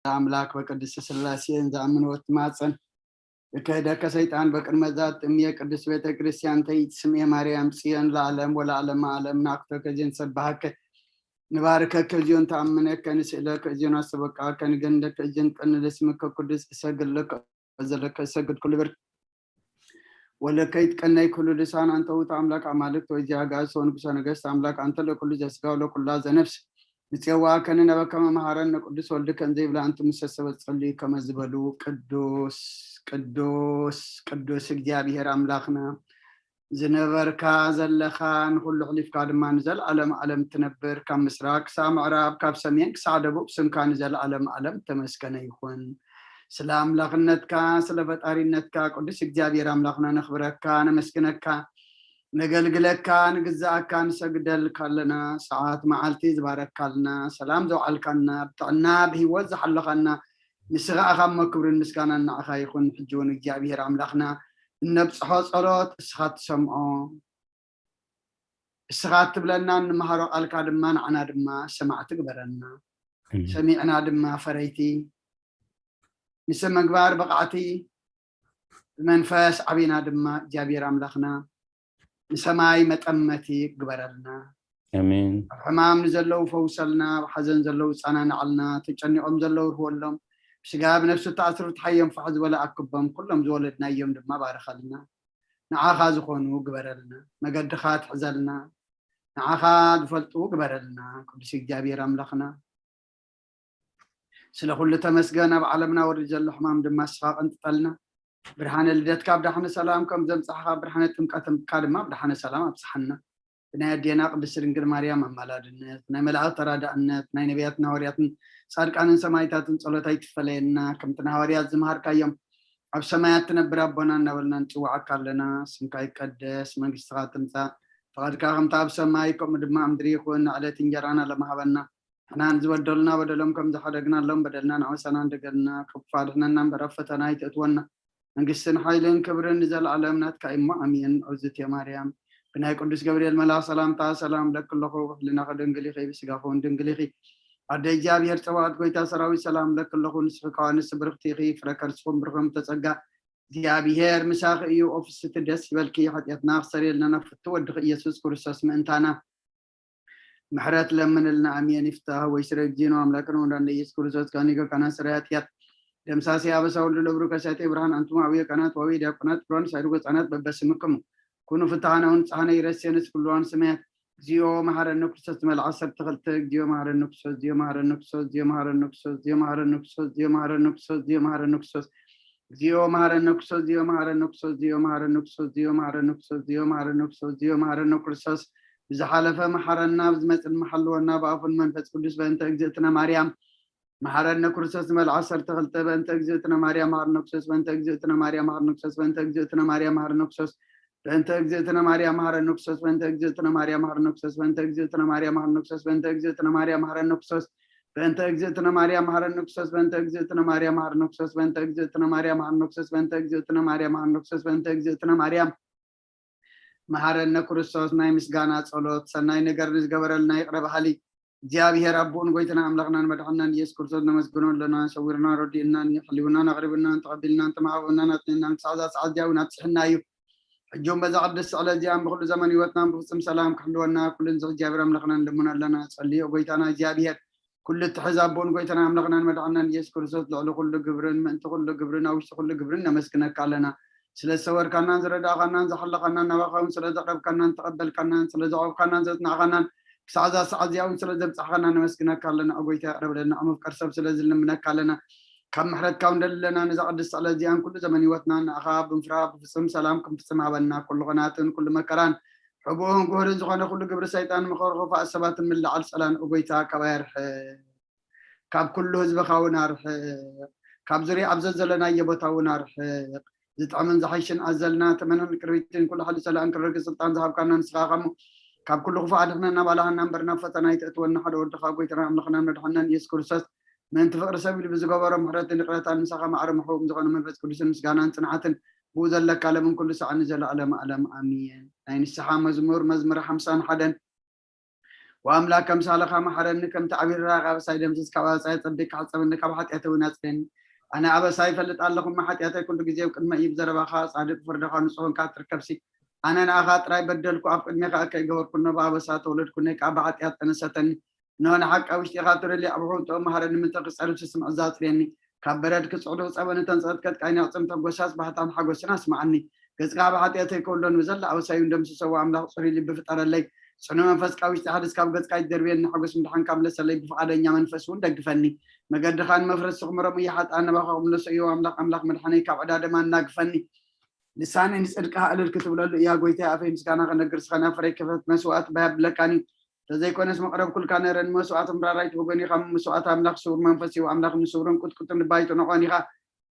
ኣምላክ በቅድስት ስላሴን ዝኣምን ወትማፀን እከይደከ ሰይጣን በቅድመ ዛት እምየ ቅድስት ቤተ ክርስቲያን ተይት ስምየ ማርያም ጽዮን ለዓለም ወለዓለም ዓለም ናክቶ ከዚን ሰባሃከ ንባርከከ እዚዮን ተኣምነከ ንስእለከ እዚዮን ኣሰበቃከ ንገንደከ እዚዮን ቀንለ ስምከ ቅዱስ እሰግድ ለከ ዘለከ እሰግድ ኩሉ ብር ወለከይት ቀነይ ኩሉ ልሳን አንተ ውእቱ አምላክ አማልክት ወእግዚአ አጋእዝት ወንጉሰ ነገስት አምላክ አንተ ለኩሉ ዘስጋ ወለኩላ ዘነፍስ ንጼዋከ ንነበከ መመሃረነ ቅዱስ ወልድከ እንዘይብላ እንቱ ሙሰ ሰበ ጸልዩ ከመ ዝበሉ ቅዱስ ቅዱስ ቅዱስ እግዚኣብሔር አምላክና ዝነበርካ ዘለኻ ንኩሉ ሕሊፍካ ድማ ንዘለዓለም ዓለም ትነብር ካብ ምስራቅ ክሳብ ምዕራብ ካብ ሰሜን ክሳብ ደቡብ ስምካ ንዘለዓለም ዓለም ተመስገነ ይኹን። ስለ ኣምላኽነትካ ስለ ፈጣሪነትካ ቅዱስ እግዚኣብሔር ኣምላኽና ነኽብረካ ነመስግነካ ነገልግለካ ንግዛኣካ ንሰግደልካ ኣለና። ሰዓት መዓልቲ ዝባረካልና ሰላም ዘውዓልካና ብጥዕና ብህይወት ዝሓለኻና ንስኻ ኢኻ እሞ ክብርን ምስጋናን ንዓኻ ይኹን። ሕጂ እውን እግዚኣብሔር ኣምላኽና እነብፅሖ ጸሎት እስኻ ትሰምዖ እስኻ እትብለና እንመሃሮ ቃልካ ድማ ንዓና ድማ ሰማዕቲ ግበረና። ሰሚዕና ድማ ፈረይቲ ንስም ምግባር ብቕዓቲ ብመንፈስ ዓቢና ድማ እግዚኣብሔር ኣምላኽና ንሰማይ መጠመቲ ግበረልና። ኣብ ሕማም ንዘለዉ ፈውሰልና፣ ኣብ ሓዘን ዘለዉ ፃናናዓልና፣ ተጨኒቖም ዘለዉ ርህወሎም፣ ብስጋ ብነፍሲ ተኣስሩ ትሓዮም ፋሕ ዝበለ ኣክቦም፣ ኩሎም ዝወለድናዮም ድማ ባርኸልና። ንዓኻ ዝኾኑ ግበረልና፣ መገድኻ ትሕዘልና፣ ንዓኻ ዝፈልጡ ግበረልና። ቅዱስ እግዚኣብሔር ኣምላኽና ስለ ኩሉ ተመስገን። ኣብ ዓለምና ወርድ ዘሎ ሕማም ድማ ንስኻ ቀንጥጠልና። ብርሃነ ልደትካ ብዳሕነ ሰላም ከም ዘምጻሕኻ ብርሃነ ጥምቀትካ ድማ ብዳሕነ ሰላም ኣብጽሓና። ብናይ ኣዴና ቅድስት ድንግል ማርያም ኣማላድነት ናይ መላእክት ተራዳእነት ናይ ነቢያትን ሃዋርያትን ጻድቃንን ሰማይታትን ጸሎት ኣይትፈለየና። ከምቲ ንሃዋርያት ዝምሃርካዮም ኣብ ሰማያት ትነብር ኣቦና እናበልና ንጽውዓካ ኣለና። ስምካ ይቀደስ፣ መንግስትኻ ትምጻእ፣ ፍቓድካ ከምቲ ኣብ ሰማይ ከምኡ ድማ ኣብ ምድሪ ይኹን። ንዕለት እንጀራና ለማሃበና ንሕና ንዝበደሉና በደሎም ከም ዝሓደግናሎም በደልና ንዓውሳና እንደገልና ክፉ ኣድሕነና እምበር ኣብ ፈተና ኣይተእትወና መንግስትን ሓይልን ክብርን ንዘለዓለም ናትካ እሞ ኣሜን። ዑዝት እየ ማርያም ብናይ ቅዱስ ገብርኤል መልኣኽ ሰላምታ ሰላም ለኪ ኣለኹ ብሕልናኺ ድንግል ኢኺ ብስጋኺ እውን ድንግል ኢኺ ኣደ እግዚኣብሔር ጸባኦት ጎይታ ሰራዊት ሰላም ለኪ ኣለኹ ንስኺ ከዋንስ ብርኽቲ ኢኺ ፍረ ከርስኹም ብርኹም ተጸጋ እግዚኣብሔር ምሳኺ እዩ ኦፍስቲ ደስ ይበልኪ ሓጢኣትና ክሰርየልና ናብ ፍቱ ወድኺ ኢየሱስ ክርስቶስ ምእንታና ምሕረት ለምንልና ኣሜን። ይፍታህ ወይ ስረ ጊዜ ነው አምላክን ወንዳንደ ኢየሱስ ክርስቶስ ካኒገ ካና ስረ ኃጢአት ደምሳሴ አበሳ ወልድ ለብሩ ከሳቴ ብርሃን አንቱም አብየ ካናት ወአብየ ዲያቆናት ብሮን ሳይዱ ገጻናት በበስምክሙ ኩኑ ፍትሐነ ወንጽሐነ ይረሴንስ ኩሉዋን ስሜያት እግዚኦ መሐረነ ክርስቶስ መልዓ ሰርተ ክልተ እግዚኦ መሐረነ ክርስቶስ እግዚኦ መሐረነ ክርስቶስ እግዚኦ መሐረነ ክርስቶስ እግዚኦ መሐረነ ክርስቶስ እግዚኦ መሐረነ ክርስቶስ እግዚኦ መሐረነ ክርስቶስ እግዚኦ መሐረነ ክርስቶስ እግዚኦ መሐረነ ክርስቶስ እግዚኦ መሐረነ ክርስቶስ እግዚኦ መሐረነ ክርስቶስ እግዚኦ መሐረነ ክርስቶስ ብዝሓለፈ መሓረና ብዝመፅእ ድማ ሓልወና ብኣፉን መንፈስ ቅዱስ በእንተ እግዝእትነ ማርያም መሓረነ ክርስቶስ ንመልዓ ዓሰርተ ክልተ በእንተ እግዝእትነ ማርያም መሓረነ ክርስቶስ በእንተ እግዝእትነ ማርያም መሓረነ ክርስቶስ በእንተ እግዝእትነ ማርያም መሓረነ ክርስቶስ በእንተ እግዝእትነ ማርያም መሓረነ ክርስቶስ በእንተ እግዝእትነ ማርያም መሓረነ ክርስቶስ በእንተ እግዝእትነ ማርያም መሓረነ ክርስቶስ በእንተ እግዝእትነ ማርያም መሓረነ ክርስቶስ በእንተ እግዝእትነ ማርያም መሓረነ ክርስቶስ በእንተ እግዝእትነ ማርያም መሓረነ ክርስቶስ በእንተ እግዝእትነ ማርያም መሓረነ ክርስቶስ በእንተ እግዝእትነ ማርያም መሓረነ ክርስቶስ በእንተ እግዝእትነ ማርያም መሓረነ ክርስቶስ ናይ ምስጋና ጸሎት ሰናይ ነገር ንዝገበረልና ይቕረ በሃሊ እግዚኣብሔር ኣቦኡን ጎይታና ኣምላኽናን መድሓንናን ኢየሱስ ክርስቶስ ነመስግኖ ኣለና። ሰዊርና ረዲእናን ሕልውናን ኣቕሪብናን ተቐቢልናን ተማዕበብናን ኣጽኒዕናን ክሳዕ እዛ ሰዓት እዚኣ እውን ኣብጽሕና እዩ። ሕጂ እውን በዛ ቅድስቲ ዕለት እዚኣን ብኩሉ ዘመን ህይወትናን ብፍጹም ሰላም ክሕልወና ኩሉ ንዝሕ እግዚኣብሔር ኣምላኽና ንልምኖ ኣለና። ጸልዮ ጎይታና እግዚኣብሔር ኩሉ እትሕዝ ኣቦን ጎይታና ኣምላኽናን መድሓናን ኢየሱስ ክርስቶስ ልዕሊ ኩሉ ግብርን ምእንቲ ኩሉ ግብርን ኣብ ውሽጢ ኩሉ ግብርን ነመስግነካ ኣለና። ስለ ዝሰወርካናን ዝረዳእካናን ዝሓለኻናን ናባኻ እውን ስለ ዘቕረብካናን ዝተቐበልካናን ስለ ዘቕረብካናን ዘጽናዕካናን ክሳዕ እዛ ሰዓት እዚኣ እውን ስለ ዘብጻሕካና ነመስግነካ ኣለና። ኦ ጎይታ ይቕረ በለልና። ኦ መፍቀር ሰብ ስለ ዝልምነካ ኣለና። ካብ ምሕረትካ እውን ደሊ ኣለና። ነዛ ቅድስቲ ዕለት እዚኣን ኩሉ ዘመን ህይወትና ንኣኻ ብምፍራህ ብፍጹም ሰላም ክንፍጽም ሃበና። ኩሉ ኹናትን ኩሉ መከራን ሕቡእን ጉህርን ዝኾነ ኩሉ ግብሪ ሰይጣን ምኽሪ ክፉኣት ሰባትን ምልዓል ጸላን ኦ ጎይታ ካባይ ኣርሕቕ። ካብ ኩሉ ህዝብኻ እውን ኣርሕቕ። ካብ ዙርያ ኣብ ዘዘለናዮ ቦታ እውን ኣርሕቕ። ዝጥዕምን ዝሓይሽን ኣዘልና ተመንን ቅርቢትን ኩሉ ሓይሊ ጸላእን ክረግጽ ስልጣን ዝሃብካና ንስኻ ኢኻ እሞ ካብ ኩሉ ክፉእ ኣድሕነና ባልሃና እምበር ናብ ፈተና ኣይተእትወና ሓደ ወድኻ ጎይታናን ኣምላኽናን መድሓንናን ኢየሱስ ክርስቶስ ምእንቲ ፍቕሪ ሰብ ኢሉ ብዝገበሮ ምሕረትን ይቕረታን ምሳኻ ማዕረ መሕቡእም ዝኾነ መንፈስ ቅዱስን ምስጋናን ጽንዓትን ብኡ ዘለካ ለምን ኩሉ ሰዓት ንዘለኣለም ኣለም ኣሜን። ናይ ንስሓ መዝሙር መዝሙር ሓምሳን ሓደን ወኣምላክ፣ ከምሳልኻ መሓረኒ፣ ከምቲ ዓብዪ ርህራሄኻ ኣበሳይ ደምስስ፣ ካብ ኣበሳይ ጸቢቕካ ሕጸበኒ፣ ካብ ሓጢኣተይ እውን ኣጽርየኒ። ኣነ ኣበሳይ እፈልጥ ኣለኹ፣ እሞ ሓጢኣተይ ኩሉ ግዜ ኣብ ቅድመይ እዩ። ብዘረባኻ ጻድቕ፣ ብፍርድኻ ንጹህ ኾንካ ትርከብሲ። ኣነ ንኣኻ ጥራይ በደልኩ፣ ኣብ ቅድሜኻ እከይ ገበርኩ፣ እነሆ ብኣበሳ ተወለድኩ፣ ነይ ከኣ ብሓጢኣት ጠነሰተኒ። እነሆ ንሓቂ ኣብ ውሽጢኻ ትደልዮ፣ ኣብ ሕውንትኦም መሃረኒ፣ ምእንቲ ክጸርብ ስስምዕ ኣጽርየኒ። ካብ በረድ ክጽዕዱ ክጸበኒ ተንጸጥቀጥቃይኒ፣ ኣዕጽምቶም ጎሳስ ባህታን ሓጎስን ኣስምዓኒ። ገጽካ ብሓጢኣተይ ከውሎ፣ ንብዘላ ኣበሳይ እውን ደምስሶ። ኣምላኽ ጽሩይ ልቢ ፍጠረለይ፣ ጽኑዕ መንፈስ ካብ ውሽጢ ሓድስ ካብ ገጽካ ኣይትደርብየኒ። ሓጎስ ምድሓንካ ምለሰለይ፣ ብፍቓደኛ መንፈስ እውን ደግፈኒ። መገድኻ ንመፍረስቲ ክምሮም እየ፣ ሓጥኣን ናባኻ ክምለሱ እዮ። ኣምላኽ ኣምላኽ መድሓነይ ካብ ዕዳ ደም ኣናግፈኒ። ልሳነይ ንጽድቅኻ እልል ክትብለሉ እያ። ጎይታይ ኣፈይ ምስጋና ክነግር፣ ስኸና ፍረይ ክፈት መስዋዕት ባይ ኣብለካኒ። ተዘይኮነስ መቕረብኩልካ ነረ፣ ንመስዋዕት ምራራይ ትብጎኒ ካብ መስዋዕት ኣምላኽ ስውር መንፈስ እዩ። ኣምላኽ ንስውርን ቁጥቁጥን ልባ ኣይትንዖን ኢኻ።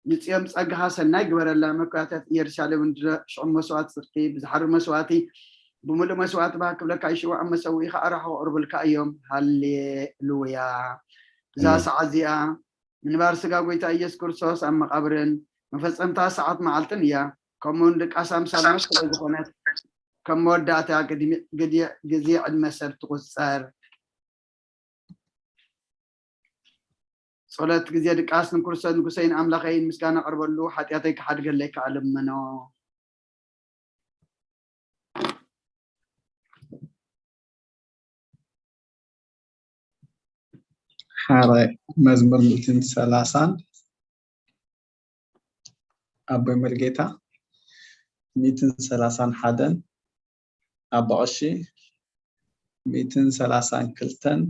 ንጽዮን ጸጋኻ ሰናይ ግበረላ። መካታት ኢየሩሳሌም እንድረ ሽዑ መስዋዕት ጽድቂ ብዝሓርር መስዋዕቲ ብምሉእ መስዋዕቲ ባህ ክብለካ ይሽውዖም፣ መሰውኢኻ ኣራሑ ክቕርብልካ እዮም። ሃሌሉያ። እዛ ኣሜን። ሰዓት እዚኣ ምንባር ስጋ ጎይታ ኢየሱስ ክርስቶስ ኣብ መቓብርን መፈጸምታ ሰዓት መዓልትን እያ። ከምኡውን ድቃስ ኣምሳል ሞት ስለ ዝኾነት፣ ከም መወዳእታ ግድሚ-፣ ግዜ፣ ግዜ ዕድመ ሰብ ትቑጸር። ጸሎት ግዜ ድቃስ። ንክርስቶስ ንጉሰይን ኣምላኸይን ምስጋና ቀርበሉ፣ ሓጢኣተይ ክሓድገለይ ከኣ ልምኖ። ሓራይ መዝሙር ሚእትን ሰላሳን ኣቦይ መርጌታ፣ ሚእትን ሰላሳን ሓደን ኣቦ ቀሺ፣ ሚእትን ሰላሳን ክልተን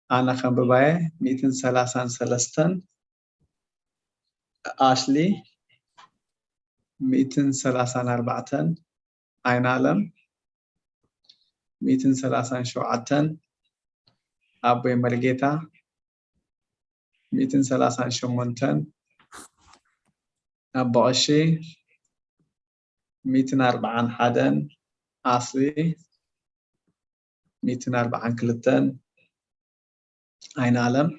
ኣነ ከንብባየ፣ ሚእትን ሰላሳን ሰለስተን ኣሽሊ፣ ሚእትን ሰላሳን ኣርባዕተን ኣይናለም፣ ሚእትን ሰላሳን ሸውዓተን ኣቦይ መርጌታ፣ ሚእትን ሰላሳን ሸሞንተን ኣቦ ቀሺ፣ ሚእትን ኣርባዓን ሓደን ኣስሊ፣ ሚእትን ኣርባዓን ክልተን ኣይናለም፣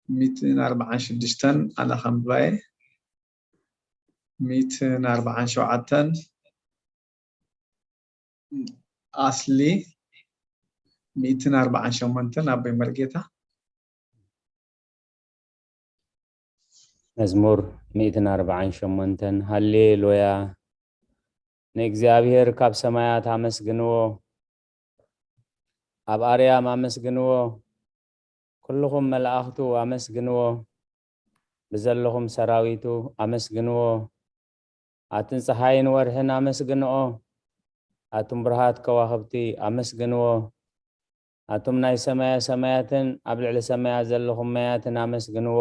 ሚእትን ኣርባዓን ሽዱሽተን ኣነ ከንብባየ፣ ሚእትን ኣርባዓን ሸውዓተን ኣስሊ፣ ሚእትን ኣርባዓን ሸሞንተን ኣቦይ መርጌታ። መዝሙር ሚእትን ኣርባዓን ሸሞንተን። ሃሌሉያ። ንእግዚኣብሔር ካብ ሰማያት ኣመስግንዎ፣ ኣብ ኣርያም ኣመስግንዎ፣ ኩልኹም መላእኽቱ ኣመስግንዎ፣ ብዘለኹም ሰራዊቱ ኣመስግንዎ። ኣትን ጸሓይን ወርሕን ኣመስግንኦ፣ ኣቱም ብርሃት ከዋኽብቲ ኣመስግንዎ። ኣቱም ናይ ሰማየ ሰማያትን ኣብ ልዕሊ ሰማያት ዘለኹም ማያትን ኣመስግንዎ።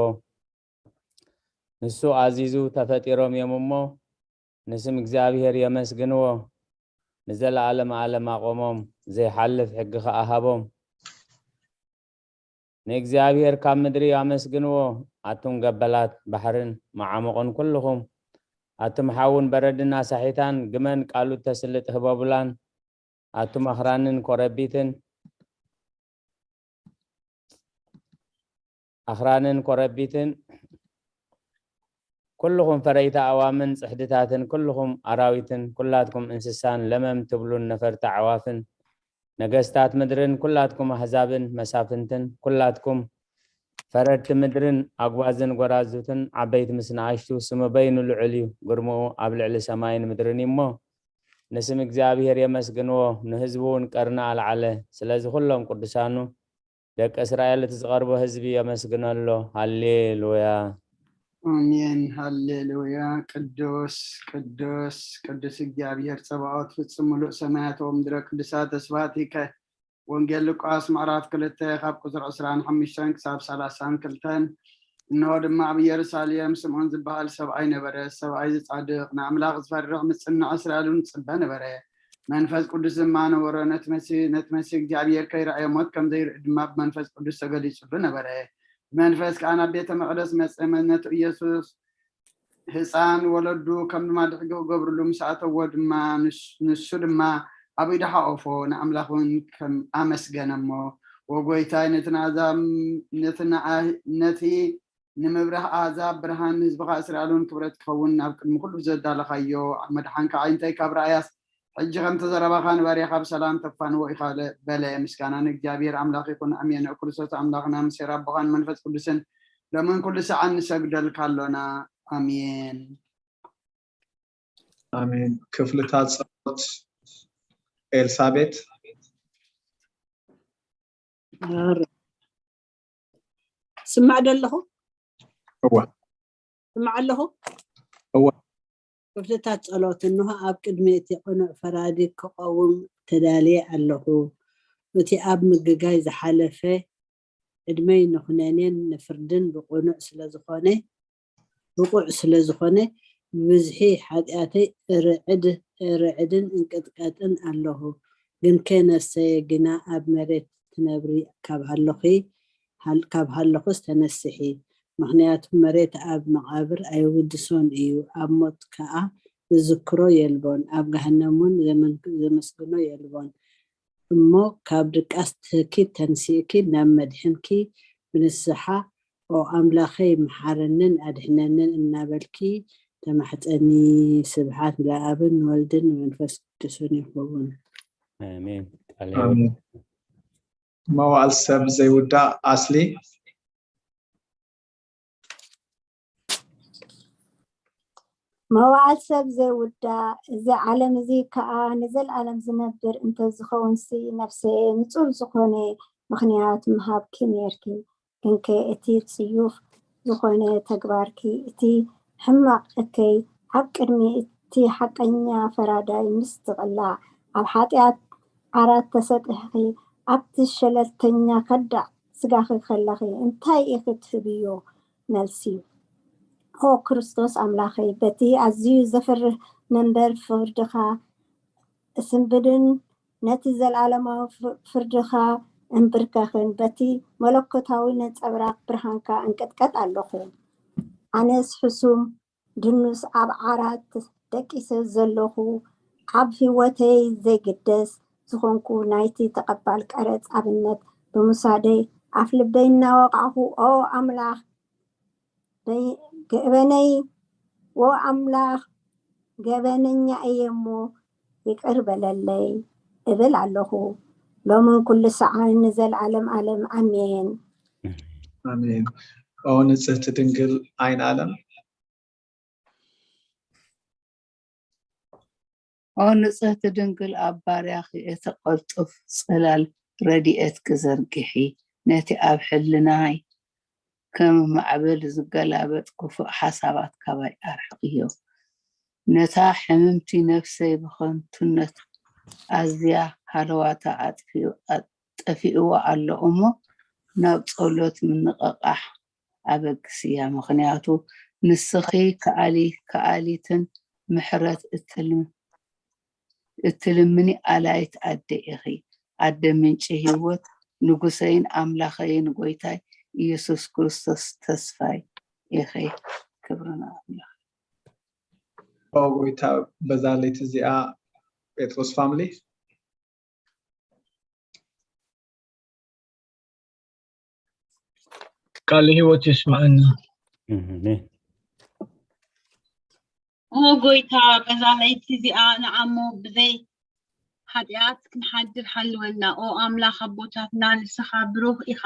ንሱ ኣዚዙ ተፈጢሮም እዮም እሞ፣ ንስም እግዚኣብሔር የመስግንዎ። ንዘለዓለመ ዓለም ኣቖሞም፣ ዘይሓልፍ ሕጊ ኸኣ ሃቦም። ንእግዚኣብሔር ካብ ምድሪ ኣመስግንዎ፣ ኣቱም ገበላት ባሕርን መዓሙቕን ኩልኹም፣ ኣቱም ሓውን በረድን ኣሳሒታን፣ ግመን ቃሉ እተስልጥ ህበቡላን፣ ኣቱም ኣኽራንን ኮረቢትን፣ ኣኽራንን ኮረቢትን፣ ኩልኹም ፈረይቲ ኣእዋምን ጽሕድታትን፣ ኩልኹም ኣራዊትን፣ ኩላትኩም እንስሳን ለመም ትብሉን ነፈርቲ ኣዕዋፍን፣ ነገስታት ምድርን፣ ኩላትኩም ኣህዛብን መሳፍንትን፣ ኩላትኩም ፈረድቲ ምድርን፣ ኣግባዝን ጎራዙትን፣ ዓበይቲ ምስ ንኣሽቱ፣ ስሙ በይኑ ልዑል እዩ፣ ግርምኡ ኣብ ልዕሊ ሰማይን ምድርን እዩ እሞ፣ ንስም እግዚኣብሔር የመስግንዎ፣ ንህዝቡ እውን ቀርኒ ኣልዓለ። ስለዚ ኩሎም ቅዱሳኑ ደቂ እስራኤል እቲ ዝቐርቦ ህዝቢ የመስግነሎ። ሃሌሉያ። ኣሜን። ሃሌሉያ። ቅዱስ፣ ቅዱስ፣ ቅዱስ እግዚኣብሔር ጸባኦት፣ ፍጹም ምሉእ ሰማያት ወምድረ ቅዱሳት ተስፋቲከ። ወንጌል ሉቃስ ምዕራፍ ክልተ ካብ ቁጽሪ ዕስራን ሓሙሽተን ክሳብ ሰላሳን ክልተን። እንሆ ድማ ኣብ ኢየሩሳሌም ስምዖን ዝበሃል ሰብኣይ ነበረ። ሰብኣይ እዚ ጻድቕ፣ ንኣምላኽ ዝፈርሕ፣ ምጽንዕ እስራኤል እውን ዝጽበ ነበረ። መንፈስ ቅዱስ ድማ ነበሮ። ነቲ መሲ-፣ ነቲ መሲህ እግዚኣብሔር ከይረኣየ ሞት ከም ዘይርኢ ድማ ብመንፈስ ቅዱስ ተገሊጹሉ ነበረ። ብመንፈስ ከኣ ናብ ቤተ መቕደስ መጸ። ነቲ ኢየሱስ ህፃን ወለዱ ከም ድማ ድሕጊ ክገብርሉ ምስ ኣተዎ ድማ፣ ንስ-፣ ንሱ ድማ ኣብ ኢዱ ሓቆፎ፣ ንኣምላኽ እውን ከም ኣመስገነ እሞ፣ "ወጎይታይ፣ ነቲ ንኣዛ-፣ ነቲ ንኣ-፣ ነቲ ንምብራህ ኣህዛብ ብርሃን፣ ንህዝብኻ እስራኤል እውን ክብረት ክኸውን፣ ኣብ ቅድሚ ኩሉ ዘዳለኻዮ መድሓንካ ኣዒንተይ ካብ ረኣያስ፣ ሕጂ ከምቲ ዘረባኻ ንባርያኻ ብሰላም ተፋንዎ ኢኻ በለ። ምስጋና ንእግዚኣብሔር ኣምላኽ ይኹን። ኣሜን። ኦ ክርስቶስ ኣምላኽና፣ ምስ ኣቦኻን መንፈስ ቅዱስን ሎምን ኩሉ ሰዓን ንሰግደልካ ኣሎና። ኣሜን። ኣሜን። ክፍልታት ጸሎት ኤልሳቤት። ስማዕ ዶ ኣለኹ? እዋ። ስማዕ ኣለኹ? እዋ። ክፍልታት ጸሎት። እንሆ ኣብ ቅድሚ እቲ ቅኑዕ ፈራዲ ክቐውም ተዳልየ ኣለኹ። እቲ ኣብ ምግጋይ ዝሓለፈ ዕድመይ ንኹነኔን ንፍርድን ብቕኑዕ ስለ ዝኾነ፣ ብቑዕ ስለ ዝኾነ፣ ብብዝሒ ሓጢኣተይ እርዕድ-፣ እርዕድን እንቅጥቀጥን ኣለኹ። ግንከ ነፍሰየ ግና ኣብ መሬት ትነብሪ ካብ ሃለኹ፣ ሃል-፣ ካብ ሃለኹስ ተነስሒ። ምኽንያቱ መሬት ኣብ መቓብር ኣይውድሶን እዩ፣ ኣብ ሞት ከኣ ዝዝክሮ የልቦን፣ ኣብ ገሃነም እውን ዘመን-፣ ዘመስግኖ የልቦን። እሞ ካብ ድቃስ ትህኪ ተንሲእኪ ናብ መድሕንኪ ብንስሓ፣ "ኦ ኣምላኸይ፣ መሓረንን ኣድሕነንን" እናበልኪ ተማሕጸኒ። ስብሓት ንኣብን ንወልድን ንመንፈስ ቅዱስን ይኹን። ኣሜን። ቃለ ኣሜን። ሕይወት። መዋዕል ሰብ ዘይውዳእ ኣስሊ። መዋዕል ሰብ ዘይውዳእ፣ እዚ ዓለም እዚ ከኣ ንዘለኣለም ዝነብር እንተዝኸውንሲ፣ ነፍሰየ ንጹር ዝኾነ ምኽንያት ምሃብኪ ነርኪ። ግንከ እቲ ጽዩፍ ዝኾነ ተግባርኪ፣ እቲ ሕማቕ እከይ፣ ኣብ ቅድሚ እቲ ሓቀኛ ፈራዳይ ምስ ትቕላዕ፣ ኣብ ሓጢኣት ዓራት ተሰጢሕኺ፣ ኣብቲ ሸለልተኛ ከዳዕ ስጋኺ ከለኺ፣ እንታይ ኢኺ ትህብዮ መልሲ? ኦ ክርስቶስ ኣምላኸይ፣ በቲ ኣዝዩ ዘፍርህ መንበር ፍርድኻ እስንብድን ነቲ ዘለኣለማዊ ፍ-፣ ፍርድኻ እንብርከኽን፣ በቲ መለኮታዊ ነጸብራቕ ብርሃንካ እንቅጥቀጥ ኣለኹ። ኣነስ ሕሱም ድኑስ ኣብ ዓራት ደቂሰ ዘለኹ፣ ኣብ ህይወተይ ዘይግደስ ዝኾንኩ ናይቲ ተቐባል ቀረጽ ኣብነት ብምውሳደይ፣ ኣፍ ልበይ እናወቃዕኹ፣ ኦ ኣምላኽ፣ በይ-፣ ገበነይ፣ ኦ ኣምላኽ፣ ገበነኛ እየ እሞ ይቅር በለለይ እብል ኣለኹ። ሎምን ኩሉ ሰዓን ንዘለዓለም ዓለም ኣሜን። ኣሜን። ኦ ንጽህቲ ድንግል ዓይን ዓለም። ኦ ንጽህቲ ድንግል፣ ኣብ ባርያኺ እቲ ቅልጡፍ ጽላል ረድኤትኪ ዘርግሒ፣ ነቲ ኣብ ሕልናይ ከም ማዕበል ዝገላበጥ ክፉእ ሓሳባት ካባይ ኣርሕቕዮ። ነታ ሕምምቲ ነፍሰይ ብኸንቱነት ኣዝያ ሃለዋታ ኣጥፊኡ-፣ ጠፊእዋ ኣሎ እሞ፣ ናብ ጸሎት ምንቕቓሕ ኣበግስያ፣ ምኽንያቱ ንስኺ ከኣሊ-፣ ከኣሊትን ምሕረት እትል-፣ እትልምኒ ኣላይት ኣደ ኢኺ። ኣደ ምንጪ ህይወት፣ ንጉሰይን ኣምላኸይን ጎይታይ ኢየሱስ ክርስቶስ ተስፋይ ኢኺ። ክብሪ ንኣምላኽ። ኦ ጎይታ፣ በዛ ለይቲ እዚኣ ጴጥሮስ ፋሚሊ። ቃለ ህይወት የስምዐና። ኣሜን። ኦ ጎይታ፣ በዛ ለይቲ እዚኣ ንዓሞ ብዘይ ሓጢኣት ክንሓድር ሓልወና። ኦ ኣምላኽ ኣቦታትና፣ ንስኻ ብሩኽ ኢኻ።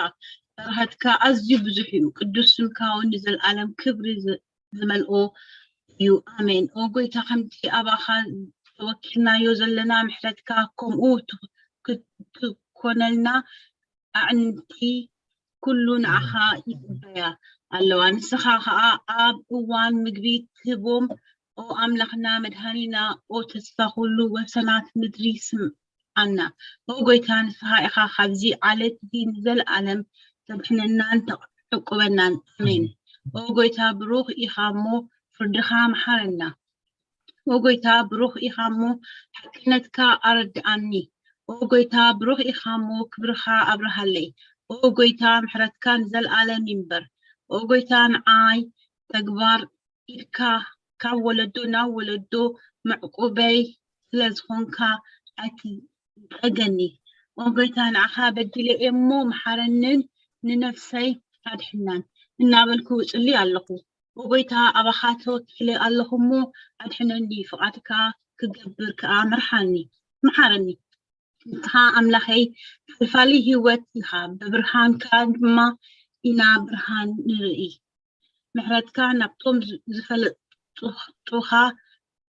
በረኸትካ ኣዝዩ ብዙሕ እዩ። ቅዱስ ስምካ እውን ንዘለኣለም ክብሪ ዝ-፣ ዝመልኦ እዩ። ኣሜን። ኦ ጎይታ፣ ከምቲ ኣባኻ ተወኪልናዮ ዘለና ምሕረትካ ከምኡ ት-፣ ክ-፣ ክኮነልና ኣዕንቲ ኩሉ ንዓኻ ይጽበያ ኣለዋ። ንስኻ ኸኣ ኣብ እዋን ምግቢ ትህቦም። ኦ ኣምላኽና መድሃኒና፣ ኦ ተስፋ ኩሉ ወሰናት ምድሪ ስምዓና። ኦ ጎይታ፣ ንስኻ ኢኻ ካብዚ ዓለት እዚ ንዘለኣለም ተድሕነናን ተዕቁበናን። ኣሜን። ኦ ጎይታ፣ ብሩኽ ኢኻ እሞ ፍርድኻ መሓረና። ኦ ጎይታ፣ ብሩኽ ኢኻ እሞ ሓቅነትካ ኣረድኣኒ። ኦ ጎይታ፣ ብሩኽ ኢኻ እሞ ክብርኻ ኣብርሃለይ። ኦ ጎይታ፣ ምሕረትካ ንዘለኣለም ይንበር። ኦ ጎይታ፣ ንዓይ ተግባር ኢድካ ካብ ወለዶ ናብ ወለዶ መዕቁበይ ስለ ዝኾንካ ኣይትንጸገኒ። ኦ ጎይታ፣ ንዓኻ በዲለ እየ እሞ መሓረንን ንነፍሰይ ኣድሕናን እናበልኩ እጽሊ ኣለኹ። ኦጎይታ ኣባኻ ተወኪለ ኣለኹ እሞ ኣድሕነኒ፣ ፍቓድካ ክገብር ከኣ ምርሓኒ፣ ምሓረኒ። ንስኻ ኣምላኸይ ሓልፋሊ ህይወት ኢኻ፣ ብብርሃንካ ድማ ኢና ብርሃን ንርኢ። ምሕረትካ ናብቶም ዝ- ዝፈለጡኻ፣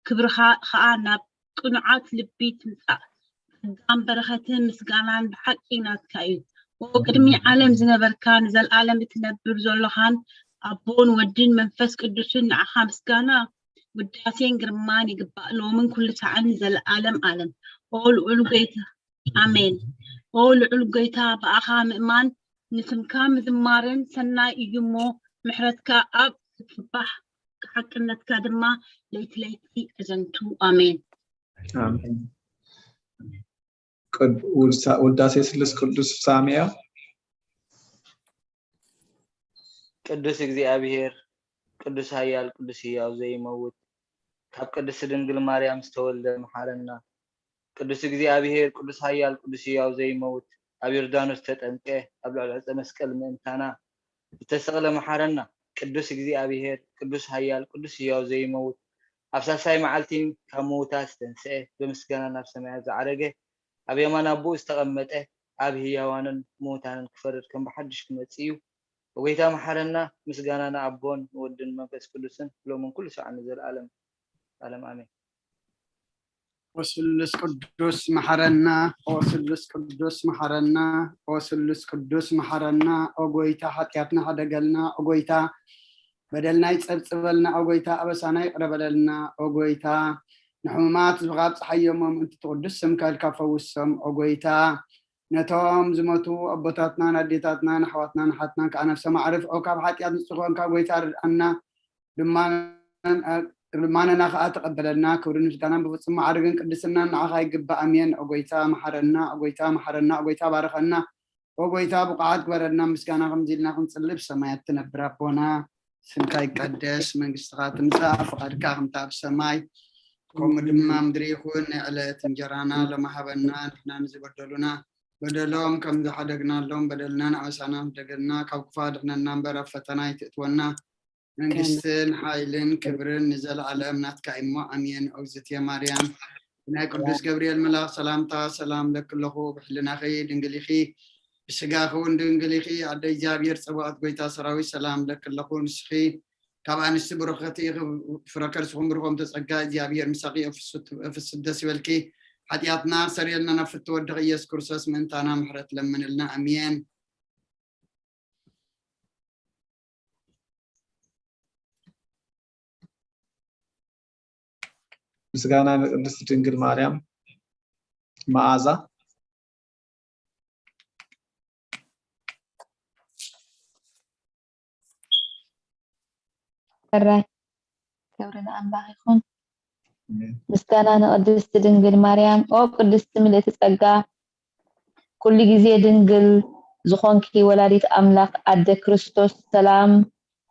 ክብርኻ ኸኣ ናብ ቅኑዓት ልቢ ትምጻእ። ጸጋን በረኸትን ምስጋናን ብሓቂ ናትካ እዩ። ኦ ቅድሚ ዓለም ዝነበርካ ንዘለኣለም እትነብር ዘሎኻን ኣቦን ወድን መንፈስ ቅዱስን ንዓኻ ምስጋና ውዳሴን ግርማን ይግባእ ሎምን ኩሉ ሰዓን ንዘለኣለም ኣለም። ኦ ልዑል ጎይታ ኣሜን። ኦ ልዑል ጎይታ ብኣኻ ምእማን ንስምካ ምዝማርን ሰናይ እዩ እሞ ምሕረትካ ኣብ ዝጽባሕ ሓቅነትካ ድማ ለይቲ ለይቲ ኣዘንቱ። ኣሜን። ኣሜን። ቅድ- ውድሳ- ውዳሴ ስሉስ ቅዱስ ፍሳሜያ ቅዱስ እግዚኣብሔር፣ ቅዱስ ኃያል፣ ቅዱስ ሕያው ዘይመውት፣ ካብ ቅድስት ድንግል ማርያም ዝተወልደ መሓረና። ቅዱስ እግዚኣብሔር፣ ቅዱስ ኃያል፣ ቅዱስ ሕያው ዘይመውት፣ ኣብ ዮርዳኖስ ዝተጠምቀ፣ ኣብ ልዕሊ ዕፀ መስቀል ምእንታና ዝተሰቕለ መሓረና። ቅዱስ እግዚኣብሔር፣ ቅዱስ ኃያል፣ ቅዱስ ሕያው ዘይመውት፣ ኣብ ሳልሳይ መዓልቲ ካብ ምውታት ዝተንስአ፣ ብምስጋና ናብ ሰማያት ዝዓረገ፣ ኣብ የማን ኣቦኡ ዝተቐመጠ፣ ኣብ ህያዋንን ምውታንን ክፈርድ ከም ብሓድሽ ክመጽእ እዩ። ኦጎይታ መሓረና፣ ምስጋና ንኣቦን ንወድን መንፈስ ቅዱስን ሎምን ኩሉ ሰዓት ንዘለኣለም ዓለም ኣሜን። ኦ ስሉስ ቅዱስ መሓረና፣ ኦ ስሉስ ቅዱስ መሓረና፣ ኦ ስሉስ ቅዱስ መሓረና። ኦ ጎይታ ሓጢኣትና ሕደገልና፣ ኦ ጎይታ በደልና ይጸብጽበልና፣ ኦ ጎይታ ኣበሳና ይቕረ በለልና። ኦ ጎይታ ንሕሙማት ህዝብኻ ኣብጽሓዮም፣ ምእንቲ እቲ ቅዱስ ስምካ ኢልካ ፈውሶም። ኦ ጎይታ ነቶም ዝሞቱ ኣቦታትናን ኣዴታትናን ኣሕዋትናን ኣሓትናን ከኣ ነፍሶም ኣዕርፍ። ኦ ካብ ሓጢኣት ንጹህ ኮንካ ጎይታ ርድኣና፣ ልማነና ከኣ ተቐበለልና። ክብርን ምስጋናን ብፍጹም ማዕርግን ቅድስናን ንዓኻ ይግባእ። ኣሜን። ኦ ጎይታ መሓረና፣ ኦ ጎይታ መሓረና፣ ኦ ጎይታ ባርኸና፣ ኦ ጎይታ ብቑዓት ግበረልና። ምስጋና ከምዚ ኢልና ክንጽሊ ብሰማያት ትነብር ኣቦና፣ ስምካ ይቀደስ፣ መንግስትኻ ትምጻእ፣ ፍቓድካ ከምታ ኣብ ሰማይ ከምኡ ድማ ምድሪ ይኹን። ናይ ዕለት እንጀራና ሎሚ ሃበና፣ ንሕና ንዝበደሉና በደሎም ከም ዝሓደግናሎም በደልና ንኣበሳና ደገልና፣ ካብ ክፉ ኣድሕነና እምበር ኣብ ፈተና ኣይትእትወና፣ መንግስትን ሓይልን ክብርን ንዘለኣለም ናትካ እሞ ኣሜን። እግዝእትየ ማርያም ናይ ቅዱስ ገብርኤል መልኣኽ ሰላምታ ሰላም ለኪ ኣለኹ፣ ብሕልናኺ ድንግል ኢኺ፣ ብስጋኺ እውን ድንግል ኢኺ። ኣደ እግዚኣብሔር ጸባኦት ጎይታ ሰራዊት ሰላም ለኪ ኣለኹ፣ ንስኺ ካብ ኣንስቲ ብሩኽቲ ኢኺ፣ ፍረ ከርስኹም ብሩኽ ጸጋ እግዚኣብሔር ምሳኺ እዩ። ፍስሕቲ ደስ ይበልኪ፣ ሓጢኣትና ክሰርየልና ናብ ፍትወ ወድኺ ኢየሱስ ክርስቶስ ምእንታና ምሕረት ለምንልና። ኣሜን። ምስጋና ንቅድስት ድንግል ማርያም። መዓዛ ሕራይ ክብሪ ንኣምላኽ ይኹን። ምስጋና ንቅድስቲ ድንግል ማርያም። ኦ ቅድስቲ ምልእቲ ጸጋ፣ ኩሉ ግዜ ድንግል ዝኾንኪ ወላዲት ኣምላኽ ኣደ ክርስቶስ፣ ሰላም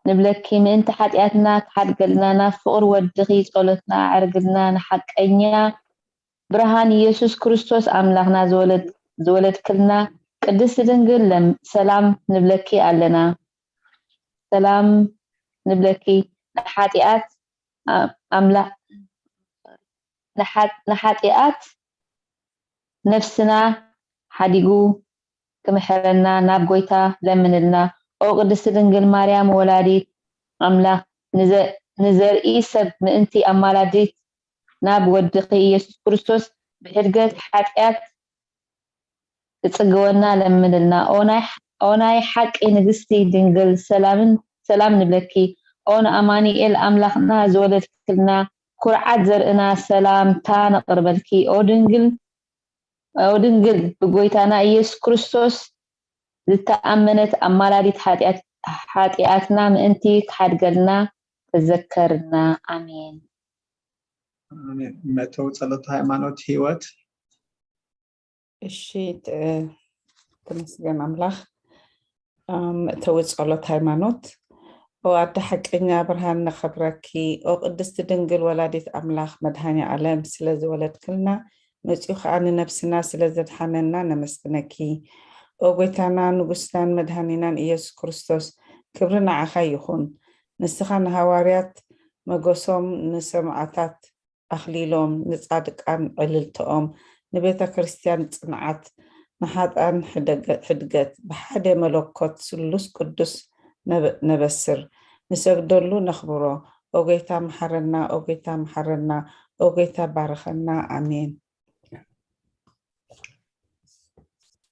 ንብለኪ። ምእንቲ ሓጢኣትና ክሓድገልና ናብ ፍቕሪ ወድኺ ጸሎትና ኣዕርግልና። ንሓቀኛ ብርሃን ኢየሱስ ክርስቶስ ኣምላኽና ዝወለድ- ዝወለድክልና ቅድስቲ ድንግል ለም- ሰላም ንብለኪ ኣለና። ሰላም ንብለኪ። ንሓጢኣት ኣ- ኣምላ- ንሓ- ንሓጢኣት ነፍስና ሓዲጉ ክምሕረና ናብ ጎይታ ለምንልና። ኦ ቅድስቲ ድንግል ማርያም ወላዲት ኣምላኽ ንዘ- ንዘርኢ ሰብ ምእንቲ ኣማላዲት ናብ ወድኺ ኢየሱስ ክርስቶስ ብሕድገት ሓጢኣት ክጽግወና ለምንልና። ኦ ናይ- ኦ ናይ ሓቂ ንግስቲ ድንግል ሰላምን ሰላም ንብለኪ። ኦ ንኣማኑኤል ኣምላኽና ዝወለድክልና ኩርዓት ዘርእና ሰላምታ ነቕርበልኪ። ኦ ድንግል ኦ ድንግል ብጎይታና ኢየሱስ ክርስቶስ ዝተኣመነት ኣማላዲት ሓጢኣት- ሓጢኣትና ምእንቲ ክሓድገልና ተዘከርና። ኣሜን። መእተዊ ጸሎት ሃይማኖት ህይወት እሺ ት- ተመስገን ኣምላኽ። ኣም፣ መእተዊ ጸሎት ሃይማኖት። ኦ ኣደ ሓቀኛ ብርሃን ነኸብረኪ። ኦ ቅድስቲ ድንግል ወላዲት ኣምላኽ መድሃኒ ዓለም ስለ ዝወለድክልና መጺኡ ኸኣ ንነብስና ስለ ዘድሓነና ነመስግነኪ። ኦ ጎይታና ንጉስናን መድሃኒናን ኢየሱስ ክርስቶስ ክብሪ ንዓኻ ይኹን። ንስኻ ንሃዋርያት መጎሶም፣ ንሰማዕታት ኣኽሊሎም፣ ንጻድቃን ዕልልትኦም፣ ንቤተ ክርስቲያን ጽንዓት፣ ንሓጥኣን ሕደገ-፣ ሕድገት፣ ብሓደ መለኮት ስሉስ ቅዱስ ነበ-፣ ነበስር፣ ንሰግደሉ ነኽብሮ። ኦ ጌታ መሓረና፣ ኦ ጌታ መሓረና፣ ኦ ጌታ ባርኸና። ኣሜን።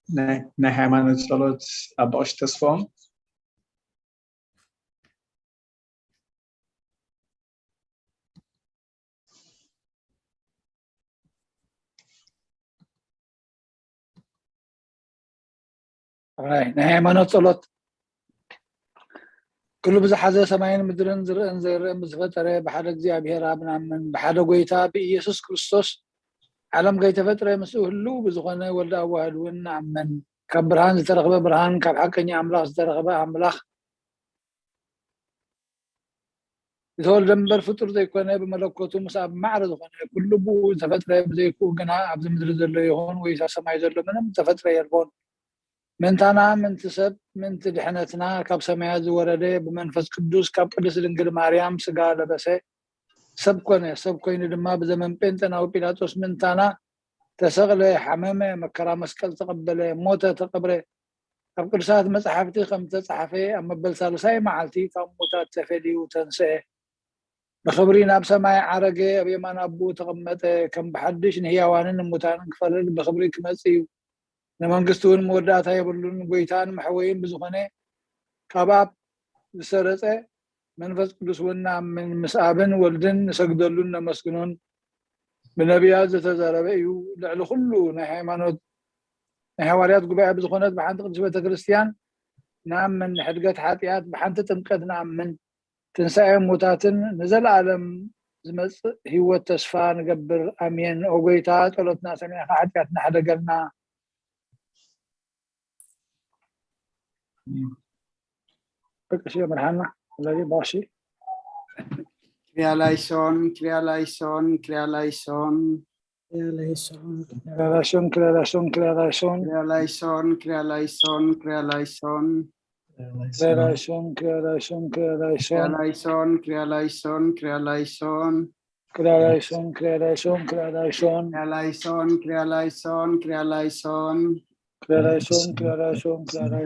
ናይ ናይ ሃይማኖት ጸሎት ኣባ ቀሺ ተስፋኦም። ራይ ናይ ሃይማኖት ጸሎት። ኩሉ ብዝሓዘ ሰማይን ምድርን ዝርእን ዘይርእን ብዝፈጠረ ብሓደ እግዚኣብሔር ኣብ ንኣምን፣ ብሓደ ጎይታ ብኢየሱስ ክርስቶስ ዓለም ከይተፈጥረ ምስኡ ህልው ብዝኾነ ወልደ ኣዋህድ እውን ንኣምን። ካብ ብርሃን ዝተረኽበ ብርሃን፣ ካብ ሓቀኛ ኣምላኽ ዝተረኽበ ኣምላኽ፣ ዝተወልደ እምበር ፍጡር ዘይኮነ፣ ብመለኮቱ ምስ ኣብ ማዕረ ዝኾነ፣ ኩሉ ብኡ ዝተፈጥረ፣ ብዘይክኡ ግና ኣብዚ ምድሪ ዘሎ ይኹን ወይስ ኣብ ሰማይ ዘሎ ምንም ዝተፈጥረ የልቦን። ምእንታና፣ ምእንቲ ሰብ፣ ምእንቲ ድሕነትና ካብ ሰማያት ዝወረደ፣ ብመንፈስ ቅዱስ ካብ ቅድስት ድንግል ማርያም ስጋ ለበሰ፣ ሰብ ኮነ። ሰብ ኮይኑ ድማ ብዘመን ጴንጠናዊ ጲላጦስ ምእንታና ተሰቕለ፣ ሓመመ፣ መከራ መስቀል ተቐበለ፣ ሞተ፣ ተቐብረ። ኣብ ቅዱሳት መጻሕፍቲ ከም ዝተጻሕፈ ኣብ መበል ሳልሳይ መዓልቲ ካብ ምዉታት ተፈልዩ ተንስአ። ብኽብሪ ናብ ሰማይ ዓረገ፣ ኣብ የማን ኣቦኡ ተቐመጠ። ከም ብሓድሽ ንህያዋንን ንሙታንን ክፈርድ ብኽብሪ ክመጽእ እዩ። ንመንግስቲ እውን መወዳእታ የብሉን። ጎይታን መሕወይን ብዝኾነ ካብ ኣብ ዝሰረጸ መንፈስ ቅዱስ እውን ንኣምን፣ ምስ ኣብን ወልድን ንሰግደሉን ነመስግኖን። ብነቢያት ዝተዛረበ እዩ። ልዕሊ ኩሉ ናይ ሃይማኖት ናይ ሃዋርያት ጉባኤ ብዝኾነት ብሓንቲ ቅድስት ቤተ ክርስቲያን ንኣምን፣ ንሕድገት ሓጢኣት ብሓንቲ ጥምቀት ንኣምን፣ ትንሳኤ ሙታትን ንዘለኣለም ዝመጽእ ህይወት ተስፋ ንገብር። ኣሜን። ኦ ጎይታ፣ ጸሎትና ሰሚዕካ ሓጢኣትና ሕደገልና። በቃ እሺ፣ የምርሓና። ስለዚ ባሺ። ክሪያ ላይሶን፣ ክሪያ ላይሶን፣ ክሪያ ላይሶን። ክሪያ ላይሶን፣ ክሪያ ላይሶን፣ ክሪያ ላይሶን። ክሪያ ላይሶን፣ ክሪያ ላይሶን፣ ክሪያ ላይሶን። ክሪያ ላይሶን፣ ክሪያ ላይሶን፣ ክሪያ ላይሶን። ክሪያ ላይሶን፣ ክሪያ ላይሶን፣ ክሪያ ላይሶን። ክሪያ ላይሶን፣ ክሪያ ላይሶን፣ ክሪያ ላይሶን። ክሪያ ላይሶን፣ ክሪያ ላይሶን፣ ክሪያ ላይሶን። ክሪያ ላይሶን፣ ክሪያ ላይሶን፣ ክሪያ ላይሶን።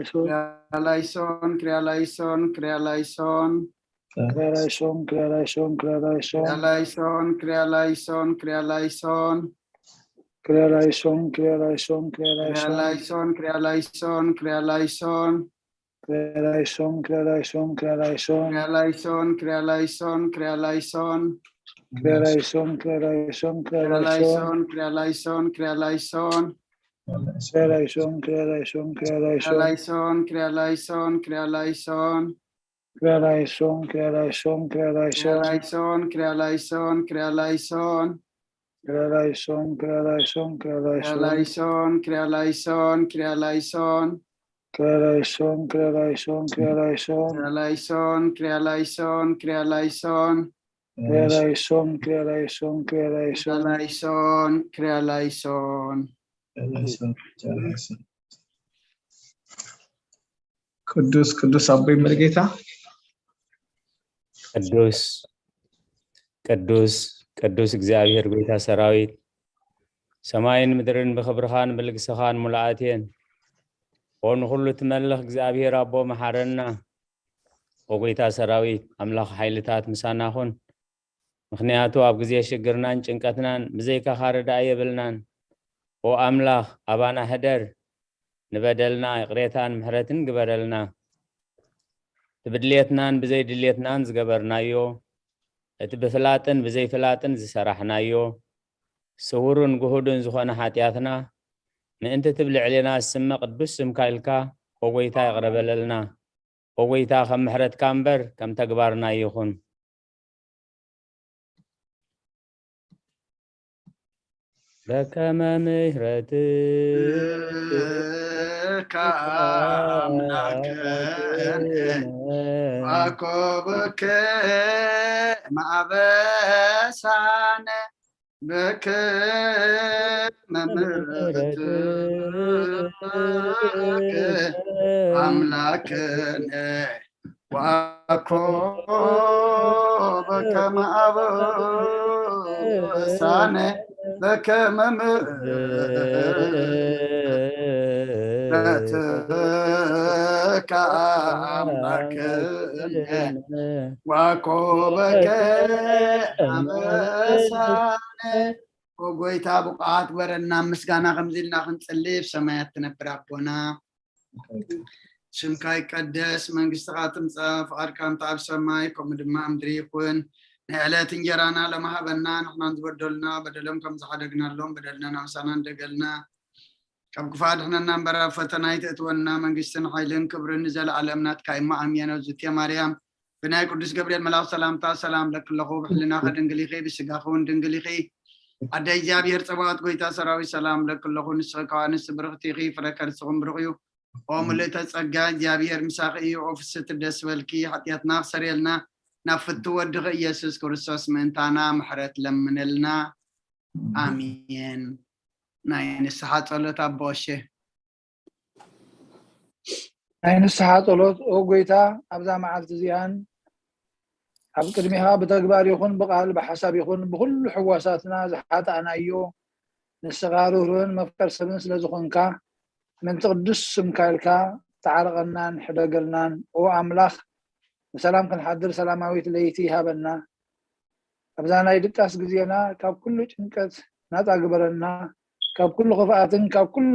ክሪያ ላይሶን፣ ክሪያ ላይሶን፣ ክሪያ ላይሶን። ክሪያ ላይሶን፣ ክሪያ ላይሶን፣ ክሪያ ላይሶን። ክሪያ ላይሶን፣ ክሪያ ላይሶን፣ ክሪያ ላይሶን። ክሪያ ላይሶን፣ ክሪያ ላይሶን፣ ክሪያ ክሪያ ላይሶን። ላይሶን፣ ክሪያ ላይሶን፣ ክሪያ ላይሶን። ክሪያ ላይሶን፣ ክሪያ ላይሶን፣ ክሪያ ላይሶን። ክሪያ ላይሶን፣ ክሪያ ላይሶን፣ ክሪያ ላይሶን። ክሪያ ላይሶን፣ ክሪያ ላይሶን፣ ክሪያ ክሪያ ላይሶን። ላይሶን፣ ክሪያ ላይሶን፣ ክሪያ ላይሶን። ክሪያ ላይሶን፣ ክሪያ ላይሶን፣ ክሪያ ክሪያ ላይሶን። ላይሶን፣ ክሪያ ላይሶን፣ ክሪያ ላይሶን። ክሪያ ላይሶን፣ ክሪያ ላይሶን፣ ክሪያ ክሪያ ላይሶን። ላይሶን፣ ክሪያ ላይሶን፣ ክሪያ ላይሶን። ክሪያ ላይሶን፣ ክሪያ ላይሶን፣ ክሪያ ክሪያ ላይሶን። ላይሶን፣ ክሪያ ላይሶን፣ ክሪያ ላይሶን። ክሪያ ላይሶን፣ ክሪያ ላይሶን፣ ክሪያ ላይሶን። ክሪያ ላይሶን፣ ክሪያ ላይሶን፣ ክሪያ ላይሶን። ክሪያ ላይሶን፣ ክሪያ ላይሶን፣ ክሪያ ክሪያ ላይሶን። ላይሶን፣ ክሪያ ላይሶን። ቅዱስ ቅዱስ ኣቦይ መርጌታ። ቅዱስ ቅዱስ ቅዱስ እግዚኣብሔር ጎይታ ሰራዊት፣ ሰማይን ምድርን ብኽብርኻን ብልግስኻን ሙሉኣት እየን። ኦ ንኹሉ ትመልኽ እግዚኣብሔር ኣቦ መሓረና። ኦ ጎይታ ሰራዊት ኣምላኽ ሓይልታት ምሳና ኹን። ምኽንያቱ ኣብ ግዜ ሽግርናን ጭንቀትናን ብዘይካኻ ርዳእ የብልናን። ኦ ኣምላኽ ኣባና ሕደር፣ ንበደልና ይቕሬታን ምሕረትን ግበረልና። እቲ ብድልየትናን ብዘይድልየትናን ዝገበርናዮ፣ እቲ ብፍላጥን ብዘይፍላጥን ዝሰራሕናዮ፣ ስውርን ግሁድን ዝኾነ ሓጢኣትና ምእንቲ ትብል ልዕሌና ዝስመ ቅዱስ ስምካ ኢልካ ኦ ጎይታ ይቕረ በለልና። ኦ ጎይታ ከም ምሕረትካ እምበር ከም ተግባርና ይኹን። በከመ ምሕረትከ ኣምላክነ ዋኮብከ ማዕበሳነ በከመ ምሕረትከ ኣምላክነ ያኮ በከመ አበሳነ በከመ ምሕረትከ አምላክነ ዋኮ በከመ አበሳነ። ኦ ጎይታ፣ ብቑዓት ግበረና። ምስጋና ከምዚ ኢልና ክንጽሊ፣ ኣብ ሰማያት ትነብር ኣቦና፣ ስምካ ይቀደስ፣ መንግስትኻ ትምጻእ፣ ፍቓድካ እንተ ኣብ ሰማይ ከምኡ ድማ ኣብ ምድሪ ይኹን። ናይ ዕለት እንጀራና ሎሚ ሃበና፣ ንሕናን ዝበደሉና በደሎም ከም ዝሓደግናሎም በደልና ናምሳና እንደገልና፣ ካብ ክፉእ ኣድሕነና እምበር ኣብ ፈተና ኣይተእትወና፣ መንግስትን ሓይልን ክብርን ንዘለኣለም ናትካ እሞ ኣሜን። እግዝእትየ ማርያም፣ ብናይ ቅዱስ ገብርኤል መልኣኽ ሰላምታ ሰላም ለኪ ኣለኹ፣ ብሕልናኺ ድንግል ኢኺ፣ ብስጋኺ እውን ድንግል ኢኺ። ኣደ እግዚኣብሔር ጸባኦት ጎይታ ሰራዊት ሰላም ለኪ ኣለኹ፣ ንስኺ ካብ ኣንስቲ ብርኽቲ ኢኺ፣ ፍረ ከርስኺ እውን ብሩኽ እዩ። ኦ ምልእተ ጸጋ፣ እግዚኣብሔር ምሳኺ እዩ። ኦ ፍስሕቲ ደስ በልኪ፣ ሓጢኣትና ክሰርየልና ናብ ፍትው ወድኺ ኢየሱስ ክርስቶስ ምእንታና ምሕረት ለምንልና። ኣሜን። ናይ ንስሓ ጸሎት ኣቦ ቀሺ። ናይ ንስሓ ጸሎት። ኦ ጎይታ፣ ኣብዛ መዓልቲ እዚኣን ኣብ ቅድሚኻ ብተግባር ይኹን ብቓል ብሓሳብ ይኹን ብኹሉ ሕዋሳትና ዝሓጣእናዮ፣ ንስኻ ርህሩህን መፍቀር ሰብን ስለ ዝኾንካ፣ ምእንቲ ቅዱስ ስምካ ኢልካ ተዓረቐናን ሕደገልናን። ኦ ኣምላኽ፣ ብሰላም ክንሓድር ሰላማዊት ለይቲ ይሃበና። ኣብዛ ናይ ድቃስ ግዜና ካብ ኩሉ ጭንቀት ናጻ ግበረና። ካብ ኩሉ ክፍኣትን ካብ ኩሉ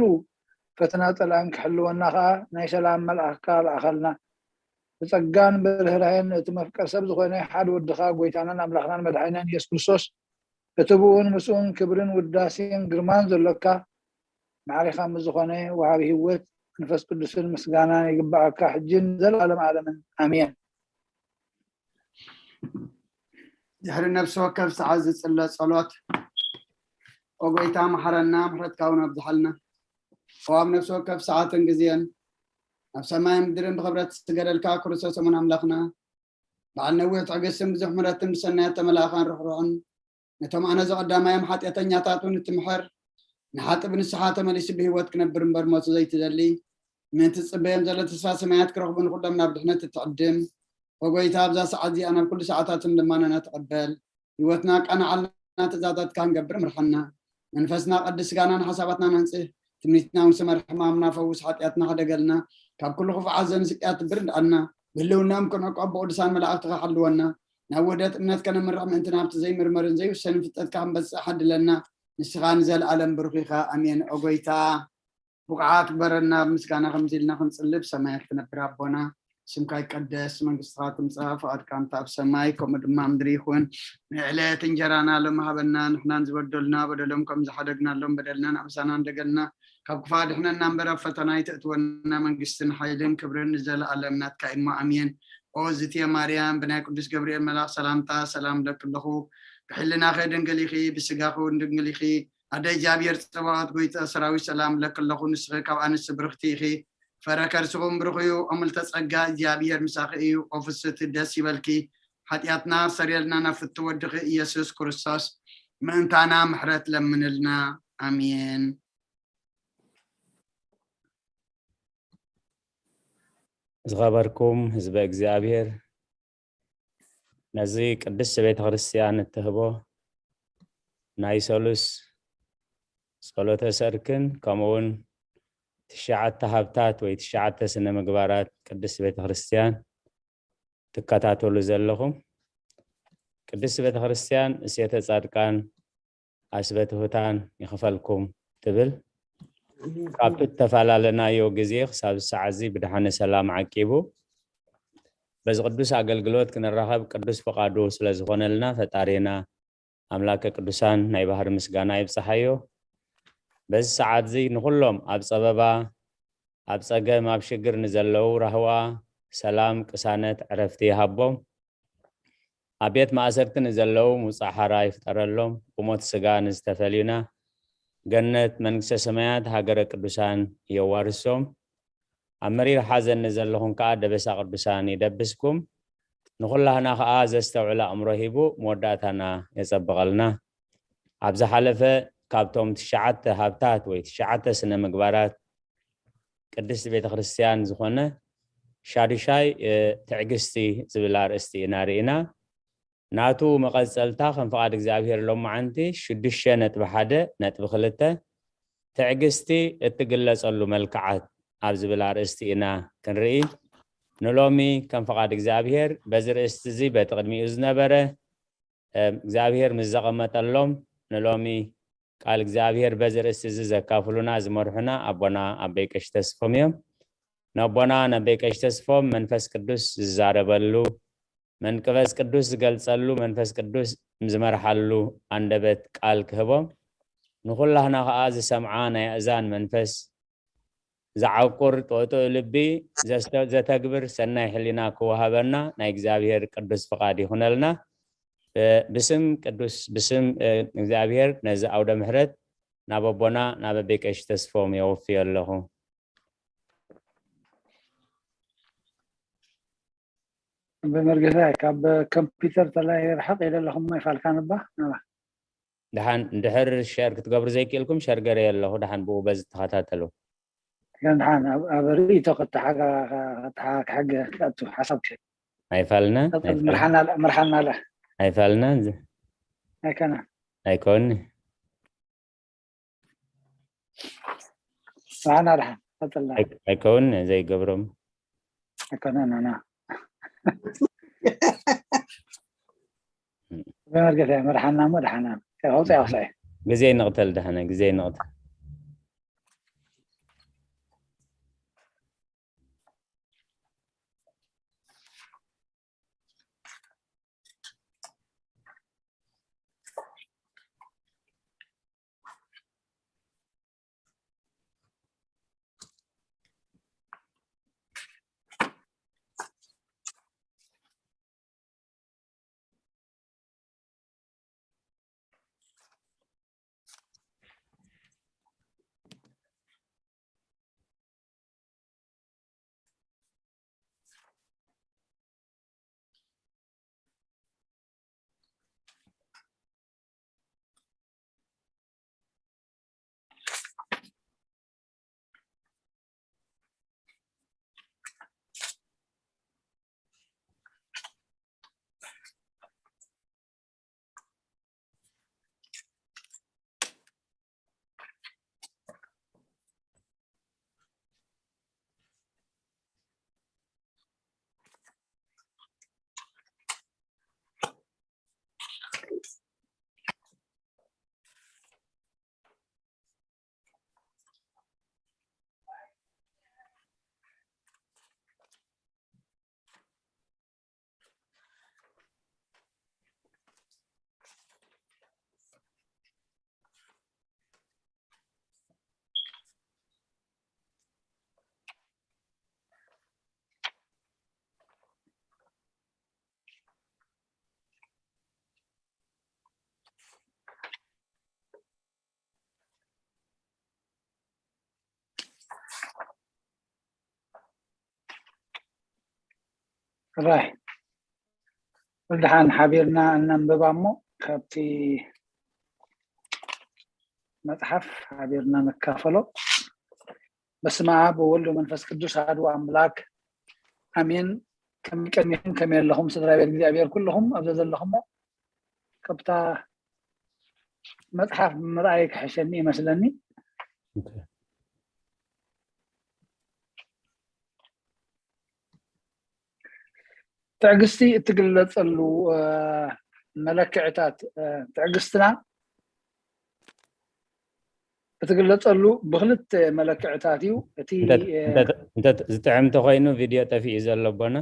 ፈተና ጸላእን ክሕልወና ከኣ ናይ ሰላም መልኣኽካ ለኣኸልና። ብጸጋን ብርህራሄን እቲ መፍቀር ሰብ ዝኾነ ሓደ ወድኻ ጎይታናን ኣምላኽናን መድሓኒናን ኢየሱስ ክርስቶስ፣ እቲ ብኡን ምስኡን ክብርን ውዳሴን ግርማን ዘሎካ፣ ማዕሪኻ ምስ ዝኾነ ወሃቢ ህይወት መንፈስ ቅዱስን ምስጋናን ይግብኣካ፣ ሕጂን ዘላለም ዓለምን። ኣሜን። ድሕሪ ነፍሲ ወከፍ ሰዓት ዝጽለ ጸሎት። ኦ ጎይታ፣ መሓረና፣ ምሕረትካ እውን ኣብዝሓልና። ኦ ኣብ ነፍሲ ወከፍ ሰዓትን ግዜን፣ ኣብ ሰማይን ምድርን ብኽብረት ዝገደልካ ክርስቶስ እሙን ኣምላኽና፣ በዓል ነዊሕ ትዕግስትን ብዙሕ ምሕረትን ብሰናያት ተመላእኻን ርሕሩሕን፣ ነቶም ኣነ ዝቐዳማዮም ሓጢኣተኛታት እውን እትምሕር፣ ንሓጢእ ብንስሓ ተመሊሱ ብህይወት ክነብር እምበር ሞቱ ዘይትደሊ፣ ምእንቲ ዝጽበዮም ዘሎ ተስፋ ሰማያት ክረኽቡ ንኹሎም ናብ ድሕነት እትዕድም፣ ኦ ጎይታ፣ ኣብዛ ሰዓት እዚኣ ናብ ኩሉ ሰዓታትን ልማናና ተቐበል። ህይወትና ኣቃናዓልና፣ ትእዛዛትካ ክንገብር ምርሓና። መንፈስና ቀድስ፣ ስጋናን ሓሳባትናን ኣንጽህ። ትምኒትና እውን ስመር፣ ሕማምና ፈውስ፣ ሓጢኣትና ሕደገልና፣ ካብ ኩሉ ክፉእ ሓዘን ስቅያት ትብር እንዳኣና። ብህልውናኦም ክንዕቆብ ብቅዱሳን መላእኽትኻ ሓልወና። ናብ ውህደት እምነት ከነምርሕ ምእንቲ ናብቲ ዘይምርመርን ዘይውሰንን ፍልጠትካ ክንበጽሕ ዓድለና። ንስኻ ንዘለኣለም ብሩኽ ኢኻ። ኣሜን። ኦ ጎይታ፣ ብቑዓት ግበረና፣ ኣብ ምስጋና ከምዚ ኢልና ክንጽሊ። ብሰማያት ትነብር ኣቦና፣ ስምካ ይቀደስ፣ መንግስትኻ ትምጻእ፣ ፍቓድካ እንተ ኣብ ሰማይ ከምኡ ድማ ኣብ ምድሪ ይኹን። ንዕለት እንጀራና ሎሚ ሃበና፣ ንሕናን ዝበደሉና በደሎም ከም ዝሓደግናሎም በደልና ንኣምሳና እንደገልና፣ ካብ ክፋ ድሕነና እምበር ኣብ ፈተና ኣይተእትወና፣ መንግስትን ሓይልን ክብርን ንዘለኣለም ናትካ እሞ ኣሜን። ኦ ዝትየ ማርያም፣ ብናይ ቅዱስ ገብርኤል መልኣኽ ሰላምታ ሰላም እብለኪ ኣለኹ፣ ብሕልናኺ ድንግል ኢኺ፣ ብስጋኺ እውን ድንግል ኢኺ። ኣደ እግዚኣብሔር ጸባኦት፣ ጎይታ ሰራዊት፣ ሰላም እብለኪ ኣለኹ፣ ንስኺ ካብ ኣንስቲ ብርኽቲ ኢኺ፣ ፍረ ከርስኺ እውን ብሩኽ እዩ። ኦ ምልዕተ ጸጋ፣ እግዚኣብሔር ምሳኺ እዩ። ኦ ፍስሕቲ፣ ደስ ይበልኪ፣ ሓጢኣትና ኣስተሰርየልና፣ ናብ ፍትው ወድኺ ኢየሱስ ክርስቶስ ምእንታና ምሕረት ለምንልና። ኣሜን። ዝኸበርኩም ህዝበ እግዚኣብሔር፣ ነዚ ቅድስቲ ቤተ ክርስቲያን እትህቦ ናይ ሰሉስ ጸሎተ ሰርክን ከምኡ እውን ትሽዓተ ሃብታት ወይ ትሽዓተ ስነ ምግባራት ቅድስቲ ቤተ ክርስቲያን ትከታተሉ ዘለኹም፣ ቅድስቲ ቤተ ክርስቲያን እሴተ ጻድቃን ኣስበ ትሑታን ይኽፈልኩም ትብል። ካብቲ እተፈላለናዮ ግዜ ክሳብ ሰዓት እዚ ብድሓነ ሰላም ዓቂቡ በዚ ቅዱስ ኣገልግሎት ክንራኸብ ቅዱስ ፍቓዱ ስለ ዝኾነልና ፈጣሪና ኣምላከ ቅዱሳን ናይ ባህሪ ምስጋና ይብጽሓዮ። በዚ ሰዓት እዚ ንኹሎም ኣብ ጸበባ፣ ኣብ ጸገም፣ ኣብ ሽግር ንዘለዉ ራህዋ፣ ሰላም፣ ቅሳነት፣ ዕረፍቲ ይሃቦም። ኣብ ቤት ማእሰርቲ ንዘለዉ ምውጻእ ሓራ ይፍጠረሎም። ብሞት ስጋ ንዝተፈልዩና ገነት መንግስተ ሰማያት ሃገረ ቅዱሳን የዋርሶም። ኣብ መሪር ሓዘን ንዘለኹም ከኣ ደበሳ ቅዱሳን ይደብስኩም። ንኹላህና ከኣ ዘስተውዕል ኣእምሮ ሂቡ መወዳእታና የጸብቐልና። ኣብ ዝሓለፈ ካብቶም ትሽዓተ ሃብታት ወይ ትሽዓተ ስነ ምግባራት ቅድስቲ ቤተ ክርስቲያን ዝኾነ ሻዱሻይ ትዕግስቲ ዝብል ኣርእስቲ ኢና ርኢና። ናቱ መቐጸልታ ከም ፍቓድ እግዚኣብሔር ሎማዓንቲ ሽዱሽተ ነጥቢ ሓደ ነጥቢ ክልተ ትዕግስቲ እትግለጸሉ መልክዓት ኣብ ዝብል ኣርእስቲ ኢና ክንርኢ። ንሎሚ ከም ፍቓድ እግዚኣብሔር በዚ ርእስቲ እዚ በቲ ቅድሚኡ ዝነበረ እግዚኣብሔር ምስ ዘቐመጠሎም ንሎሚ ቃል እግዚኣብሔር በዚ ርእስቲ እዚ ዘካፍሉና ዝመርሑና ኣቦና ኣበይ ቀሺ ተስፎም እዮም። ነቦና ነበይ ቀሺ ተስፎም መንፈስ ቅዱስ ዝዛረበሉ መንቅበስ ቅዱስ ዝገልጸሉ መንፈስ ቅዱስ ዝመርሓሉ ኣንደበት ቃል ክህቦም ንኹላህና ከዓ ዝሰምዓ ናይ ኣእዛን መንፈስ ዝዓቁር ጥዑጥዑ ልቢ ዘተግብር ሰናይ ሕሊና ክወሃበና ናይ እግዚኣብሔር ቅዱስ ፍቓድ ይኹነልና። ብስም ቅዱስ ብስም እግዚኣብሔር ነዚ ኣውደ ምሕረት ናብ ኣቦና ናብ ኣበይ ቀሺ ተስፎም የወፍዮ ኣለኹ። ብመርጌታ ካብ ኮምፒውተር ተላይ ርሓቕ ኢለ ኣለኹም ኣይፋልካ ነባ ናባ ድሓን እንድሕር ሸር ክትገብሩ ዘይክእልኩም ሸር ገረ ኣለኹ። ድሓን ብኡ በዚ ተኸታተሉ። ድሓን ኣብ ርእይቶ ክሓገ ክኣቱ ሓሳብ ክሸ ኣይፋልና መርሓና ኣለ ኣይፋልና ኣይከና ኣይኮኒ ንዓና ድሓን ቀጥልና ኣይከውን ዘይገብሮም ኣይኮነና ና ብመርገታ መርሓና እሞ ድሓና ከውፀ ያውሳይ ግዜ ንቕተል ድሓነ ግዜ ንቕተል ራይ ብድሓን ሓቢርና እነንብባ እሞ ካብቲ መፅሓፍ ሓቢርና ንካፈሎ። በስመ ኣብ ወወልድ ወመንፈስ ቅዱስ ኣሐዱ ኣምላክ ኣሜን። ከመይ ቀኒኹም ከመይ ኣለኹም ስድራ ቤት እግዚኣብሔር ኩልኹም ኣብዛ ዘለኹሞ ካብታ መፅሓፍ ምርኣይ ክሕሸኒ ይመስለኒ። ትዕግስቲ እትግለፀሉ መለክዕታት ትዕግስትና እትግለፀሉ ብክልተ መለክዕታት እዩ። እቲ ዝጥዕም ተኮይኑ ቪድዮ ጠፊኡ ዘሎ ኣቦና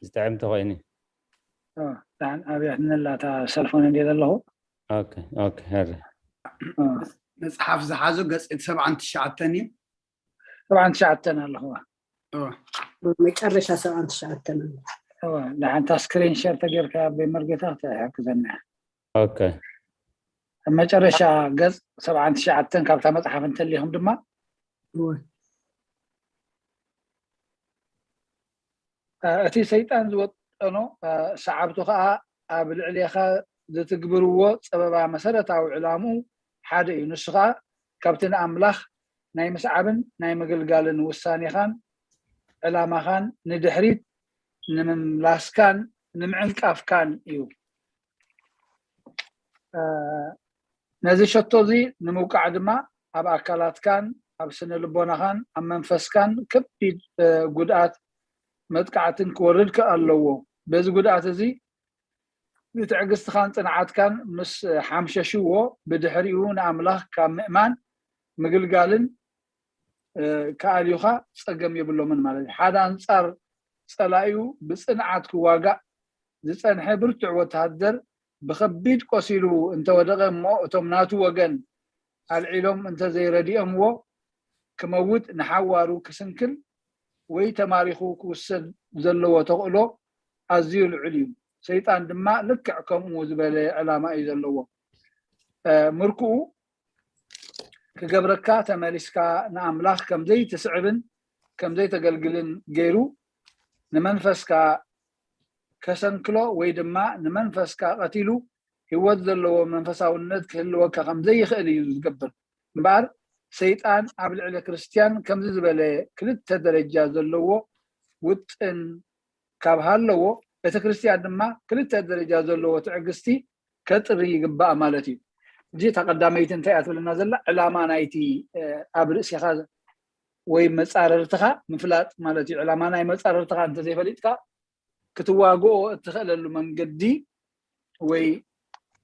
ዝጥዕም ተኮይኑ ኣብያትነላታ ሰልፎን እንደ ዘለኹ ሀረ መፅሓፍ ዝሓዙ ገፂ ሰብዓን ትሽዓተን እዩ። ሰብዓን ትሽዓተን ኣለኹዋ መጨረሻ ሰብዓን ትሽዓተን ኣሎ። ንሓንታ ስክሪን ሸር ተጌርካ ብመርጌታ ትሕግዘና ኦኬ መጨረሻ ገፅ ሰብዓን ትሽዓተን ካብታ መፅሓፍ እንተሊኹም ድማ እቲ ሰይጣን ዝወጠኖ ሰዓብቱ ከዓ ኣብ ልዕሌኻ ዝትግብርዎ ፀበባ መሰረታዊ ዕላምኡ ሓደ እዩ። ንሱ ከዓ ካብቲ ንኣምላኽ ናይ ምስዓብን ናይ ምግልጋልን ውሳኔኻን ዕላማኻን ንድሕሪት ንምምላስካን ንምዕንቃፍካን እዩ። ነዚ ሸቶ እዚ ንምውቃዕ ድማ ኣብ ኣካላትካን ኣብ ስነ ልቦናኻን ኣብ መንፈስካን ከቢድ ጉድኣት መጥቃዕትን ክወርድ ኣለዎ። በዚ ጉድኣት እዚ ንትዕግስትኻን ጽንዓትካን ምስ ሓምሸሽዎ ብድሕሪኡ ንኣምላኽ ካብ ምእማን ምግልጋልን ከኣልዩኻ ጸገም የብሎምን ማለት እዩ። ሓደ ኣንጻር ጸላኢኡ ብጽንዓት ክዋጋእ ዝጸንሐ ብርቱዕ ወተሃደር ብኸቢድ ቆሲሉ እንተወደቐ እሞ እቶም ናቱ ወገን ኣልዒሎም እንተዘይረዲኦምዎ ክመውት ንሓዋሩ ክስንክል ወይ ተማሪኹ ክውሰድ ዘለዎ ተኽእሎ ኣዝዩ ልዑል እዩ። ሰይጣን ድማ ልክዕ ከምኡ ዝበለ ዕላማ እዩ ዘለዎ። ምርኩኡ ክገብረካ ተመሊስካ ንኣምላኽ ከምዘይትስዕብን ከምዘይተገልግልን ገይሩ ንመንፈስካ ከሰንክሎ ወይ ድማ ንመንፈስካ ቀቲሉ ህይወት ዘለዎ መንፈሳውነት ክህልወካ ከምዘይኽእል እዩ ዝገብር። እምበኣር ሰይጣን ኣብ ልዕሊ ክርስትያን ከምዚ ዝበለ ክልተ ደረጃ ዘለዎ ውጥን ካብ ሃለዎ እቲ ክርስትያን ድማ ክልተ ደረጃ ዘለዎ ትዕግስቲ ከጥሪ ይግባእ ማለት እዩ። እዚ እታ ቀዳመይቲ እንታይ እያ ትብለና ዘላ? ዕላማ ናይቲ ኣብ ርእሲኻ ወይ መፃረርትኻ ምፍላጥ ማለት እዩ። ዕላማ ናይ መፃረርትኻ እንተዘይፈሊጥካ ክትዋግኦ እትኽእለሉ መንገዲ ወይ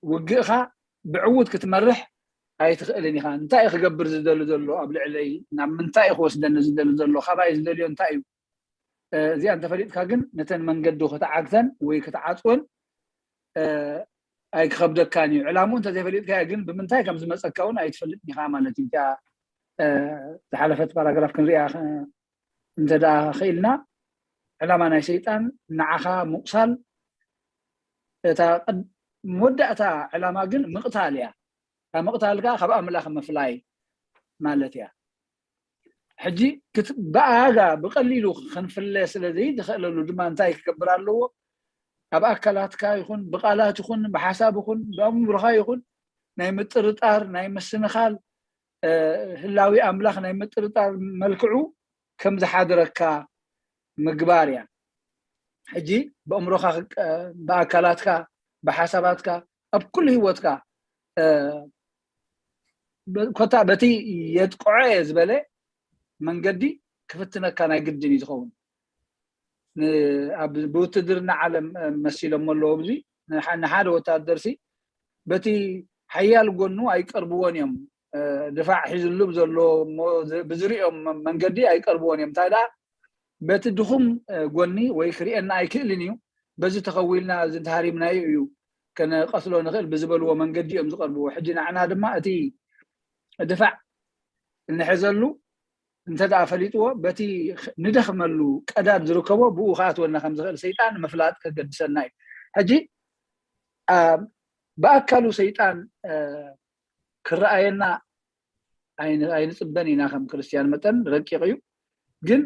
ውግእኻ ብዕዉት ክትመርሕ ኣይትኽእልን ኢኻ። እንታይ እዩ ክገብር ዝደሊ ዘሎ ኣብ ልዕለይ? ናብ ምንታይ እዩ ክወስደኒ ዝደሊ ዘሎ? ካባይ ዝደልዮ እንታይ እዩ? እዚኣ እንተፈሊጥካ ግን ነተን መንገዲ ክትዓግተን ወይ ክትዓፅወን ኣይክኸብደካን እዩ። ዕላምኡ እንተዘይፈሊጥካዮ ግን ብምንታይ ከም ዝመፀካ እውን ኣይትፈልጥን ኢኻ ማለት እዩ። እዚኣ ዝሓለፈት ፓራግራፍ ክንሪኣ እንተ ደኣ ኽኢልና ዕላማ ናይ ሰይጣን ንዓኻ ምቑሳል፣ እታ መወዳእታ ዕላማ ግን ምቕታል እያ። ካብ ምቕታል ከዓ ካብ ኣምላኽ ምፍላይ ማለት እያ። ሕጂ ብኣጋ ብቐሊሉ ክንፍለ ስለ ዘይትኽእለሉ ድማ እንታይ ክገብር ኣለዎ? ኣብ ኣካላትካ ይኹን ብቓላት ይኹን ብሓሳብ ይኹን ብኣእምሮኻ ይኹን ናይ ምጥርጣር ናይ ምስንኻል ህላዊ ኣምላኽ ናይ ምጥርጣር መልክዑ ከም ዝሓድረካ ምግባር እያ። ሕጂ ብኣእምሮኻ ብኣካላትካ ብሓሳባትካ ኣብ ኩሉ ህይወትካ ኮታ በቲ የጥቅዖ እየ ዝበለ መንገዲ ክፍትነካ ናይ ግድን እዩ ዝኸውን። ብውትድርና ዓለም መሲሎም ኣለዎ። እዚ ንሓደ ወታደርሲ በቲ ሓያል ጎኑ ኣይቀርብዎን እዮም። ድፋዕ ሒዝሉ ብዘሎ ብዝሪኦም መንገዲ ኣይቀርብዎን እዮም። እንታይ ደኣ በቲ ድኹም ጎኒ ወይ ክርእየና ኣይክእልን እዩ፣ በዚ ተኸዊልና እዚ እንተሃሪምናዮ እዩ ከነቐትሎ ንኽእል ብዝበልዎ መንገዲ እዮም ዝቐርብዎ። ሕጂ ንዓና ድማ እቲ ድፋዕ እንሕዘሉ እንተ ደኣ ፈሊጥዎ በቲ ንደኽመሉ ቀዳድ ዝርከቦ ብኡ ክኣትወና ከም ዝኽእል ሰይጣን ምፍላጥ ከገድሰና እዩ። ሕጂ ብኣካሉ ሰይጣን ክረኣየና ኣይንፅበን ኢና። ከም ክርስትያን መጠን ረቂቕ እዩ፣ ግን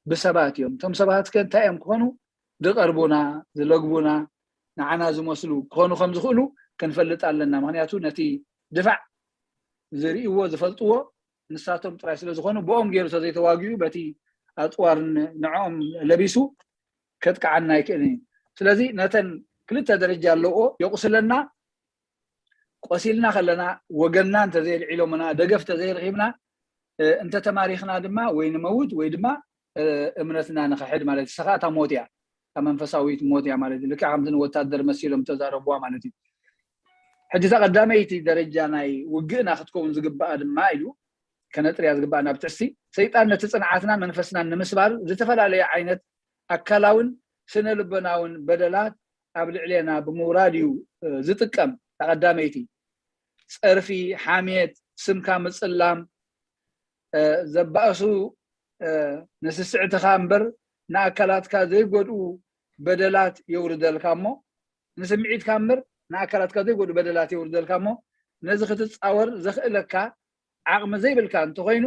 ብሰባት እዮም። እቶም ሰባት ከ እንታይ እዮም ክኾኑ? ዝቐርቡና፣ ዝለግቡና፣ ንዓና ዝመስሉ ክኾኑ ከም ዝኽእሉ ክንፈልጥ ኣለና። ምክንያቱ ነቲ ድፋዕ ዝርእይዎ ዝፈልጥዎ ንሳቶም ጥራይ ስለ ዝኾኑ ብኦም ገይሩ ተዘይተዋጊኡ በቲ ኣፅዋር ንዕኦም ለቢሱ ከጥቅዓና ኣይክእልን እዩ። ስለዚ ነተን ክልተ ደረጃ ኣለዎ። የቑስለና፣ ቆሲልና ከለና ወገንና እንተዘይልዒሎምና ደገፍ እንተዘይረኺብና እንተተማሪኽና ድማ ወይ ንመውት ወይ ድማ እምነትና ንኽሕድ ማለት እዩ። ንሳ እታ ሞት እያ፣ እታ መንፈሳዊት ሞት እያ ማለት እዩ። ልክዕ ከምቲ ንወታደር መሲሎም ተዛረብዋ ማለት እዩ። ሕጂ እታ ቀዳመይቲ ደረጃ ናይ ውግእና ክትከውን ዝግብኣ ድማ ኢሉ ከነጥርያ ዝግብኣና ብትሕስቲ ሰይጣን ነቲ ጽንዓትናን መንፈስናን ንምስባር ዝተፈላለየ ዓይነት ኣካላውን ስነ ልቦናውን በደላት ኣብ ልዕሌና ብምውራድ እዩ ዝጥቀም። እታ ቀዳመይቲ ጸርፊ፣ ሓሜት፣ ስምካ ምጽላም፣ ዘባእሱ ንስስዕትኻ እምበር ንኣካላትካ ዘይጎድኡ በደላት የውርደልካ እሞ ንስምዒትካ እምበር ንኣካላትካ ዘይጎድኡ በደላት የውርደልካ እሞ ነዚ ክትጻወር ዘኽእለካ ዓቕሚ ዘይብልካ እንተኾይኑ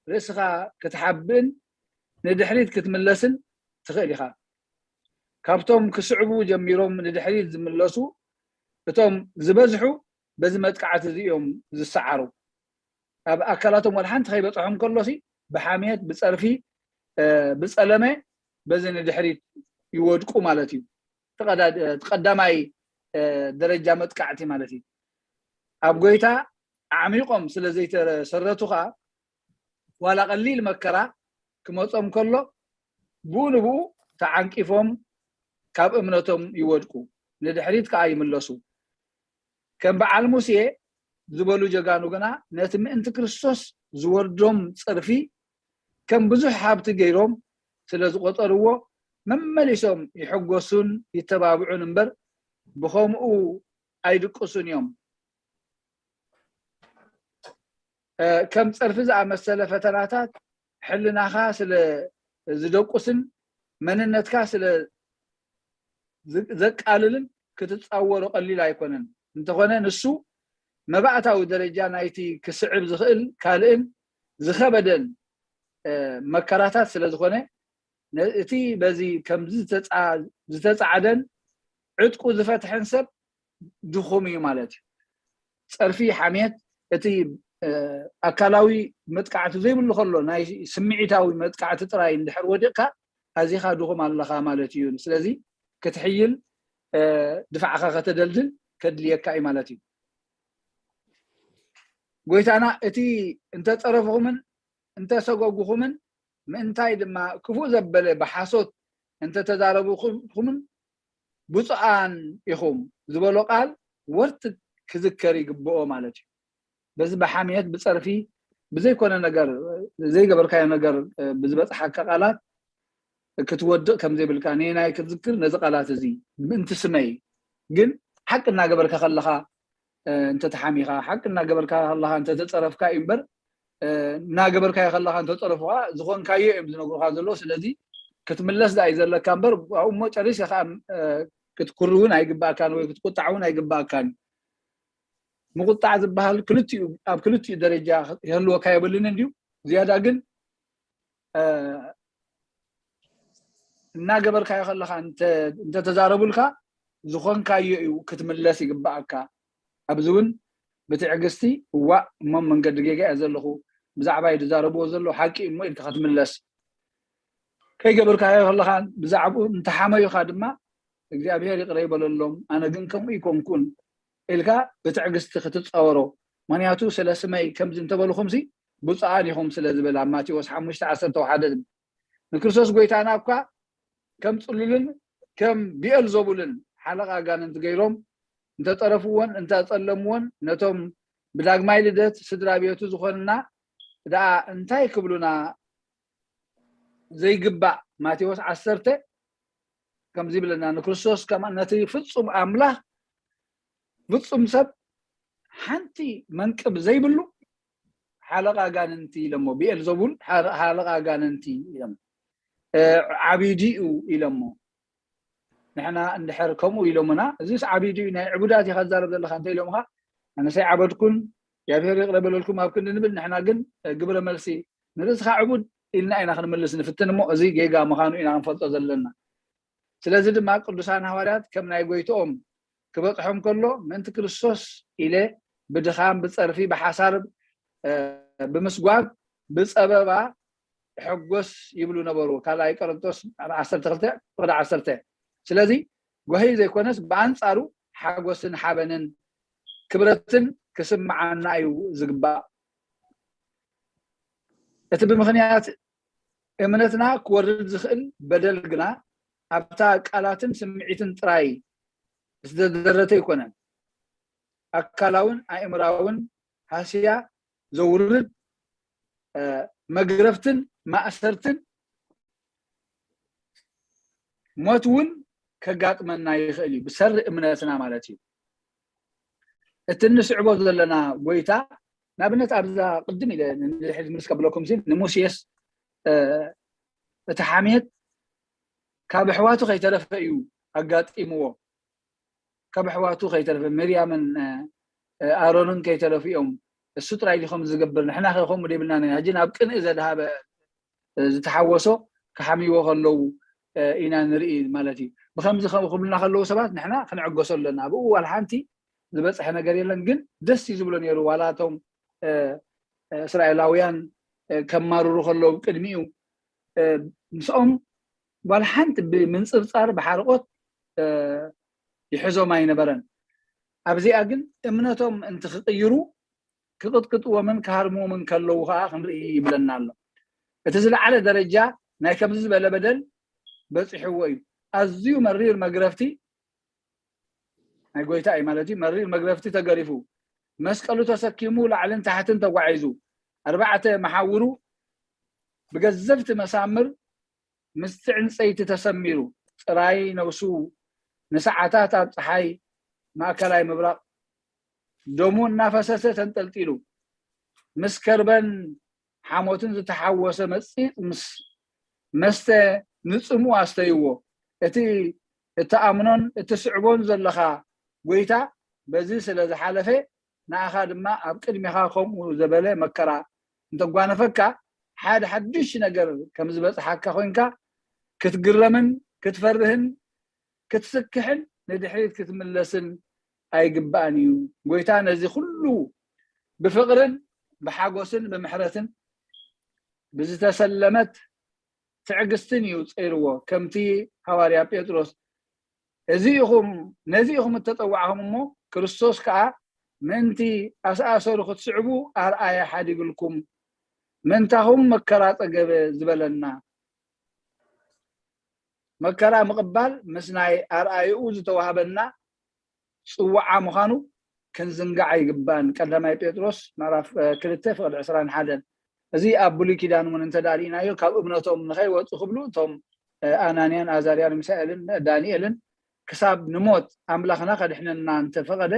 ርእስኻ ክትሓብእን ንድሕሪት ክትምለስን ትኽእል ኢኻ። ካብቶም ክስዕቡ ጀሚሮም ንድሕሪት ዝምለሱ እቶም ዝበዝሑ በዚ መጥቃዕቲ እዚ እዮም ዝሰዓሩ። ኣብ ኣካላቶም ዋላ ሓንቲ ከይበፅሖም ከሎሲ ብሓሜት ብፀርፊ ብፀለመ በዚ ንድሕሪት ይወድቁ ማለት እዩ። ቀዳማይ ደረጃ መጥቃዕቲ ማለት እዩ። ኣብ ጎይታ ኣዕሚቆም ስለ ዘይተሰረቱ ከዓ ዋላ ቀሊል መከራ ክመፆም ከሎ ብኡ ንብኡ ተዓንቂፎም ካብ እምነቶም ይወድቁ፣ ንድሕሪት ከዓ ይምለሱ። ከም በዓል ሙሴ ዝበሉ ጀጋኑ ግና ነቲ ምእንቲ ክርስቶስ ዝወርዶም ፀርፊ ከም ብዙሕ ሃብቲ ገይሮም ስለ ዝቆጠርዎ መመሊሶም ይሕጎሱን ይተባብዑን እምበር ብኸምኡ ኣይድቅሱን እዮም። ከም ፀርፊ ዝኣመሰለ ፈተናታት ሕልናኻ ስለ ዝደቁስን መንነትካ ስለ ዘቃልልን ክትፃወሮ ቀሊል ኣይኮነን። እንተኾነ ንሱ መባእታዊ ደረጃ ናይቲ ክስዕብ ዝኽእል ካልእን ዝኸበደን መከራታት ስለ ዝኾነ እቲ በዚ ከም ዝተፃዕደን ዕጥቁ ዝፈትሐን ሰብ ድኹም እዩ ማለት እዩ። ፀርፊ፣ ሓሜት፣ እቲ ኣካላዊ መጥቃዕቲ ዘይብሉ ከሎ ናይ ስምዒታዊ መጥቃዕቲ ጥራይ እንድሕር ወዲቕካ ኣዚኻ ድኹም ኣለኻ ማለት እዩ። ስለዚ ክትሕይል ድፋዕኻ ከተደልድል ከድልየካ እዩ ማለት እዩ። ጎይታና እቲ እንተፀረፍኹምን እንተሰጎጉኹምን ምእንታይ ድማ ክፉእ ዘበለ ብሓሶት እንተተዛረብኹምን ብፁዓን ኢኹም ዝበሎ ቃል ወርት ክዝከር ይግብኦ ማለት እዩ። በዚ ብሓሜት ብፀርፊ ብዘይኮነ ነገር ዘይገበርካዮ ነገር ብዝበፅሓካ ቃላት ክትወድቕ ከም ዘይብልካ ነየናይ ክትዝክር ነዚ ቃላት እዚ ምእንቲ ስመይ ግን ሓቂ እናገበርካ ከለኻ እንተተሓሚኻ ሓቂ እናገበርካ ከለኻ እንተተፀረፍካ እዩ እምበር እናገበርካዮ ከለኻ እንተፀረፉኻ ዝኾንካዮ እዮም ዝነግሩኻ ዘለዉ። ስለዚ ክትምለስ ዳ እዩ ዘለካ እምበር ኣብኡ እሞ ጨሪስ ኢኻ ክትኩሪ እውን ኣይግባእካን ወይ ክትቁጣዕ እውን ኣይግባእካን። ምቁጣዕ ዝበሃል ክልቲኡ ኣብ ክልቲኡ ደረጃ ይህልወካ የብልን እንድዩ። ዝያዳ ግን እናገበርካዮ ከለኻ እንተተዛረቡልካ ዝኾንካዮ እዩ ክትምለስ ይግባኣካ። ኣብዚ እውን ብትዕግስቲ እዋእ እሞ መንገዲ ጌጋ እየ ዘለኹ ብዛዕባ እዩ ዝዛረብዎ ዘሎ ሓቂ እሞ ኢልካ ክትምለስ ከይገበርካዮ ከለኻ ብዛዕባኡ እንተሓመዩኻ ድማ እግዚኣብሔር ይቕረ ይበለሎም ኣነ ግን ከምኡ ይኮንኩን ኢልካ ብትዕግስቲ ክትፃወሮ። ምክንያቱ ስለ ስመይ ከምዚ እንተበልኹምሲ ብፁዓን ኢኹም ስለ ዝብል ኣብ ማቴዎስ ሓሙሽተ ዓሰርተ ሓደ ንክርስቶስ ጎይታና እኳ ከም ፅሉልን ከም ቢኤልዘቡልን ሓለቓ ኣጋንንቲ ገይሮም እንተፀረፍዎን እንተፀለምዎን ነቶም ብዳግማይ ልደት ስድራ ቤቱ ዝኾንና ደኣ እንታይ ክብሉና ዘይግባእ። ማቴዎስ ዓሰርተ ከምዚ ይብለና ንክርስቶስ ከም ነቲ ፍፁም ኣምላኽ ፍፁም ሰብ ሓንቲ መንቅብ ዘይብሉ ሓለቓ ኣጋንንቲ ኢሎሞ ብኤልዘቡል ሓለቓ ኣጋንንቲ ኢሎም ዓቢዲ እዩ ኢሎሞ። ንሕና እንድሕር ከምኡ ኢሎምና እዚስ ዓቢዲ እዩ ናይ ዕቡዳት ኢኻ ትዛረብ ዘለካ እንተ ኢሎምካ ኣነሰይ ዓበድኩን እግዚኣብሔር ይቕረ በለልኩም ኣብ ክንዲ ንብል ንሕና ግን ግብረ መልሲ ንርእስኻ ዕቡድ ኢልና ኢና ክንምልስ ንፍትን እሞ እዚ ጌጋ ምዃኑ ኢና ክንፈልጦ ዘለና። ስለዚ ድማ ቅዱሳን ሃዋርያት ከም ናይ ጎይትኦም ክበፅሖም ከሎ ምእንቲ ክርስቶስ ኢለ ብድኻም ብፀርፊ ብሓሳር ብምስጓግ ብፀበባ ሕጎስ ይብሉ ነበሩ። ካልኣይ ቆሮንቶስ ዓሰርተ ክልተ ፍቕዲ ዓሰርተ ስለዚ ጓሂ ዘይኮነስ ብኣንፃሩ ሓጎስን ሓበንን ክብረትን ክስምዓና እዩ ዝግባእ። እቲ ብምኽንያት እምነትና ክወርድ ዝኽእል በደል ግና ኣብታ ቃላትን ስምዒትን ጥራይ ዝተደረተ ኣይኮነን። ኣካላውን ኣእምራውን ሃስያ ዘውርድ መግረፍትን ማእሰርትን ሞት እውን ከጋጥመና ይኽእል እዩ ብሰሪ እምነትና ማለት እዩ። እቲ እንስዕቦ ዘለና ጎይታ ንኣብነት ኣብዛ ቅድም ኢለ ንድሕሪት ምልስ ከብለኩም ሲ ንሙሴስ እቲ ሓሜት ካብ ኣሕዋቱ ከይተረፈ እዩ ኣጋጢምዎ። ካብ ኣሕዋቱ ከይተረፈ ሚርያምን ኣሮንን ከይተረፉ እዮም እሱ ጥራይ ዲኹም ዝገብር ንሕና ከ ከምኡ ደይብልና ሕጂ ናብ ቅንኢ ዘድሃበ ዝተሓወሶ ክሓምይዎ ከለዉ ኢና ንርኢ ማለት እዩ። ብከምዚ ክብሉና ከለዉ ሰባት ንሕና ክንዕገሶ ኣለና። ብኡ ዋላ ሓንቲ ዝበፅሐ ነገር የለን። ግን ደስ እዩ ዝብሎ ነይሩ ዋላ እቶም እስራኤላውያን ከማርሩ ከለዉ ቅድሚኡ ምስኦም ዋላ ሓንቲ ብምንፅብፃር ብሓርቆት ይሕዞም ኣይነበረን። ኣብዚኣ ግን እምነቶም እንትክቅይሩ ክቅጥቅጥዎምን ክሃርምዎምን ከለዉ ከዓ ክንርኢ ይብለና ኣሎ። እቲ ዝለዓለ ደረጃ ናይ ከምዚ ዝበለ በደል በፂሕዎ እዩ። ኣዝዩ መሪር መግረፍቲ ናይ ጎይታ እዩ ማለት እዩ። መሪር መግረፍቲ ተገሪፉ፣ መስቀሉ ተሰኪሙ ላዕልን ታሕትን ተጓዒዙ፣ ኣርባዕተ መሓውሩ ብገዘፍቲ መሳምር ምስቲ ዕንፀይቲ ተሰሚሩ፣ ጥራይ ነብሱ ንሰዓታት ኣብ ፀሓይ ማእከላይ ምብራቕ ደሙ እናፈሰሰ ተንጠልጢሉ፣ ምስ ከርበን ሓሞትን ዝተሓወሰ መፂፅ ምስ መስተ ንፅምኡ ኣስተይዎ። እቲ እትኣምኖን እትስዕቦን ዘለኻ ጎይታ በዚ ስለ ዝሓለፈ፣ ንኣኻ ድማ ኣብ ቅድሚኻ ከምኡ ዘበለ መከራ እንተጓነፈካ፣ ሓደ ሓድሽ ነገር ከም ዝበፅሓካ ኮይንካ ክትግረምን ክትፈርህን ክትስክሕን ንድሕሪት ክትምለስን ኣይግባእን እዩ። ጎይታ ነዚ ኩሉ ብፍቕርን ብሓጎስን ብምሕረትን ብዝተሰለመት ትዕግስትን እዩ ጸይርዎ። ከምቲ ሃዋርያ ጴጥሮስ፣ እዚ ኢኹም፣ ነዚ ኢኹም እተጸዋዕኹም እሞ፣ ክርስቶስ ከኣ ምእንቲ ኣስኣሰሩ ክትስዕቡ ኣርኣያ ሓዲግልኩም፣ ምእንታኹም መከራ ጸገበ ዝበለና። መከራ ምቕባል ምስ ናይ ኣርኣይኡ ዝተዋህበና ጽዋዓ ምዃኑ ክንዝንጋዕ ኣይግባእን። ቀዳማይ ጴጥሮስ ምዕራፍ ክልተ ፍቕዲ ዕስራን ሓደን። እዚ ኣብ ብሉይ ኪዳን እውን እንተዳሪእናዮ ካብ እምነቶም ንኸይወፁ ክብሉ እቶም ኣናንያን ኣዛርያን ሚሳኤልን ዳንኤልን ክሳብ ንሞት ኣምላኽና ከድሕነና እንተፈቐደ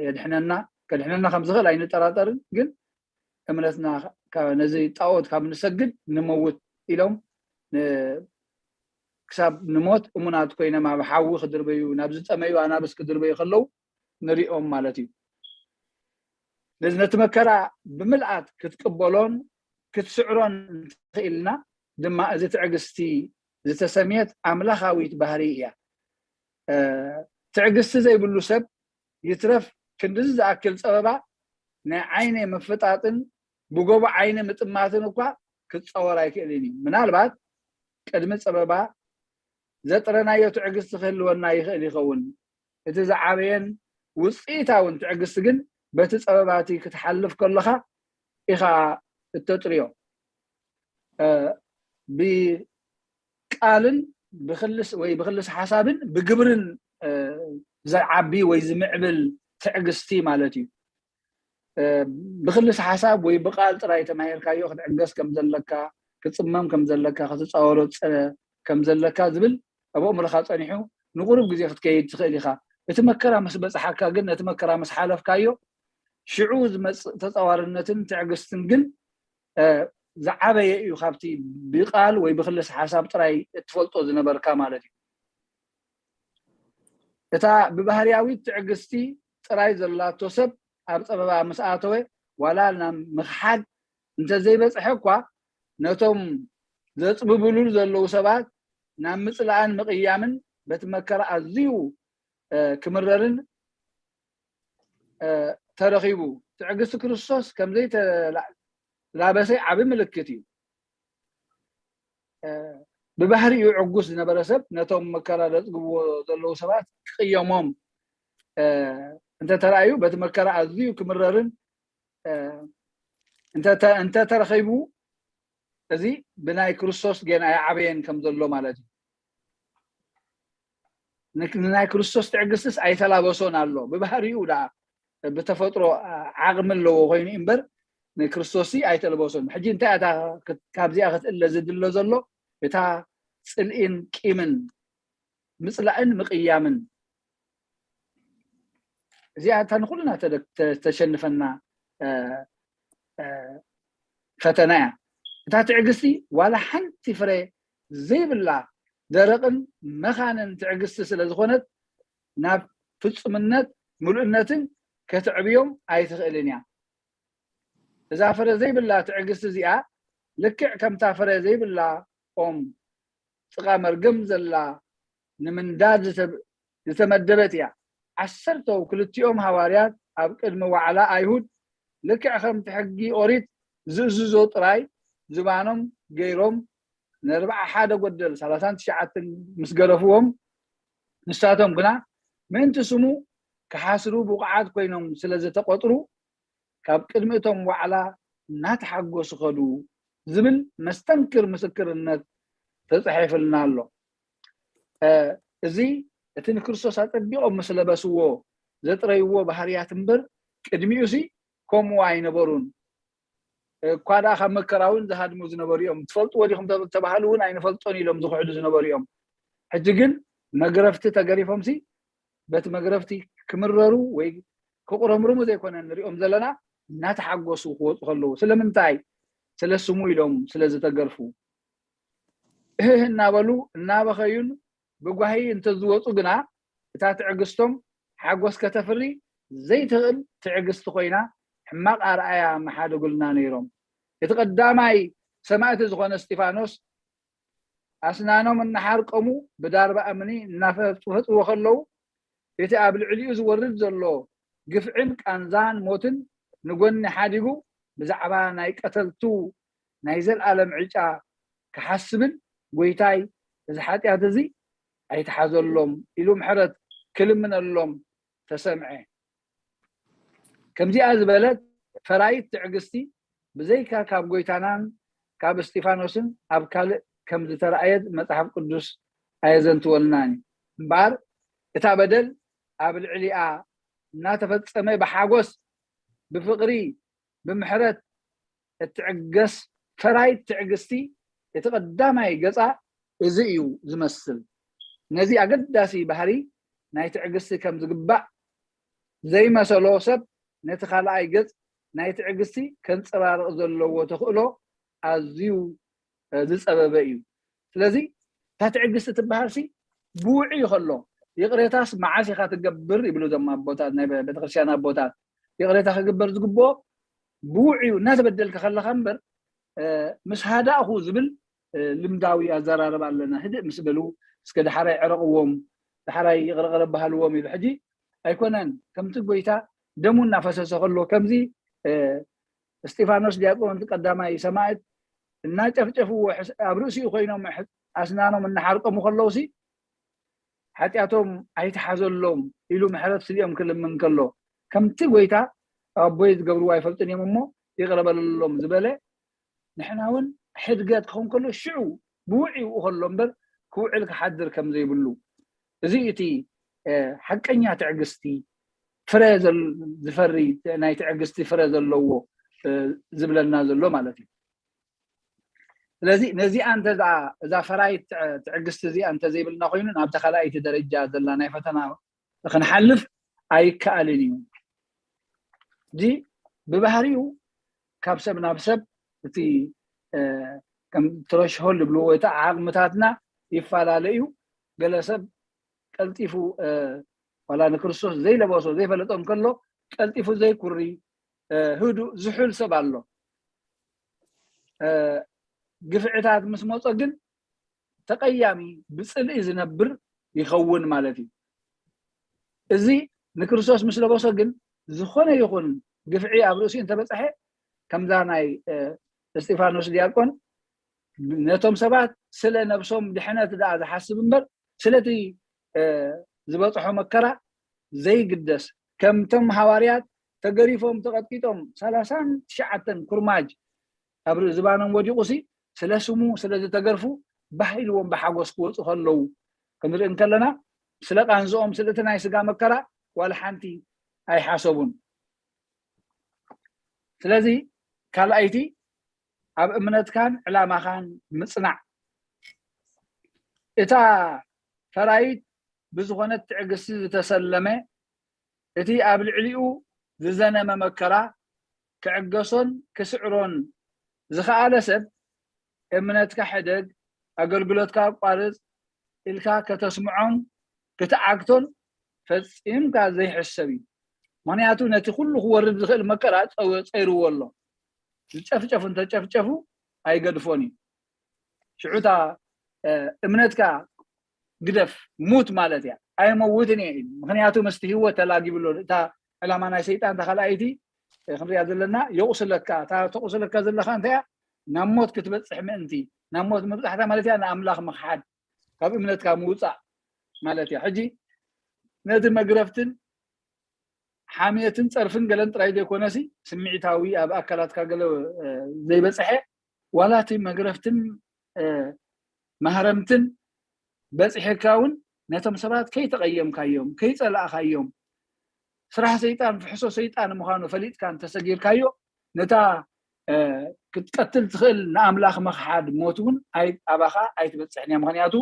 የድሕነና። ከድሕነና ከም ዝኽእል ኣይንጠራጠርን፣ ግን እምነትና ነዚ ጣዖት ካብ ንሰግድ ንመውት ኢሎም ክሳብ ንሞት እሙናት ኮይኖም ኣብ ሓዊ ክድርበዩ፣ ናብ ዝጠመዩ ኣናብስ ክድርበዩ ከለዉ ንሪኦም ማለት እዩ። ስለዚ ነቲ መከራ ብምልኣት ክትቅበሎን ክትስዕሮን እንተኽኢልና ድማ እዚ ትዕግስቲ ዝተሰምየት ኣምላኻዊት ባህሪ እያ። ትዕግስቲ ዘይብሉ ሰብ ይትረፍ ክንድዚ ዝኣክል ፀበባ ናይ ዓይኒ ምፍጣጥን ብጎቦ ዓይኒ ምጥማትን እኳ ክፀወር ኣይክእልን እዩ። ምናልባት ቅድሚ ፀበባ ዘጥረናዮ ትዕግስቲ ክህልወና ይኽእል ይኸውን። እቲ ዝዓበየን ውፅኢታውን ትዕግስቲ ግን በቲ ፀበባቲ ክትሓልፍ ከለኻ ኢኻ እተጥርዮ። ብቃልን ብክልስ ወይ ብክልስ ሓሳብን ብግብርን ዝዓቢ ወይ ዝምዕብል ትዕግስቲ ማለት እዩ። ብክልስ ሓሳብ ወይ ብቃል ጥራይ ተማሂርካዮ ክትዕገስ ከም ዘለካ፣ ክትፅመም ከም ዘለካ፣ ክትፃወሮ ከም ዘለካ ዝብል ኣብ ኣእምሮኻ ፀኒሑ ንቁሩብ ግዜ ክትከይድ ትኽእል ኢኻ። እቲ መከራ ምስ በፅሓካ ግን፣ ነቲ መከራ ምስ ሓለፍካዮ፣ ሽዑ ዝመፅእ ተፃዋርነትን ትዕግስትን ግን ዝዓበየ እዩ ካብቲ ብቃል ወይ ብክልስ ሓሳብ ጥራይ እትፈልጦ ዝነበርካ ማለት እዩ። እታ ብባህርያዊት ትዕግስቲ ጥራይ ዘላቶ ሰብ ኣብ ጸበባ ምስ ኣተወ፣ ዋላ ናብ ምኽሓድ እንተዘይበጽሐ እኳ፣ ነቶም ዘጽብብሉ ዘለዉ ሰባት ናብ ምጽላእን ምቕያምን በቲ መከራ ኣዝዩ ክምረርን ተረኺቡ። ትዕግስቲ ክርስቶስ ከም ዘይተላበሰ ዓቢ ምልክት እዩ። ብባህሪኡ ዕጉስ ዝነበረ ሰብ ነቶም መከራ ዘጽግብዎ ዘለዉ ሰባት ክቕየሞም እንተተራእዩ፣ በቲ መከራ ኣዝዩ ክምረርን እንተተረኺቡ፣ እዚ ብናይ ክርስቶስ ጌና ኣይዓበየን ከም ዘሎ ማለት እዩ። ንናይ ክርስቶስ ትዕግስትስ ኣይተላበሶን ኣሎ። ብባህሪኡ ደኣ ብተፈጥሮ ዓቕሚ ኣለዎ ኮይኑ እምበር ንክርስቶስ ኣይተልበሶን። ሕጂ እንታይ እታ ካብዚኣ ክትእለ ዝድሎ ዘሎ? እታ ጽልኢን ቂምን ምጽላእን ምቕያምን እዚኣ እታ ንኩልና ተሸንፈና ፈተና እያ። እታ ትዕግስቲ ዋላ ሓንቲ ፍረ ዘይብላ ደረቕን መኻንን ትዕግስቲ ስለ ዝኾነት ናብ ፍጹምነት ምሉእነትን ከተዕብዮም ኣይትኽእልን እያ። እዛ ፍረ ዘይብላ ትዕግስቲ እዚኣ ልክዕ ከምታ ፍረ ዘይብላ ኦም ጥቓ መርገም ዘላ ንምንዳድ ዝተመደበት እያ። ዓሰርተው ክልቲኦም ሃዋርያት ኣብ ቅድሚ ዋዕላ ኣይሁድ ልክዕ ከምቲ ሕጊ ኦሪት ዝእዝዞ ጥራይ ዝባኖም ገይሮም ንኣርብዓ ሓደ ጎደል ሰላሳን ትሽዓተን ምስ ገረፍዎም፣ ንሳቶም ግና ምእንቲ ስሙ ክሓስሩ ብቑዓት ኮይኖም ስለ ዝተቖጥሩ፣ ካብ ቅድሚ እቶም ዋዕላ እናተሓጎሱ ኸዱ ዝብል መስተንክር ምስክርነት ተጻሒፍልና ኣሎ። እዚ እቲ ንክርስቶስ ኣጸቢቖም ምስ ለበስዎ ዘጥረይዎ ባህርያት እምበር፣ ቅድሚኡ ሲ ከምኡ ኣይነበሩን። እኳ ደኣ ካብ መከራ እውን ዝሃድሙ ዝነበሩ እዮም። ትፈልጥዎ ዲኹም ተባሃሉ እውን ኣይንፈልጦን ኢሎም ዝኽሕዱ ዝነበሩ እዮም። ሕጂ ግን መግረፍቲ ተገሪፎምሲ በቲ መግረፍቲ ክምረሩ ወይ ክቑረምርሙ ዘይኮነ ንሪኦም ዘለና፣ እናተሓጎሱ ክወፁ ከለዉ። ስለምንታይ? ስለ ስሙ ኢሎም ስለ ዝተገርፉ። እህህ እናበሉ እናበኸዩን ብጓሂ እንተዝወፁ ግና፣ እታ ትዕግስቶም ሓጎስ ከተፍሪ ዘይትኽእል ትዕግስቲ ኮይና፣ ሕማቕ ኣርኣያ መሓደጉልና ነይሮም። እቲ ቀዳማይ ሰማእቲ ዝኾነ እስጢፋኖስ ኣስናኖም እናሓርቀሙ ብዳርባ እምኒ እናፈጥወጥዎ ከለዉ፣ እቲ ኣብ ልዕሊኡ ዝወርድ ዘሎ ግፍዕን ቃንዛን ሞትን ንጎኒ ሓዲጉ፣ ብዛዕባ ናይ ቀተልቱ ናይ ዘልኣለም ዕጫ ክሓስብን፣ "ጎይታይ፣ እዚ ሓጢኣት እዚ ኣይትሓዘሎም" ኢሉ ምሕረት ክልምነሎም ተሰምዐ። ከምዚኣ ዝበለት ፈራይት ትዕግስቲ ብዘይካ ካብ ጎይታናን ካብ እስጢፋኖስን ኣብ ካልእ ከም ዝተራእየት መጽሓፍ ቅዱስ ኣየዘንትወልናን እዩ። እምበኣር እታ በደል ኣብ ልዕሊኣ እናተፈጸመ ብሓጎስ፣ ብፍቕሪ፣ ብምሕረት እትዕገስ ፈራይት ትዕግስቲ እቲ ቀዳማይ ገጻ እዚ እዩ ዝመስል። ነዚ ኣገዳሲ ባህሪ ናይ ትዕግስቲ ከም ዝግባእ ዘይመሰሎ ሰብ ነቲ ካልኣይ ገጽ ናይ ትዕግስቲ ከንጸባርቕ ዘለዎ ተኽእሎ ኣዝዩ፣ እ፣ ዝጸበበ እዩ። ስለዚ እታ ትዕግስቲ ትበሃልሲ ብውዕዩ ከሎ፣ ይቕሬታስ መዓስ ኢኻ ትገብር ይብሉ እዞም ኣቦታት፣ ናይ ቤተክርስትያን ኣቦታት። ይቕሬታ ክግበር ዝግብኦ ብውዕዩ እናተበደልካ ከለኻ እምበር፣ እ፣ ምስ ሃዳእኹ ዝብል፣ እ፣ ልምዳዊ ኣዘራርባ ኣለና። ህድእ ምስ በሉ፣ እስከ ዳሕራይ ዕረቕዎም፣ ዳሕራይ ይቕረ ቅረ በሃልዎም ኢሉ። ሕጂ ኣይኮነን፣ ከምቲ ጎይታ ደሙ እናፈሰሰ ከሎ፣ ከምዚ፣ እ፣ እስጢፋኖስ ዲያቆን፣ እቲ ቀዳማይ ሰማዕት፣ እናጨፍጨፍዎ፣ ሕስ-፣ ኣብ ርእሲኡ ኮይኖም፣ ሕ-፣ ኣስናኖም እናሓርቀሙ ከለውሲ፣ ሓጢኣቶም ኣይትሓዘሎም ኢሉ ምሕረት ስሊኦም ክልምን ከሎ፣ ከምቲ ጎይታ፣ "ኣቦይ ዝገብርዎ ኣይፈልጡን እዮም እሞ ይቕረ በለሎም" ዝበለ፣ ንሕና እውን ሕድገት ክኸውን ከሎ ሽዑ ብውዕዩ ከሎ እምበር ክውዕል ክሓድር ከም ዘይብሉ፣ እዚ እቲ፣ እ፣ ሓቀኛ ትዕግስቲ ፍረ ዘል-፣ ዝፈሪ ናይ ትዕግስቲ ፍረ ዘለዎ፣ እ፣ ዝብለና ዘሎ ማለት እዩ። ስለዚ ነዚኣ እንተ እዛ፣ እዛ ፈራይት ትዕ-፣ ትዕግስቲ እዚኣ እንተ ዘይብልና ኮይኑ፣ ናብታ ካልኣይቲ ደረጃ ዘላ ናይ ፈተና ክንሓልፍ ኣይከኣልን እዩ። እዚ ብባህሪኡ ካብ ሰብ ናብ ሰብ እቲ፣ እ፣ ከም ትረሽሆልድ ዝብልዎ ወይ እቲ ዓቕምታትና ይፈላለ እዩ። ገለ ሰብ ቀልጢፉ፣ እ፣ ዋላ ንክርስቶስ ዘይለበሶ ዘይፈለጦ እንከሎ ቀልጢፉ ዘይኩሪ፣ እ፣ ህዱእ ዝሑል ሰብ ኣሎ። እ፣ ግፍዕታት ምስ መጾ ግን ተቐያሚ ብጽልኢ ዝነብር ይኸውን ማለት እዩ። እዚ ንክርስቶስ ምስ ለበሶ ግን ዝኾነ ይኹን ግፍዒ ኣብ ርእሲኡ እንተበጽሐ፣ ከምዛ ናይ፣ እ፣ እስጢፋኖስ ዲያቆን ነቶም ሰባት ስለ ነብሶም ድሕነት ደኣ ዝሓስብ እምበር ስለቲ፣ እ፣ ዝበጽሖ መከራ ዘይግደስ፣ ከምቶም ሃዋርያት ተገሪፎም ተቐጥቂጦም ሰላሳን ትሽዓተን ኩርማጅ ኣብ ዝባኖም ወዲቑሲ ስለ ስሙ ስለ ዝተገርፉ ባህ ኢልዎም ብሓጎስ ክወጹ ከለዉ ክንርኢ እንከለና፣ ስለ ቃንዝኦም፣ ስለ እቲ ናይ ስጋ መከራ ዋላ ሓንቲ ኣይሓሰቡን። ስለዚ ካልኣይቲ ኣብ እምነትካን ዕላማኻን ምጽናዕ። እታ ፈራይት ብዝኾነት ትዕግስቲ ዝተሰለመ፣ እቲ ኣብ ልዕሊኡ ዝዘነመ መከራ ክዕገሶን ክስዕሮን ዝኸኣለ ሰብ፣ እምነትካ ሕደግ፣ ኣገልግሎትካ ኣቋርጽ ኢልካ ከተስምዖን ክትዓግቶን ፈጺምካ ዘይሕሰብ እዩ። ምኽንያቱ ነቲ ኩሉ ክወርድ ዝኽእል መከራ ጸው-፣ ጸይርዎ ኣሎ። ዝጨፍጨፉ እንተጨፍጨፉ ኣይገድፎን እዩ። ሽዑ እታ፣ እ፣ እምነትካ ግደፍ፣ ሙት ማለት እያ። ኣይመውትን እየ ኢሉ። ምኽንያቱ ምስቲ ህይወት ተላጊቡ ኣሎ። እታ ዕላማ ናይ ሰይጣን እታ ካልኣይቲ፣ እ፣ ክንሪኣ ዘለና፣ የቑስለካ። እታ ተቑስለካ ዘለኻ እንታይ እያ? ናብ ሞት ክትበፅሕ ምእንቲ፣ ናብ ሞት ምብፃሕታ ማለት እያ ንኣምላኽ ምኽሓድ፣ ካብ እምነትካ ምውፃእ ማለት እያ። ሕጂ ነቲ መግረፍትን ሓምየትን ፀርፍን ገለን ጥራይ ዘይኮነሲ፣ ስምዒታዊ ኣብ ኣካላትካ ገለ ዘይበፅሐ፣ ዋላ እቲ መግረፍትን ማህረምትን በፂሕካ እውን፣ ነቶም ሰባት ከይተቐየምካዮም፣ ከይፀላእካዮም፣ ስራሕ ሰይጣን ፍሕሶ ሰይጣን ምዃኑ ፈሊጥካ እንተሰጊርካዮ፣ ነታ ክትቀትል ትኽእል ንኣምላኽ ምኽሓድ ሞት እውን ኣባኻ ኣይትበፅሕን እያ። ምኽንያቱ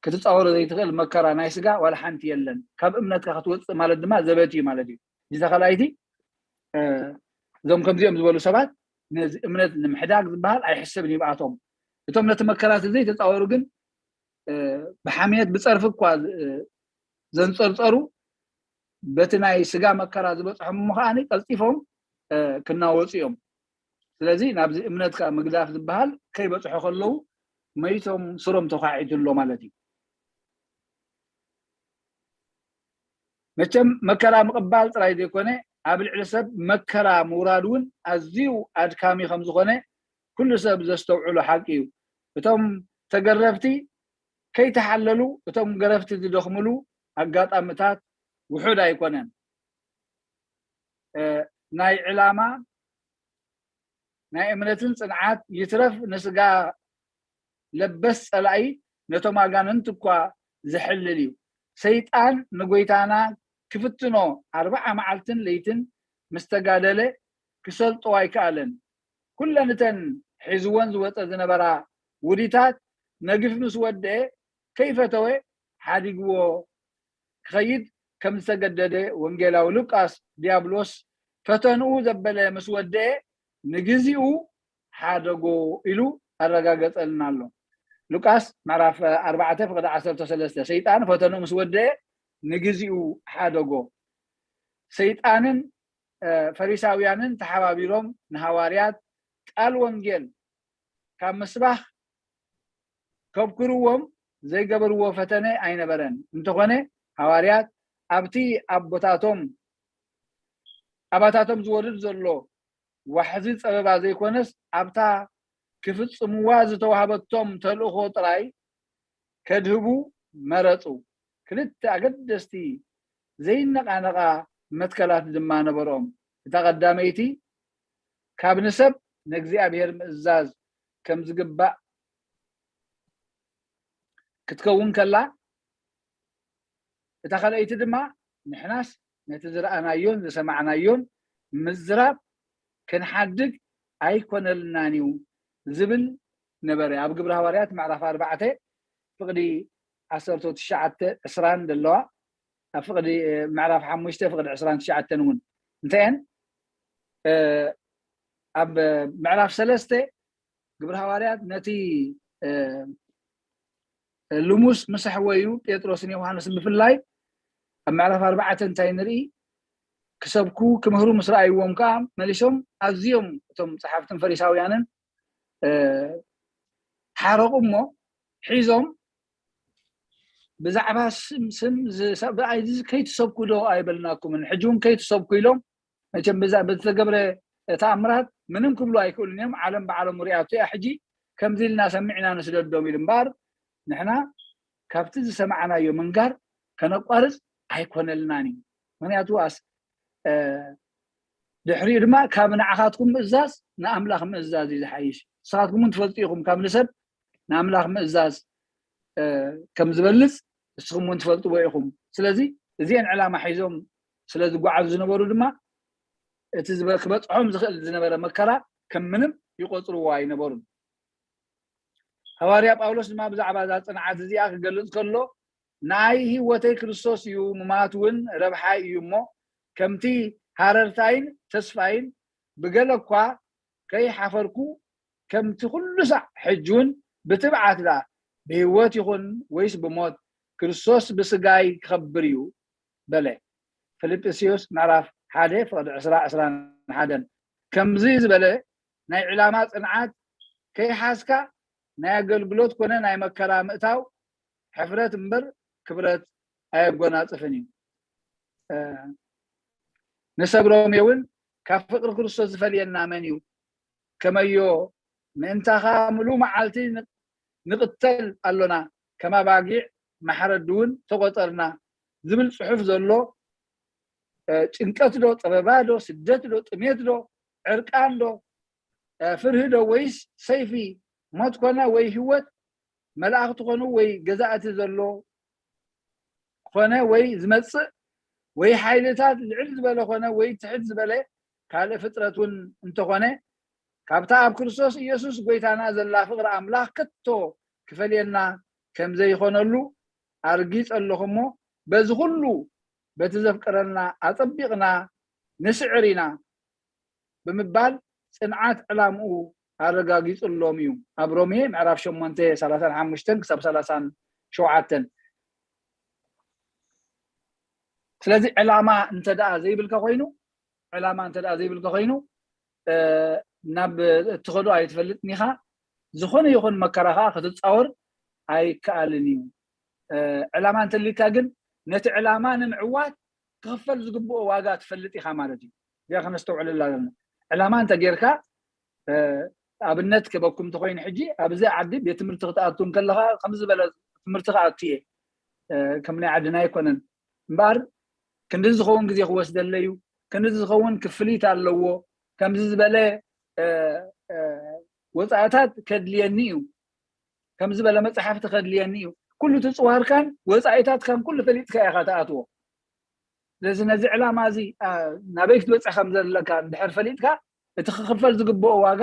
ክትፃወሮ ዘይትኽእል መከራ ናይ ስጋ ዋላ ሓንቲ የለን። ካብ እምነትካ ክትወፅእ ማለት ድማ ዘበት እዩ ማለት እዩ። እዛ ካልኣይቲ እዞም ከምዚኦም ዝበሉ ሰባት ነዚ እምነት ንምሕዳግ ዝበሃል ኣይሕሰብን ይብኣቶም። እቶም ነቲ መከራ ዘይተፃወሩ ግን ብሓምየት ብፀርፊ እኳ ዘንፀርፀሩ በቲ ናይ ስጋ መከራ ዝበፅሖም እሞ ከዓኒ ቀልጢፎም ክናወፁ እዮም። ስለዚ ናብዚ እምነትካ ምግዳፍ ዝበሃል ከይበፅሖ ከለዉ መይቶም ስሮም ተኳዒቱ ኣሎ ማለት እዩ። መቸም መከራ ምቕባል ጥራይ ዘይኮነ ኣብ ልዕሊ ሰብ መከራ ምውራድ እውን ኣዝዩ ኣድካሚ ከም ዝኾነ ኩሉ ሰብ ዘስተውዕሎ ሓቂ እዩ። እቶም ተገረፍቲ ከይተሓለሉ እቶም ገረፍቲ ዝደኽምሉ ኣጋጣምታት ውሑድ ኣይኮነን። ናይ ዕላማ ናይ እምነትን ፅንዓት ይትረፍ ንስጋ ለበስ ፀላኢ ነቶም ኣጋንንት እኳ ዝሕልል እዩ። ሰይጣን ንጎይታና ክፍትኖ ኣርብዓ መዓልትን ለይትን ምስ ተጋደለ ክሰልጦ ኣይከኣለን። ኩለን እተን ሒዝወን ዝወፀ ዝነበራ ውዲታት ነጊፍ ምስ ወደአ ከይፈተወ ሓዲግዎ ክኸይድ ከም ዝተገደደ ወንጌላዊ ሉቃስ ዲያብሎስ ፈተንኡ ዘበለ ምስ ወደአ ንግዚኡ ሓደጎ ኢሉ ኣረጋገጸልና ኣሎ። ሉቃስ ምዕራፍ ኣርባዕተ ፍቕዲ ዓሰርተ ሰለስተ ሰይጣን ፈተንኡ ምስ ወደአ ንግዚኡ ሓደጎ። ሰይጣንን ፈሪሳውያንን ተሓባቢሮም ንሃዋርያት ቃል ወንጌል ካብ ምስባኽ ከብክርዎም ዘይገበርዎ ፈተነ ኣይነበረን። እንተኾነ ሃዋርያት ኣብቲ ኣቦታቶም ኣባታቶም ዝወርድ ዘሎ ዋሕዚ ጸበባ ዘይኮነስ ኣብታ ክፍጽምዋ ዝተዋህበቶም ተልእኾ ጥራይ ከድህቡ መረጹ። ክልተ ኣገደስቲ ዘይነቓነቓ መትከላት ድማ ነበሮም። እታ ቀዳመይቲ ካብ ንሰብ ንእግዚኣብሔር ምእዛዝ ከም ዝግባእ ክትከውን ከላ፣ እታ ካልኣይቲ ድማ ንሕናስ ነቲ ዝረኣናዮን ዝሰማዕናዮን ምዝራብ ክንሓድግ ኣይኮነልናን እዩ ዝብል ነበረ። ኣብ ግብሪ ሃዋርያት ምዕራፍ ኣርባዕተ ፍቕዲ ዓሰርተ ትሽዓተ ዕስራን ዘለዋ ኣብ ፍቕዲ ምዕራፍ ሓሙሽተ ፍቕዲ ዕስራን ትሽዓተን እውን እንተየን ኣብ ምዕራፍ ሰለስተ ግብሪ ሃዋርያት ነቲ ልሙስ ምሳሕወዩ ጴጥሮስን ዮሃንስን ብፍላይ ኣብ ምዕራፍ ኣርባዕተ እንታይ ንርኢ? ክሰብኩ ክምህሩ ምስ ረኣይዎም ከዓ መሊሶም ኣዝዮም እቶም ጸሓፍትን ፈሪሳውያንን ሓረቑ እሞ ሒዞም ብዛዕባ ስም ስም ከይትሰብኩ ዶ ኣይበልናኩምን? ሕጂ እውን ከይትሰብኩ ኢሎም መቸም ብዛ በተገብረ ተኣምራት ምንም ክብሉ ኣይክእሉን እዮም። ዓለም ባዕሎም ሪኣቶ እያ። ሕጂ ከምዚ ኢልና ሰሚዕና ንስደዶም ኢሉ እምበር ንሕና ካብቲ ዝሰማዕናዮ ምንጋር ከነቋርፅ ኣይኮነልናን እዩ። ምክንያቱ ኣስ ድሕሪኡ ድማ ካብ ንዓኻትኩም ምእዛዝ ንኣምላኽ ምእዛዝ እዩ ዝሓይሽ። ንስኻትኩም እውን ትፈልጡ ኢኹም ካብ ንሰብ ንኣምላኽ ምእዛዝ ከም ዝበልፅ ንስኹም እውን ትፈልጥዎ ኢኹም። ስለዚ እዚአን ዕላማ ሒዞም ስለ ዝጓዓዙ ዝነበሩ ድማ እቲ ክበፅሖም ዝኽእል ዝነበረ መከራ ከም ምንም ይቆፅርዎ ኣይነበሩን። ሃዋርያ ጳውሎስ ድማ ብዛዕባ እዛ ፅንዓት እዚኣ ክገልፅ ከሎ ንኣይ ህይወተይ ክርስቶስ እዩ፣ ምማት እውን ረብሓይ እዩ እሞ ከምቲ ሃረርታይን ተስፋይን ብገለ እኳ ከይሓፈርኩ ከምቲ ኩሉ ሳዕ ሕጂ እውን ብትብዓት ደኣ ብህይወት ይኹን ወይስ ብሞት ክርስቶስ ብስጋይ ክኸብር እዩ በለ። ፊልጵስዩስ ምዕራፍ ሓደ ፍቕዲ ዕስራ ዕስራን ሓደን ከምዚ ዝበለ ናይ ዕላማ ጽንዓት ከይሓዝካ ናይ ኣገልግሎት ኮነ ናይ መከራ ምእታው ሕፍረት እምበር ክብረት ኣየጎናጽፍን እዩ። ንሰብ ሮሜ እውን ካብ ፍቕሪ ክርስቶስ ዝፈልየና መን እዩ? ከመዮ ምእንታኻ ምሉእ መዓልቲ ንቕተል ኣሎና፣ ከም ኣባጊዕ ማሕረዲ እውን ተቖጸርና ዝብል ጽሑፍ ዘሎ ጭንቀት ዶ፣ ጸበባ ዶ፣ ስደት ዶ፣ ጥሜት ዶ፣ ዕርቃን ዶ፣ ፍርሂ ዶ፣ ወይስ ሰይፊ፣ ሞት ኮነ ወይ ህይወት፣ መላእኽቲ ኮኑ ወይ ገዛእቲ ዘሎ ኮነ ወይ ዝመጽእ፣ ወይ ሓይልታት ልዕል ዝበለ ኮነ ወይ ትሕት ዝበለ ካልእ ፍጥረት እውን እንተኾነ፣ ካብታ ኣብ ክርስቶስ ኢየሱስ ጎይታና ዘላ ፍቕሪ ኣምላኽ ከቶ ክፈልየና ከም ዘይኾነሉ ኣርጊጸ ኣለኹ እሞ፣ በዚ ኩሉ በቲ ዘፍቅረና ኣጸቢቕና ንስዕር ኢና ብምባል ጽንዓት ዕላምኡ ኣረጋጊጽሎም እዩ። ኣብ ሮሜ ምዕራፍ ሸሞንተ ሰላሳን ሓሙሽተን ክሳብ ሰላሳን ሸውዓተን። ስለዚ ዕላማ እንተ ደኣ ዘይብልካ ኮይኑ፣ ዕላማ እንተ ደኣ ዘይብልካ ኮይኑ፣ ናብ እትኸዶ ኣይትፈልጥን ኢኻ። ዝኾነ ይኹን መከራ ከዓ ክትጻወር ኣይከኣልን እዩ። ዕላማ እንተሊካ ግን ነቲ ዕላማ ንምዕዋት ክኽፈል ዝግብኦ ዋጋ ትፈልጥ ኢኻ ማለት እዩ። እዚኣ ከነስተውዕለላ ዘለና። ዕላማ እንተ ጌርካ፣ ኣብነት ክበኩም እንተኮይኑ፣ ሕጂ ኣብዚ ዓዲ ቤት ትምህርቲ ክትኣቱ እንከለኻ ከምዚ ዝበለ ትምህርቲ ክኣቱ እየ፣ ከም ናይ ዓድና ኣይኮነን እምበኣር፣ ክንዲ ዝኸውን ግዜ ክወስደለይ እዩ፣ ክንዲ ዝኸውን ክፍሊት ኣለዎ፣ ከምዚ ዝበለ ወፃእታት ከድልየኒ እዩ፣ ከምዚ ዝበለ መፅሓፍቲ ከድልየኒ እዩ። ኩሉ ትፅዋርካን ወፃኢታትካን ኩሉ ፈሊጥካ ኢኻ ትኣትዎ። ስለዚ ነዚ ዕላማ እዚ ናበይ ክትበፅሕ ከም ዘለካ እንድሕር ፈሊጥካ፣ እቲ ክኽፈል ዝግብኦ ዋጋ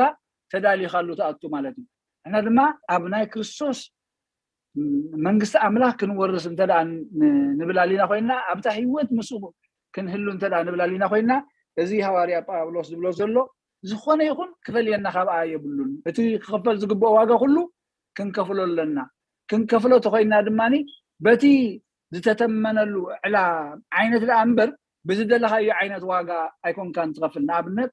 ተዳሊኻሉ ትኣቱ ማለት እዩ። ንሕና ድማ ኣብ ናይ ክርስቶስ መንግስቲ ኣምላኽ ክንወርስ እንተ ንብል ኣሊና ኮይንና፣ ኣብታ ህይወት ምስኡ ክንህሉ እንተ ንብል ኣሊና ኮይንና፣ እዚ ሃዋርያ ጳውሎስ ዝብሎ ዘሎ ዝኾነ ይኹን ክፈልየና ካብኣ የብሉን። እቲ ክኽፈል ዝግብኦ ዋጋ ኩሉ ክንከፍሎ ኣለና። ክንከፍሎ ተኮይንና ድማ በቲ ዝተተመነሉ ዕላ ዓይነት ደኣ እምበር ብዝደለኻዮ ዓይነት ዋጋ ኣይኮንካን ትኸፍል። ንኣብነት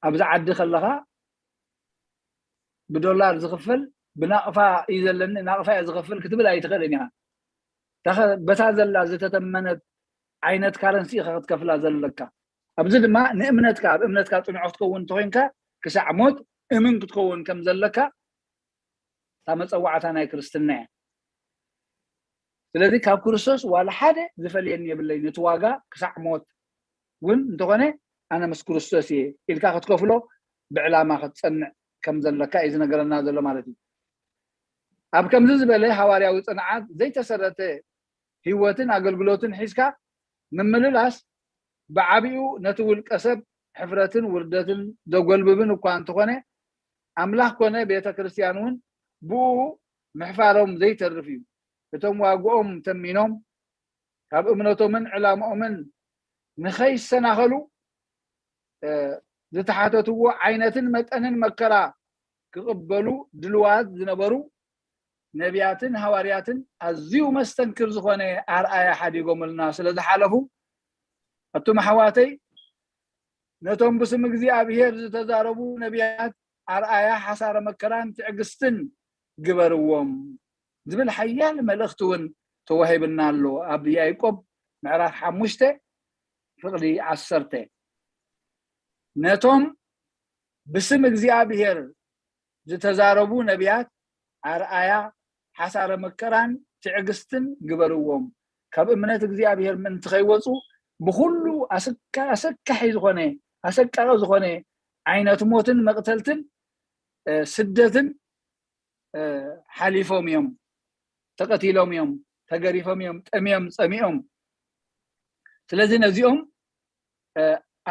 ኣብዚ ዓዲ ከለኻ ብዶላር ዝኽፈል ብናቕፋ እዩ ዘለኒ፣ ናቕፋ እየ ዝኸፍል ክትብል ኣይትኽእልን ኢኻ። በታ ዘላ ዝተተመነት ዓይነት ካረንሲ ኢኻ ክትከፍላ ዘለካ። ኣብዚ ድማ ንእምነትካ፣ ኣብ እምነትካ ፅኑዕ ክትከውን እንተኮይንካ ክሳዕ ሞት እምን ክትከውን ከም ዘለካ እታ መፀዋዕታ ናይ ክርስትና እያ። ስለዚ ካብ ክርስቶስ ዋላ ሓደ ዝፈልየኒ የብለይ፣ ነቲ ዋጋ ክሳዕ ሞት እውን እንተኾነ ኣነ ምስ ክርስቶስ እየ ኢልካ ክትከፍሎ ብዕላማ ክትፀንዕ ከም ዘለካ እዩ ዝነገረና ዘሎ ማለት እዩ። ኣብ ከምዚ ዝበለ ሃዋርያዊ ፅንዓት ዘይተሰረተ ህይወትን ኣገልግሎትን ሒዝካ ምምልላስ ብዓቢኡ ነቲ ውልቀ ሰብ ሕፍረትን ውርደትን ዘጎልብብን እኳ እንተኾነ፣ ኣምላኽ ኮነ ቤተ ክርስቲያን እውን ብኡ ምሕፋሮም ዘይተርፍ እዩ። እቶም ዋግኦም ተሚኖም ካብ እምነቶምን ዕላምኦምን ንኸይሰናኸሉ ዝተሓተትዎ ዓይነትን መጠንን መከራ ክቕበሉ ድልዋት ዝነበሩ ነቢያትን ሃዋርያትን ኣዝዩ መስተንክር ዝኾነ ኣርኣያ ሓዲጎምልና ስለ ዝሓለፉ፣ ኣቱም ኣሕዋተይ፣ ነቶም ብስም እግዚኣብሔር ዝተዛረቡ ነቢያት ኣርኣያ ሓሳረ መከራን ትዕግስትን ግበርዎም ዝብል ሓያል መልእኽቲ እውን ተዋሂብና ኣሎ። ኣብ ያዕቆብ ምዕራፍ ሓሙሽተ ፍቕዲ ዓሰርተ፣ ነቶም ብስም እግዚኣብሔር ዝተዛረቡ ነቢያት ኣርኣያ ሓሳረ መከራን ትዕግስትን ግበርዎም። ካብ እምነት እግዚኣብሔር ምእንቲ ከይወፁ ብኩሉ ኣሰካ-፣ ኣሰካሒ ዝኾነ፣ ኣሰቃቂ ዝኾነ ዓይነት ሞትን መቕተልትን፣ እ፣ ስደትን፣ እ፣ ሓሊፎም እዮም። ተቐቲሎም እዮም፣ ተገሪፎም እዮም፣ ጠምዮም፣ ጸሚኦም። ስለዚ ነዚኦም፣ እ፣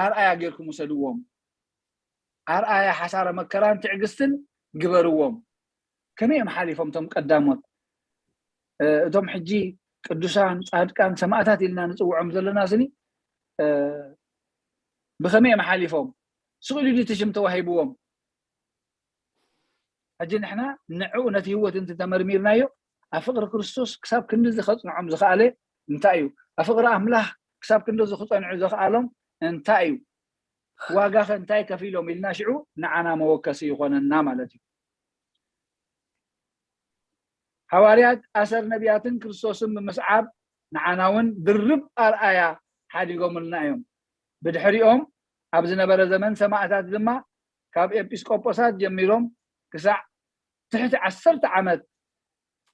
ኣርኣያ ጌርኩም ውሰድዎም። ኣርኣያ ሓሳረ መከራን ትዕግስትን ግበርዎም። ከመይ እዮም ሓሊፎም እቶም ቀዳሞት? እ፣ እቶም ሕጂ ቅዱሳን፣ ጻድቃን፣ ሰማእታት ኢልና ንጽውዖም ዘለና ስኒ፣ እ፣ ብኸመይ እዮም ሓሊፎም? ስቕ ኢሉ ድዩ እቲ ሽም ተዋሂብዎም? ሕጂ ንሕና ንዕኡ ነቲ ህይወት እንተ ተመርሚርናዮ፣ ኣብ ፍቕሪ ክርስቶስ ክሳብ ክንድዚ ከጽንዖም ዝኸኣለ እንታይ እዩ? ኣብ ፍቕሪ ኣምላኽ ክሳብ ክንድዚ ክጸንዑ ዘኽኣሎም እንታይ እዩ? ዋጋኸ እንታይ ከፊሎም? ኢልና ሽዑ ንዓና መወከሲ ይኾነና ማለት እዩ። ሃዋርያት ኣሰር ነቢያትን ክርስቶስን ብምስዓብ ንዓና እውን ድርብ ኣርኣያ ሓዲጎምልና እዮም። ብድሕሪኦም ኣብ ዝነበረ ዘመን ሰማእታት ድማ ካብ ኤጲስቆጶሳት ጀሚሮም ክሳዕ ትሕቲ ዓሰርተ ዓመት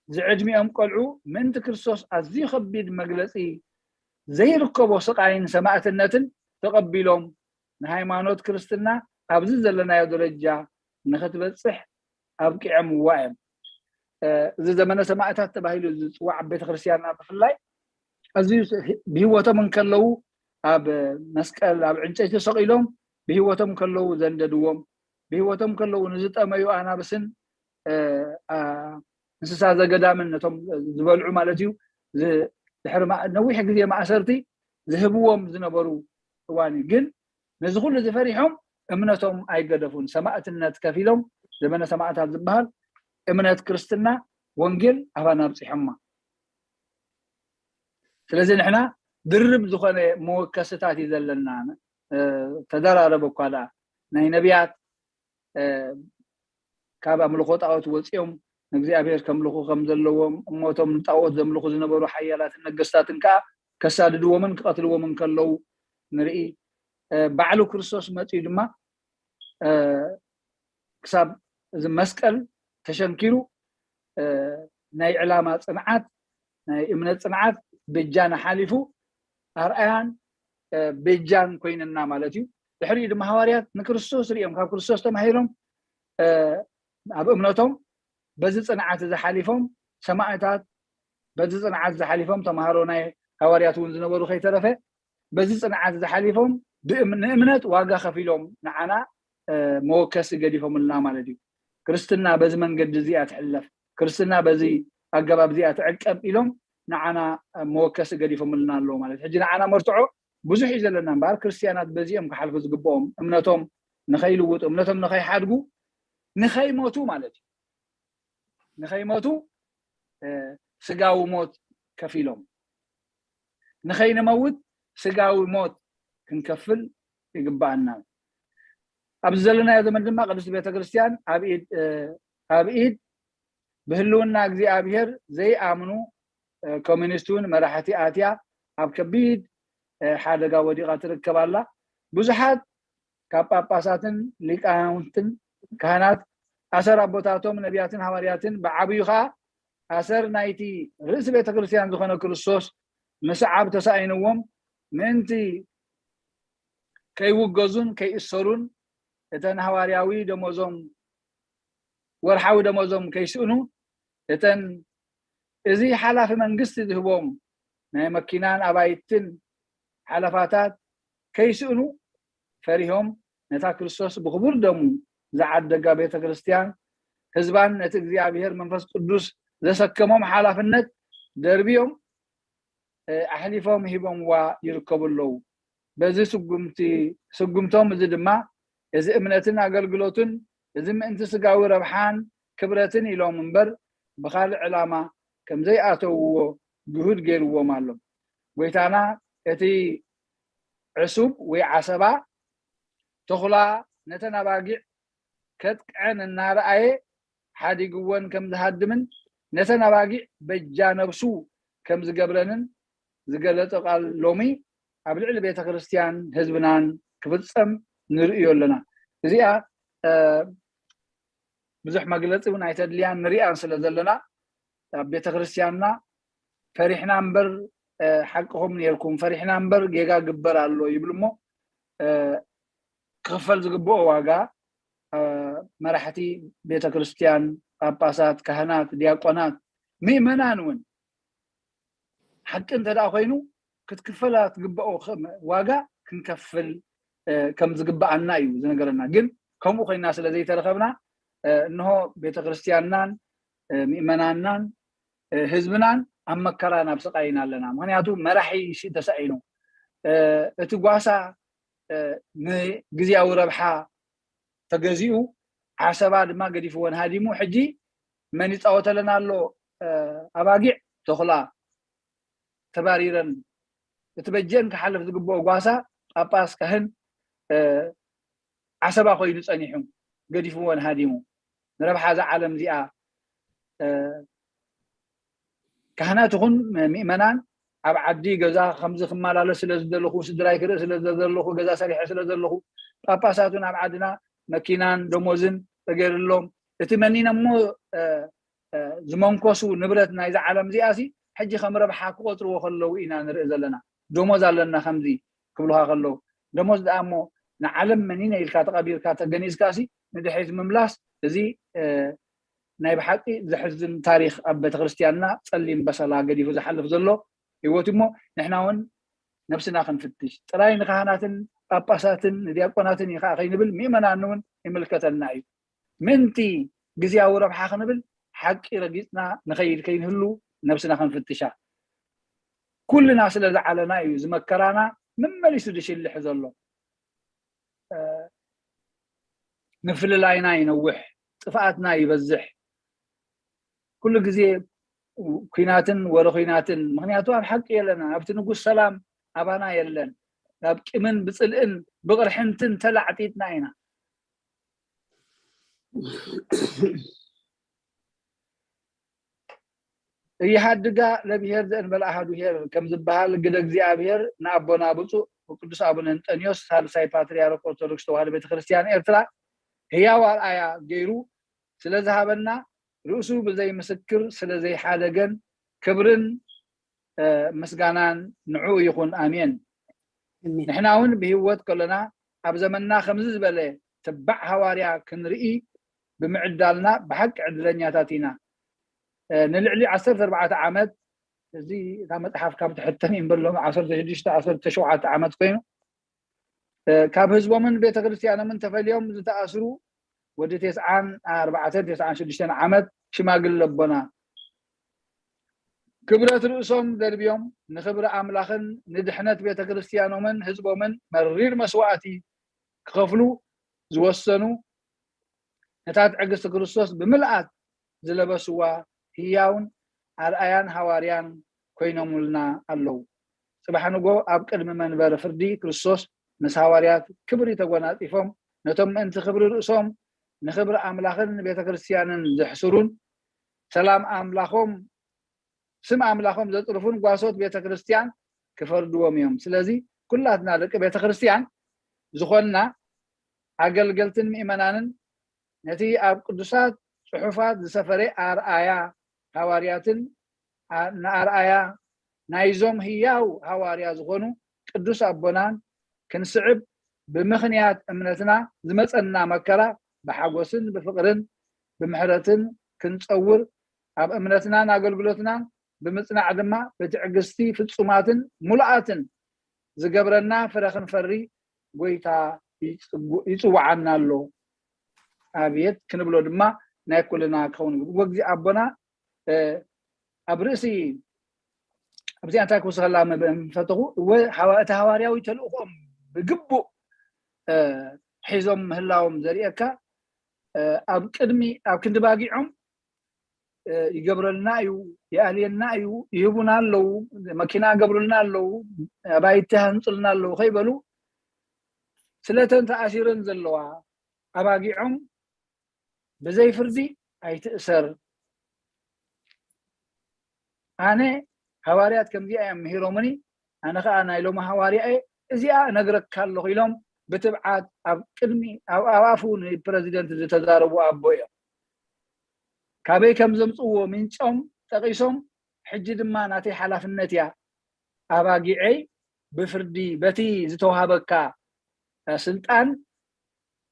ዝዕድሚኦም ቆልዑ ምእንቲ ክርስቶስ ኣዝዩ ከቢድ መግለጺ ዘይርከቦ ስቓይን ሰማእትነትን ተቐቢሎም ንሃይማኖት ክርስትና ኣብዚ ዘለናዮ ደረጃ ንኽትበጽሕ ኣብቂዖምዋ እዮም። እዚ ዘመነ ሰማእታት ተባሂሉ ዝፅዋዕ ኣብ ቤተክርስትያንና ብፍላይ ኣዝዩ ብህይወቶም እንከለዉ ኣብ መስቀል ኣብ ዕንጨይቲ ተሰቒሎም ብህይወቶም ከለዉ ዘንደድዎም ብህይወቶም ከለዉ ንዝጠመዩ ኣናብስን እንስሳ ዘገዳምን ነቶም ዝበልዑ ማለት እዩ ድሕሪ ነዊሕ ግዜ ማእሰርቲ ዝህብዎም ዝነበሩ እዋን እዩ። ግን ነዚ ኩሉ ዝፈሪሖም እምነቶም ኣይገደፉን። ሰማእትነት ከፊሎም ዘመነ ሰማእታት ዝበሃል እምነት ክርስትና ወንጌል ኣባና ኣብፂሖማ። ስለዚ ንሕና ድርብ ዝኾነ መወከስታት እዩ ዘለና። ተደራረበ እኳ ደኣ ናይ ነቢያት ካብ ኣምልኾ ጣዖት ወፂኦም ንእግዚኣብሔር ከምልኹ ከም ዘለዎም እሞቶም ንጣዖት ዘምልኹ ዝነበሩ ሓያላትን ነገስታትን ከዓ ከሳድድዎምን ክቐትልዎምን ከለዉ ንርኢ። ባዕሉ ክርስቶስ መፅኡ ድማ ክሳብ እዚ መስቀል ተሸንኪሩ ናይ ዕላማ ፅንዓት ናይ እምነት ፅንዓት በጃና ሓሊፉ ኣርኣያን በጃን ኮይንና ማለት እዩ። ድሕሪኡ ድማ ሃዋርያት ንክርስቶስ ሪኦም ካብ ክርስቶስ ተማሂሮም ኣብ እምነቶም በዚ ፅንዓት እዚ ሓሊፎም ሰማእታት በዚ ፅንዓት ዝሓሊፎም ተምሃሮ ናይ ሃዋርያት እውን ዝነበሩ ከይተረፈ በዚ ፅንዓት ዝሓሊፎም ንእምነት ዋጋ ከፊሎም ንዓና መወከሲ ገዲፎምልና ማለት እዩ። ክርስትና በዚ መንገዲ እዚኣ ትሕለፍ፣ ክርስትና በዚ ኣገባብ እዚኣ ትዕቀብ ኢሎም ንዓና መወከሲ ገዲፎምልና ኣለዉ ማለት ሕጂ ንዓና መርትዖ ብዙሕ እዩ ዘለና እምበኣር ክርስትያናት በዚኦም ክሓልፉ ዝግብኦም እምነቶም ንኸይልውጡ እምነቶም ንኸይሓድጉ ንኸይሞቱ ማለት እዩ። ንኸይሞቱ ስጋዊ ሞት ከፊሎም ንኸይንመውት ስጋዊ ሞት ክንከፍል ይግባኣና። ኣብዚ ዘለናዮ ዘመን ድማ ቅድስቲ ቤተክርስትያን ኣብ ኢድ ብህልውና እግዚኣብሔር ዘይኣምኑ ኮሚኒስት እውን መራሕቲ ኣትያ ኣብ ከቢድ ሓደጋ ወዲቓ ትርከብ ኣላ። ብዙሓት ካብ ጳጳሳትን ሊቃውንትን ካህናት ኣሰር ኣቦታቶም ነቢያትን ሃዋርያትን ብዓብዩ ከዓ ኣሰር ናይቲ ርእሲ ቤተክርስትያን ዝኾነ ክርስቶስ ምስዓብ ተሳኢንዎም ምእንቲ ከይውገዙን ከይእሰሩን እተን ሃዋርያዊ ደሞዞም ወርሓዊ ደሞዞም ከይስእኑ እተን እዚ ሓላፊ መንግስቲ ዝህቦም ናይ መኪናን ኣባይትን ሓለፋታት ከይስእኑ ፈሪሆም ነታ ክርስቶስ ብክቡር ደሙ ዝዓደጋ ቤተ ክርስትያን ህዝባን ነቲ እግዚኣብሔር መንፈስ ቅዱስ ዘሰከሞም ሓላፍነት ደርብዮም ኣሕሊፎም ሂቦምዋ ይርከቡ ኣለዉ። በዚ ስጉምቲ ስጉምቶም እዚ ድማ እዚ እምነትን ኣገልግሎትን እዚ ምእንቲ ስጋዊ ረብሓን ክብረትን ኢሎም እምበር ብኻልእ ዕላማ ከም ዘይኣተውዎ ግሁድ ገይርዎም ኣሎ። ጎይታና እቲ ዕሱብ ወይ ዓሰባ ተኹላ ነተን ኣባጊዕ ከጥቅዐን እናረኣየ ሓዲግወን ከም ዝሃድምን ነተን ኣባጊዕ በጃ ነብሱ ከም ዝገብረንን ዝገለጸ ቃል ሎሚ ኣብ ልዕሊ ቤተ ክርስትያን ህዝብናን ክፍጸም ንርእዮ ኣለና። እዚኣ ብዙሕ መግለፂ እውን ኣይተድልያን ንሪኣን ስለ ዘለና ኣብ ቤተ ክርስትያንና ፈሪሕና እምበር ሓቅኹም ነርኩም ፈሪሕና እምበር ጌጋ ግበር ኣሎ ይብሉ እሞ ክኽፈል ዝግብኦ ዋጋ መራሕቲ ቤተ ክርስትያን ጳጳሳት ካህናት ዲያቆናት ምእመናን እውን ሓቂ እንተ ደኣ ኮይኑ ክትክፈላ ትግብኦ ዋጋ ክንከፍል ከም ዝግብኣና እዩ ዝነገረና። ግን ከምኡ ኮይና ስለ ዘይተረኸብና እንሆ ቤተክርስትያንናን ምእመናናን ህዝብናን ኣብ መከራ ናብ ስቃይና ኣለና። ምክንያቱ መራሒ ሲ ተሳኢኑ እቲ ጓሳ ንግዝያዊ ረብሓ ተገዚኡ ዓሰባ ድማ ገዲፍወን ሃዲሙ ሕጂ መን ይፃወተለን ኣሎ? ኣባጊዕ ተኹላ ተባሪረን እቲ በጀን ክሓልፍ ዝግብኦ ጓሳ ጳጳስ ካህን ዓሰባ ኮይኑ ፀኒሑ ገዲፍወን ሃዲሙ ንረብሓ እዛ ዓለም እዚኣ ካህናት ይኹን ምእመናን ኣብ ዓዲ ገዛ ከምዚ ክመላለስ ስለ ዝደለኹ፣ ስድራይ ክርኢ ስለ ዘለኹ፣ ገዛ ሰሪሐ ስለ ዘለኹ፣ ጳጳሳት እውን ኣብ ዓድና መኪናን ደሞዝን ተገይርሎም፣ እቲ መኒኖሞ ዝመንኮሱ ንብረት ናይዛ ዓለም እዚኣ ሲ ሕጂ ከም ረብሓ ክቆፅርዎ ከለዉ ኢና ንርኢ ዘለና። ደሞዝ ኣለና ከምዚ ክብሉካ ከለዉ፣ ደሞዝ ደኣ እሞ ንዓለም መኒነ ኢልካ ተቐቢርካ ተገኒዝካ ሲ ንድሕሪት ምምላስ፣ እዚ ናይ ብሓቂ ዘሕዝን ታሪኽ ኣብ ቤተክርስትያንና ጸሊም በሰላ ገዲፉ ዝሓልፍ ዘሎ ህይወት እሞ፣ ንሕና እውን ነብስና ክንፍትሽ ጥራይ ንካህናትን ጳጳሳትን ንዲያቆናትን እዩ ከዓ ከይንብል ምእመናን እውን ይምልከተና እዩ። ምእንቲ ግዝያዊ ረብሓ ክንብል ሓቂ ረጊጽና ንኸይድ ከይንህሉ ነብስና ክንፍትሻ። ኩልና ስለ ዝዓለና እዩ ዝመከራና መመሊሱ ዝሽልሕ ዘሎ። ምፍልላይና ይነውሕ፣ ጥፍኣትና ይበዝሕ። ኩሉ ግዜ ኩናትን ወረ ኩናትን፣ ምክንያቱ ኣብ ሓቂ የለና። ኣብቲ ንጉስ ሰላም ኣባና የለን። ኣብ ቂምን ብፅልእን ብቕርሕንትን ተላዕጢጥና ኢና። እያሃድጋ ለብሔር ዘእንበለ ኣሃዱ ሄር ከም ዝበሃል፣ ግደ እግዚኣብሔር ንኣቦና ብፁዕ ወቅዱስ ኣቡነ እንጠንዮስ ሳልሳይ ፓትርያርክ ኦርቶዶክስ ተዋህዶ ቤተክርስትያን ኤርትራ ህያው ኣርኣያ ገይሩ ስለ ዝሃበና፣ ርእሱ ብዘይ ምስክር ስለ ዘይሓደገን ክብርን ምስጋናን ንዕኡ ይኹን። ኣሜን። ንሕና እውን ብህይወት ከሎና ኣብ ዘመንና ከምዚ ዝበለ ትባዕ ሃዋርያ ክንርኢ ብምዕዳልና ብሓቂ ዕድለኛታት ኢና። ንልዕሊ ዓሰርተ ኣርባዕተ ዓመት፣ እዚ እታ መፅሓፍ ካብ ትሕተም እዩ እምበር ሎሚ ዓሰርተ ሽዱሽተ ዓሰርተ ሸውዓተ ዓመት ኮይኑ፣ ካብ ህዝቦምን ቤተክርስትያኖምን ተፈልዮም ዝተኣስሩ ወዲ ተስዓን ኣርባዕተን ተስዓን ሽዱሽተን ዓመት ሽማግለ ኣቦና፣ ክብረት ርእሶም ደርብዮም ንክብሪ ኣምላኽን ንድሕነት ቤተክርስትያኖምን ህዝቦምን መሪር መስዋእቲ ክኸፍሉ ዝወሰኑ፣ ነታ ትዕግስቲ ክርስቶስ ብምልኣት ዝለበስዋ ህያውን ኣርኣያን ሃዋርያን ኮይኖምልና ኣለዉ። ጽባሕ ንጎ ኣብ ቅድሚ መንበሪ ፍርዲ ክርስቶስ ምስ ሃዋርያት ክብሪ ተጎናጺፎም፣ ነቶም ምእንቲ ክብሪ ርእሶም ንክብሪ ኣምላኽን ንቤተ ክርስትያንን ዘሕስሩን፣ ሰላም ኣምላኾም፣ ስም ኣምላኾም ዘጽርፉን ጓሶት ቤተ ክርስትያን ክፈርድዎም እዮም። ስለዚ ኩላትና ደቂ ቤተ ክርስትያን ዝኾንና ኣገልገልትን ምእመናንን ነቲ ኣብ ቅዱሳት ጽሑፋት ዝሰፈረ ኣርኣያ ሃዋርያትን ኣ-፣ ንኣርኣያ ናይዞም ህያው ሃዋርያ ዝኾኑ ቅዱስ ኣቦናን ክንስዕብ፣ ብምኽንያት እምነትና ዝመጸና መከራ ብሓጎስን ብፍቕርን ብምሕረትን ክንጸውር፣ ኣብ እምነትናን ኣገልግሎትናን ብምጽናዕ ድማ ብትዕግስቲ ፍጹማትን ሙሉኣትን ዝገብረና ፍረ ክንፈሪ ጎይታ ይጽጉ-፣ ይጽውዓና ኣሎ። ኣብየት ክንብሎ ድማ ናይ ኩልና ክኸውን ይግብኦ። ወግዚ ኣቦና፣ እ፣ ኣብ ርእሲ፣ ኣብዚኣ እንታይ ክውስኸላ መ-፣ ምፈተኹ፣ እወ፣ ሃዋ-፣ እቲ ሃዋርያዊ ተልእኾኦም ብግቡእ፣ እ፣ ሒዞም ምህላዎም ዘርእየካ፣ እ፣ ኣብ ቅድሚ፣ ኣብ ክንዲ ባጊዖም፣ እ፣ ይገብረልና እዩ፣ ይኣልየና እዩ፣ ይህቡና ኣለዉ፣ መኪና ገብሩልና ኣለዉ፣ ኣባይቲ ሃንጹልና ኣለዉ ከይበሉ፣ ስለተን ተኣሲረን ዘለዋ ኣባጊዖም ብዘይ ፍርዲ ኣይትእሰር። ኣነ ሃዋርያት ከምዚኣ እዮም ምሂሮምኒ፣ ኣነ ኸኣ ናይ ሎሚ ሃዋርያ እየ፣ እዚኣ እነግረካ ኣለኹ ኢሎም ብትብዓት ኣብ ቅድሚ፣ ኣብ፣ ኣብ ኣፉ ንፕረዚደንት ዝተዛረቡ ኣቦ እዮም። ካበይ ከም ዘምጽእዎ ምንጮም ጠቒሶም፣ ሕጂ ድማ ናተይ ሓላፍነት እያ፣ ኣባጊዐይ ብፍርዲ በቲ ዝተዋህበካ ስልጣን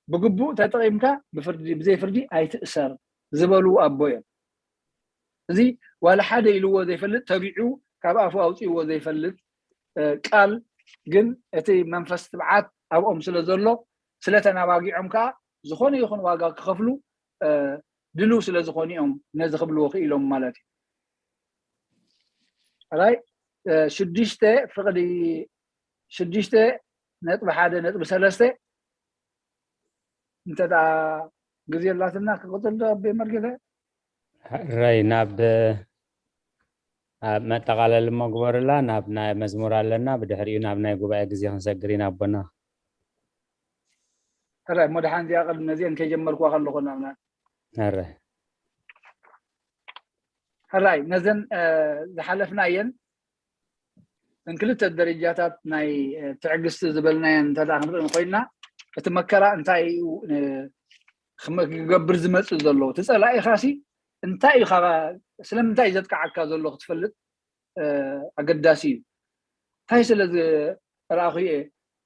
ብግቡእ ተጠቒምካ ብፍርዲ፣ ብዘይ ፍርዲ ኣይትእሰር ዝበሉ ኣቦ እዮም። እዚ ዋላ ሓደ ኢልዎ ዘይፈልጥ፣ ተቢዑ ካብ ኣፉ ኣውፅእዎ ዘይፈልጥ፣ እ፣ ቃል፣ ግን እቲ መንፈስ ትብዓት ኣብኦም ስለ ዘሎ፣ ስለተን ኣባጊዖም ከዓ ዝኾነ ይኹን ዋጋ ክኸፍሉ፣ እ፣ ድልው ስለ ዝኾኑ እዮም ነዚ ክብልዎ ክኢሎም ማለት እዩ። ራይ፣ እ፣ ሽዱሽተ ፍቕዲ፣ ሽዱሽተ ነጥቢ ሓደ ነጥቢ ሰለስተ፣ እንተ ደኣ ግዜ ኣላትና ክቕጽል ዶ ኣቤ መርጌታ? ራይ፣ ናብ፣ ኣብ መጠቓለሊ እሞ ግበሩላ፣ ናብ ናይ መዝሙር ኣለና፣ ብድሕሪኡ ናብ ናይ ጉባኤ ግዜ ክንሰግር ኢና ኣቦና። ሕራይ፣ እሞ ደሓን እዚኣ ቅድሚ ነዚአን ከይጀመርኩዋ ከለኹ ናብና። ሕራይ። ሕራይ፣ ነዘን፣ እ፣ ዝሓለፍናየን፣ እተን ክልተ ደረጃታት ናይ ትዕግስቲ ዝበልናየን እንተ ደኣ ክንርኢ ኮይንና፣ እቲ መከራ እንታይ እዩ ክገብር ዝመፅእ ዘሎ፣ እቲ ፀላኢኻሲ እንታይ እዩ፣ ስለምንታይ እዩ ዘጥቃዓካ ዘሎ ክትፈልጥ ኣገዳሲ እዩ። እንታይ ስለ ዝረኣኹ እየ፣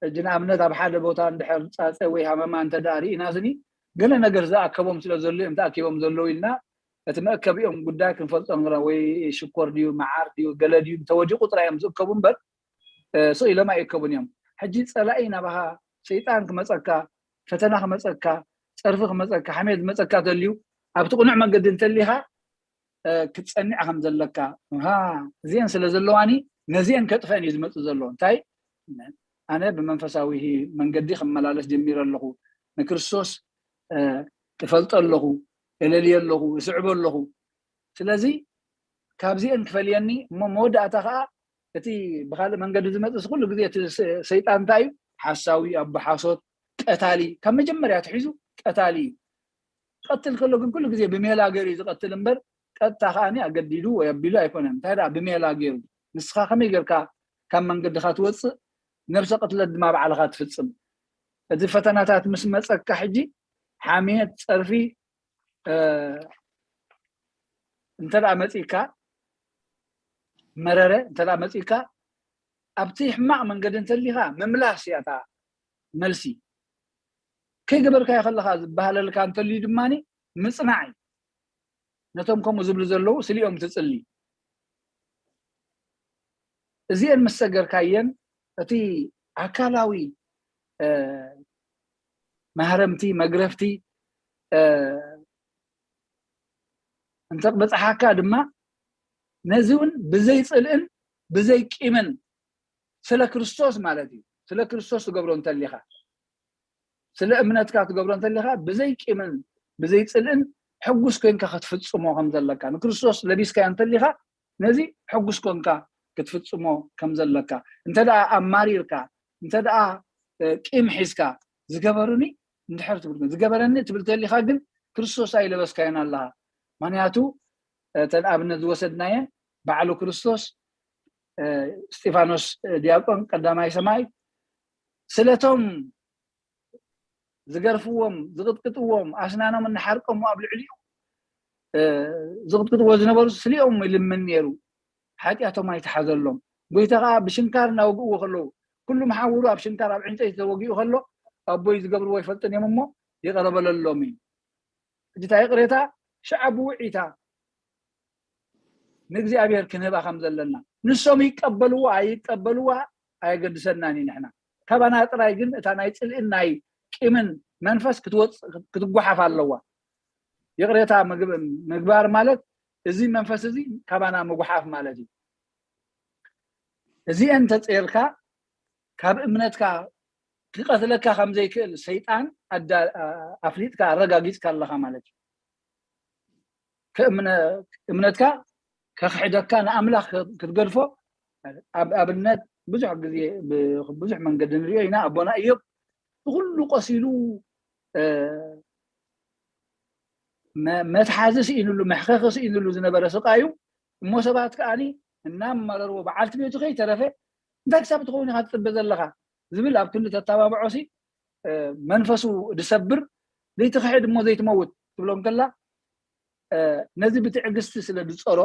ሕጂ ንኣብነት ኣብ ሓደ ቦታ እንድሕር ፃፀ ወይ ሃመማ እንተ ደኣ ርኢና ስኒ፣ ገለ ነገር ዝኣከቦም ስለ ዘሎ እዮም ተኣኪቦም ዘለዉ ኢልና እቲ መእከቢኦም ጉዳይ ክንፈልጦ ንግራ፣ ወይ ሽኮር ድዩ መዓር ድዩ ገለ ድዩ እንተወዲቑ ጥራይ እዮም ዝእከቡ እምበር ስቕ ኢሎም ኣይእከቡን እዮም። ሕጂ ፀላኢ ናባኻ ሰይጣን ክመፀካ፣ ፈተና ክመፀካ፣ ፀርፊ ክመፀካ፣ ሓሜት ዝመፀካ ተልዩ፣ ኣብቲ ቅኑዕ መንገዲ እንተሊኻ ክትፀንዕ ከም ዘለካ፣ እዚአን ስለ ዘለዋኒ ነዚአን ከጥፈን እዩ ዝመፅእ ዘሎ። እንታይ ኣነ ብመንፈሳዊ መንገዲ ክመላለስ ጀሚረ ኣለኹ፣ ንክርስቶስ እፈልጦ ኣለኹ፣ እለልዮ ኣለኹ፣ እስዕቦ ኣለኹ። ስለዚ ካብዚአን ክፈልየኒ እሞ መወዳእታ ከዓ እቲ ብካልእ መንገዲ ዝመፅእ ኩሉ ግዜ እቲ ሰይጣን እንታይ እዩ? ሓሳዊ፣ ኣቦሓሶት፣ ቀታሊ፣ ካብ መጀመርያ ትሒዙ ቀታሊ እዩ። ክቐትል ከሎ ግን ኩሉ ግዜ ብሜላ ገይሩ እዩ ዝቐትል እምበር ቀጥታ ከዓኒ ኣገዲዱ ወይ ኣቢሉ ኣይኮነን። እንታይ ደኣ ብሜላ ገይሩ። ንስኻ ከመይ ጌርካ ካብ መንገድኻ ትወፅእ፣ ነብሰ ቅትለት ድማ ባዕልኻ ትፍፅም። እዚ ፈተናታት ምስ መፀካ ሕጂ ሓሜት፣ ፀርፊ እንተ ደኣ መፂካ፣ መረረ እንተ ደኣ መፂካ፣ ኣብቲ ሕማቕ መንገዲ እንተሊኻ ምምላስ እያ እታ መልሲ። ከይገበርካዮ ከለኻ ዝበሃለልካ እንተልዩ ድማ ምፅናዕ እዩ። ነቶም ከምኡ ዝብሉ ዘለዉ ስሊኦም ትፅሊ። እዚአን ምስ ሰገርካየን እቲ ኣካላዊ ማህረምቲ፣ መግረፍቲ እንተ በፅሓካ ድማ ነዚ እውን ብዘይ ፅልእን ብዘይ ቂምን ስለ ክርስቶስ ማለት እዩ። ስለ ክርስቶስ ትገብሮ እንተሊኻ፣ ስለ እምነትካ ትገብሮ እንተሊኻ ብዘይ ቂምን ብዘይ ፅልእን ሕጉስ ኮይንካ ክትፍፅሞ ከም ዘለካ፣ ንክርስቶስ ለቢስካዮ እንተሊኻ ነዚ ሕጉስ ኮንካ ክትፍፅሞ ከም ዘለካ፣ እንተ ደኣ ኣማሪርካ፣ እንተ ደኣ ቂም ሒዝካ ዝገበሩኒ እንድሕር ትብል፣ ዝገበረኒ ትብል ተሊኻ ግን ክርስቶስ ኣይለበስካዮን ኣለኻ። ምክንያቱ እተን ኣብነት ዝወሰድናየን ባዕሉ ክርስቶስ እስጢፋኖስ ዲያቆን ቀዳማይ ሰማይ ስለቶም ዝገርፍዎም፣ ዝቕጥቅጥዎም፣ ኣስናኖም እናሓርቀሙ ኣብ ልዕሊኡ ዝቕጥቅጥዎ ዝነበሩ ስሊኦም ይልምን ነይሩ። ሓጢኣቶም ኣይተሓዘሎም። ጎይታ ከዓ ብሽንካር እናወግእዎ ከለዉ፣ ኩሉ መሓውሩ ኣብ ሽንካር ኣብ ዕንጨይቲ ተወጊኡ ከሎ ኣቦይ ዝገብርዎ ይፈልጥን እዮም እሞ ይቕረ በለሎም እዩ። ሕጂ እታ ይቕሬታ ሽዓ ብውዒታ ንእግዚኣብሔር ክንህባ ከም ዘለና፣ ንሶም ይቀበልዋ ኣይቀበልዋ ኣየገድሰናን እዩ። ንሕና ካባና ጥራይ ግን እታ ናይ ፅልእን ናይ ቂምን መንፈስ ክትወፅእ ክትጓሓፍ ኣለዋ። ይቕሬታ ምግባር ማለት እዚ መንፈስ እዚ ካባና ምጉሓፍ ማለት እዩ። እዚአን ተፀይርካ ካብ እምነትካ ክቐትለካ ከም ዘይክእል ሰይጣን ኣፍሊጥካ ኣረጋጊፅካ ኣለኻ ማለት እዩ። እምነትካ ከኽሕደካ ንኣምላኽ ክትገድፎ ኣብ ኣብነት ብዙሕ ግዜ ብዙሕ መንገዲ ንሪኦ ኢና። ኣቦና እዮብ ብኩሉ ቆሲሉ መትሓዚ ስኢንሉ መሕኸኺ ስኢንሉ ዝነበረ ስቃዩ እሞ ሰባት ከዓኒ እናመረርዎ በዓልቲ ቤቱ ከይተረፈ እንታይ ክሳብ ትኸውን ኢኻ ትፅበ ዘለኻ ዝብል ኣብ ክንዲ ተተባብዖ ሲ መንፈሱ ዝሰብር ዘይትኽሕድ እሞ ዘይትመውት ትብሎ እንከላ ነዚ ብትዕግስቲ ስለ ዝፀሮ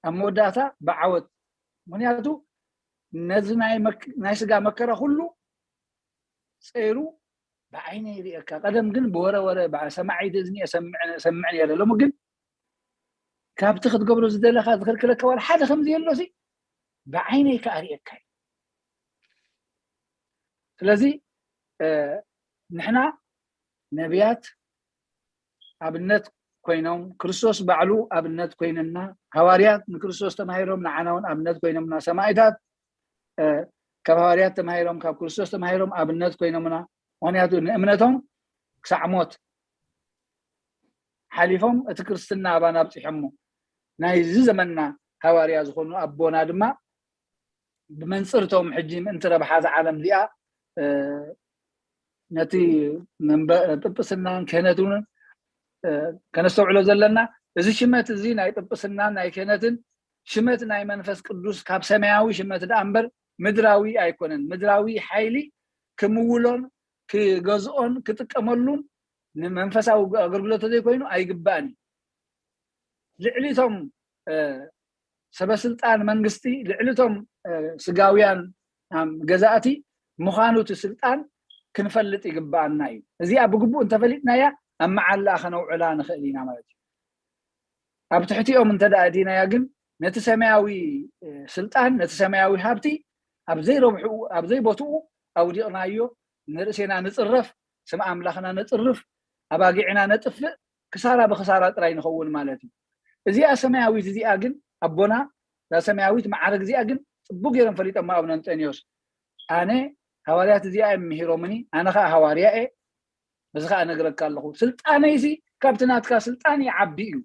ኣብ መወዳእታ ብዓወት ምክንያቱ ነዚ ናይ ስጋ መከራ ኩሉ ፀይሩ ብዓይነ ይርእየካ። ቀደም ግን ብወረ ወረ ሰማዒ እዝኒ ሰምዕ ነረ። ሎሚ ግን ካብቲ ክትገብሮ ዝደለካ ዝክልክለካ ዋላ ሓደ ከም ዘየሎ ሲ ብዓይነይ ከኣ ርእየካ እዩ። ስለዚ ንሕና ነቢያት ኣብነት ኮይኖም፣ ክርስቶስ ባዕሉ ኣብነት ኮይንና፣ ሃዋርያት ንክርስቶስ ተማሂሮም ንዓና እውን ኣብነት ኮይኖምና፣ ሰማዒታት ካብ ሃዋርያት ተማሂሮም ካብ ክርስቶስ ተማሂሮም ኣብነት ኮይኖምና። ምክንያቱ ንእምነቶም ክሳዕ ሞት ሓሊፎም እቲ ክርስትና ኣባና ኣብፂሖሞ። ናይዚ ዘመንና ሃዋርያ ዝኾኑ ኣቦና ድማ ብመንፅርቶም ሕጂ ምእንቲ ረብሓ እዛ ዓለም እዚኣ ነቲ ጵጵስናን ክህነትን እውን ከነስተውዕሎ ዘለና እዚ ሽመት እዚ ናይ ጵጵስናን ናይ ክህነትን ሽመት ናይ መንፈስ ቅዱስ ካብ ሰማያዊ ሽመት ደኣ እምበር ምድራዊ ኣይኮነን። ምድራዊ ሓይሊ ክምውሎን ክገዝኦን ክጥቀመሉን ንመንፈሳዊ ኣገልግሎት ዘይኮይኑ ኣይግባእን እዩ። ልዕሊ እቶም ሰበስልጣን መንግስቲ፣ ልዕሊ እቶም ስጋውያን ገዛእቲ ምዃኑ እቲ ስልጣን ክንፈልጥ ይግባኣና እዩ። እዚኣ ብግቡእ እንተፈሊጥናያ ኣብ መዓላ ከነውዕላ ንኽእል ኢና ማለት እዩ። ኣብ ትሕቲኦም እንተ ደኣ እቲናያ ግን ነቲ ሰማያዊ ስልጣን፣ ነቲ ሰማያዊ ሃብቲ ኣብ ዘይረብሕኡ ኣብ ዘይቦትኡ ኣውዲቕናዮ፣ ንርእሴና ንጽረፍ፣ ስም ኣምላኽና ነጽርፍ፣ ኣባጊዕና ነጥፍእ፣ ክሳራ ብክሳራ ጥራይ ንኸውን ማለት እዩ። እዚኣ ሰማያዊት እዚኣ ግን ኣቦና እዛ ሰማያዊት ማዕረግ እዚኣ ግን ጽቡቅ ገይሮም ፈሊጦማ ኣቡነ እንጠንዮስ። ኣነ ሃዋርያት እዚኣ እዮም ምሂሮምኒ፣ ኣነ ከዓ ሃዋርያ እየ። በዚ ከዓ እነግረካ ኣለኹ፣ ስልጣነይሲ ካብቲ ናትካ ስልጣን ይዓቢ እዩ።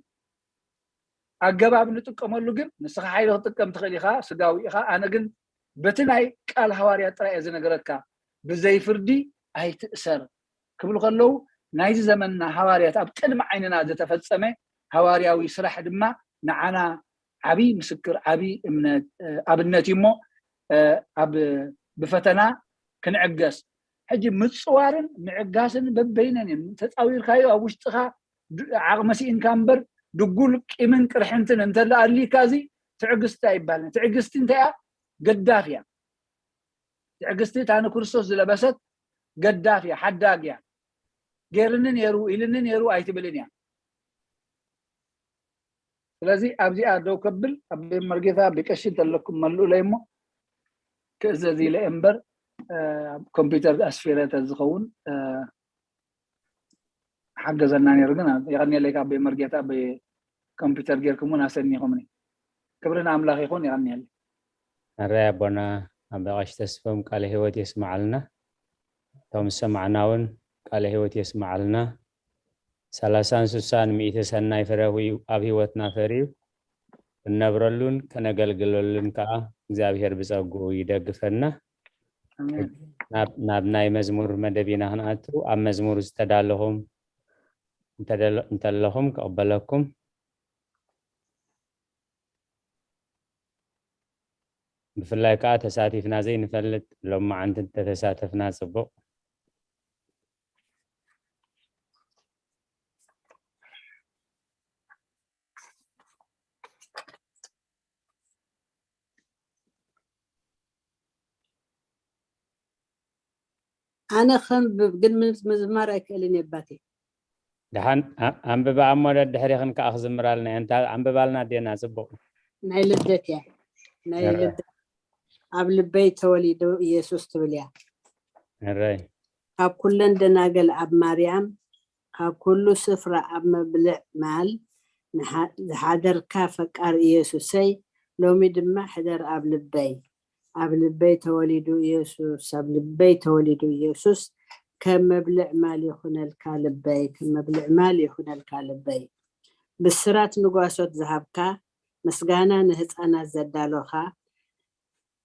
ኣገባብ ንጥቀመሉ ግን ንስኻ ሓይሊ ክትጥቀም ትኽእል ኢኻ፣ ስጋዊ ኢኻ። ኣነ ግን በቲ ናይ ቃል ሃዋርያት ጥራይ እየ ዝነግረካ፣ ብዘይ ፍርዲ ኣይትእሰር ክብሉ ከለዉ ናይዚ ዘመንና ሃዋርያት ኣብ ቅድሚ ዓይንና ዝተፈጸመ ሃዋርያዊ ስራሕ ድማ ንዓና ዓብዪ ምስክር ዓብዪ እምነት ኣብነት እዩ እሞ ኣብ ብፈተና ክንዕገስ ሕጂ ምፅዋርን ምዕጋስን በበይነን እዮም። ተፃዊርካዮ ኣብ ውሽጥኻ ዓቕሚ ስኢንካ እምበር ድጉል ቂምን ቅርሕንትን እንተላ ኣድልይካ እዚ ትዕግስቲ ኣይባልን። ትዕግስቲ እንታይ እያ? ገዳፍ እያ። ትዕግስቲ እታ ንክርስቶስ ዝለበሰት ገዳፍ እያ፣ ሓዳግ እያ። ገይርኒ ነይሩ ኢልኒ ነይሩ ኣይትብልን እያ። ስለዚ ኣብዚኣ ደው ከብል ኣብ መርጌታ ብቀሺ እንተለኩም መልኡለይ እሞ ክእዘዝ ኢለ እምበር ኮምፒውተር ኣስፌረ ተዝኸውን ሓገዘና ነይሩ። ግን የቐንየለይ ካብ መርጌታ ብኮምፒውተር ጌርኩም እውን ኣሰኒኹምኒ። ክብሪ ንኣምላኽ ይኹን። የቐንየለይ። ኣራይ ኣቦና ኣባ ቀሺ ተስፎም ቃለ ህይወት የስመዓልና። እቶም ዝሰማዕና እውን ቃለ ህይወት የስመዓልና። ሰላሳን ስሳን ሚእቲ ሰናይ ፍረ ኣብ ህይወትና ፈርዩ ክንነብረሉን ከነገልግለሉን ከዓ እግዚኣብሔር ብጸጉኡ ይደግፈና። ናብ ናይ መዝሙር መደብ ኢና ክንኣቱ። ኣብ መዝሙር ዝተዳለኹም እንተለኹም ክቕበለኩም። ብፍላይ ከዓ ተሳቲፍና ዘይንፈልጥ ሎማዓንቲ እንተተሳተፍና ፅቡቕ። ኣነ ከንብብ ግን ምዝማር ኣይክእልን የባቴ። ደሓን ኣንብባ እሞ ደድሕሪኽን ከዓ ክዝምራልና እየ። እንታ ኣንብባልና ኣዴና። ፅቡቕ። ናይ ልደት እያ። ናይ ልደት ኣብ ልበይ ተወሊዱ ኢየሱስ ትብል እያ። ሕራይ ካብ ኩለን ደናገል ኣብ ማርያም ካብ ኩሉ ስፍራ ኣብ መብልዕ ማል ዝሓደርካ ፈቃር ኢየሱሰይ ሎሚ ድማ ሕደር ኣብ ልበይ። ኣብ ልበይ ተወሊዱ ኢየሱስ ኣብ ልበይ ተወሊዱ ኢየሱስ ከም መብልዕ ማል ይኹነልካ ልበይ ከም መብልዕ ማል ይኹነልካ ልበይ። ብስራት ንጓሶት ዝሃብካ ምስጋና ንህፃናት ዘዳሎኻ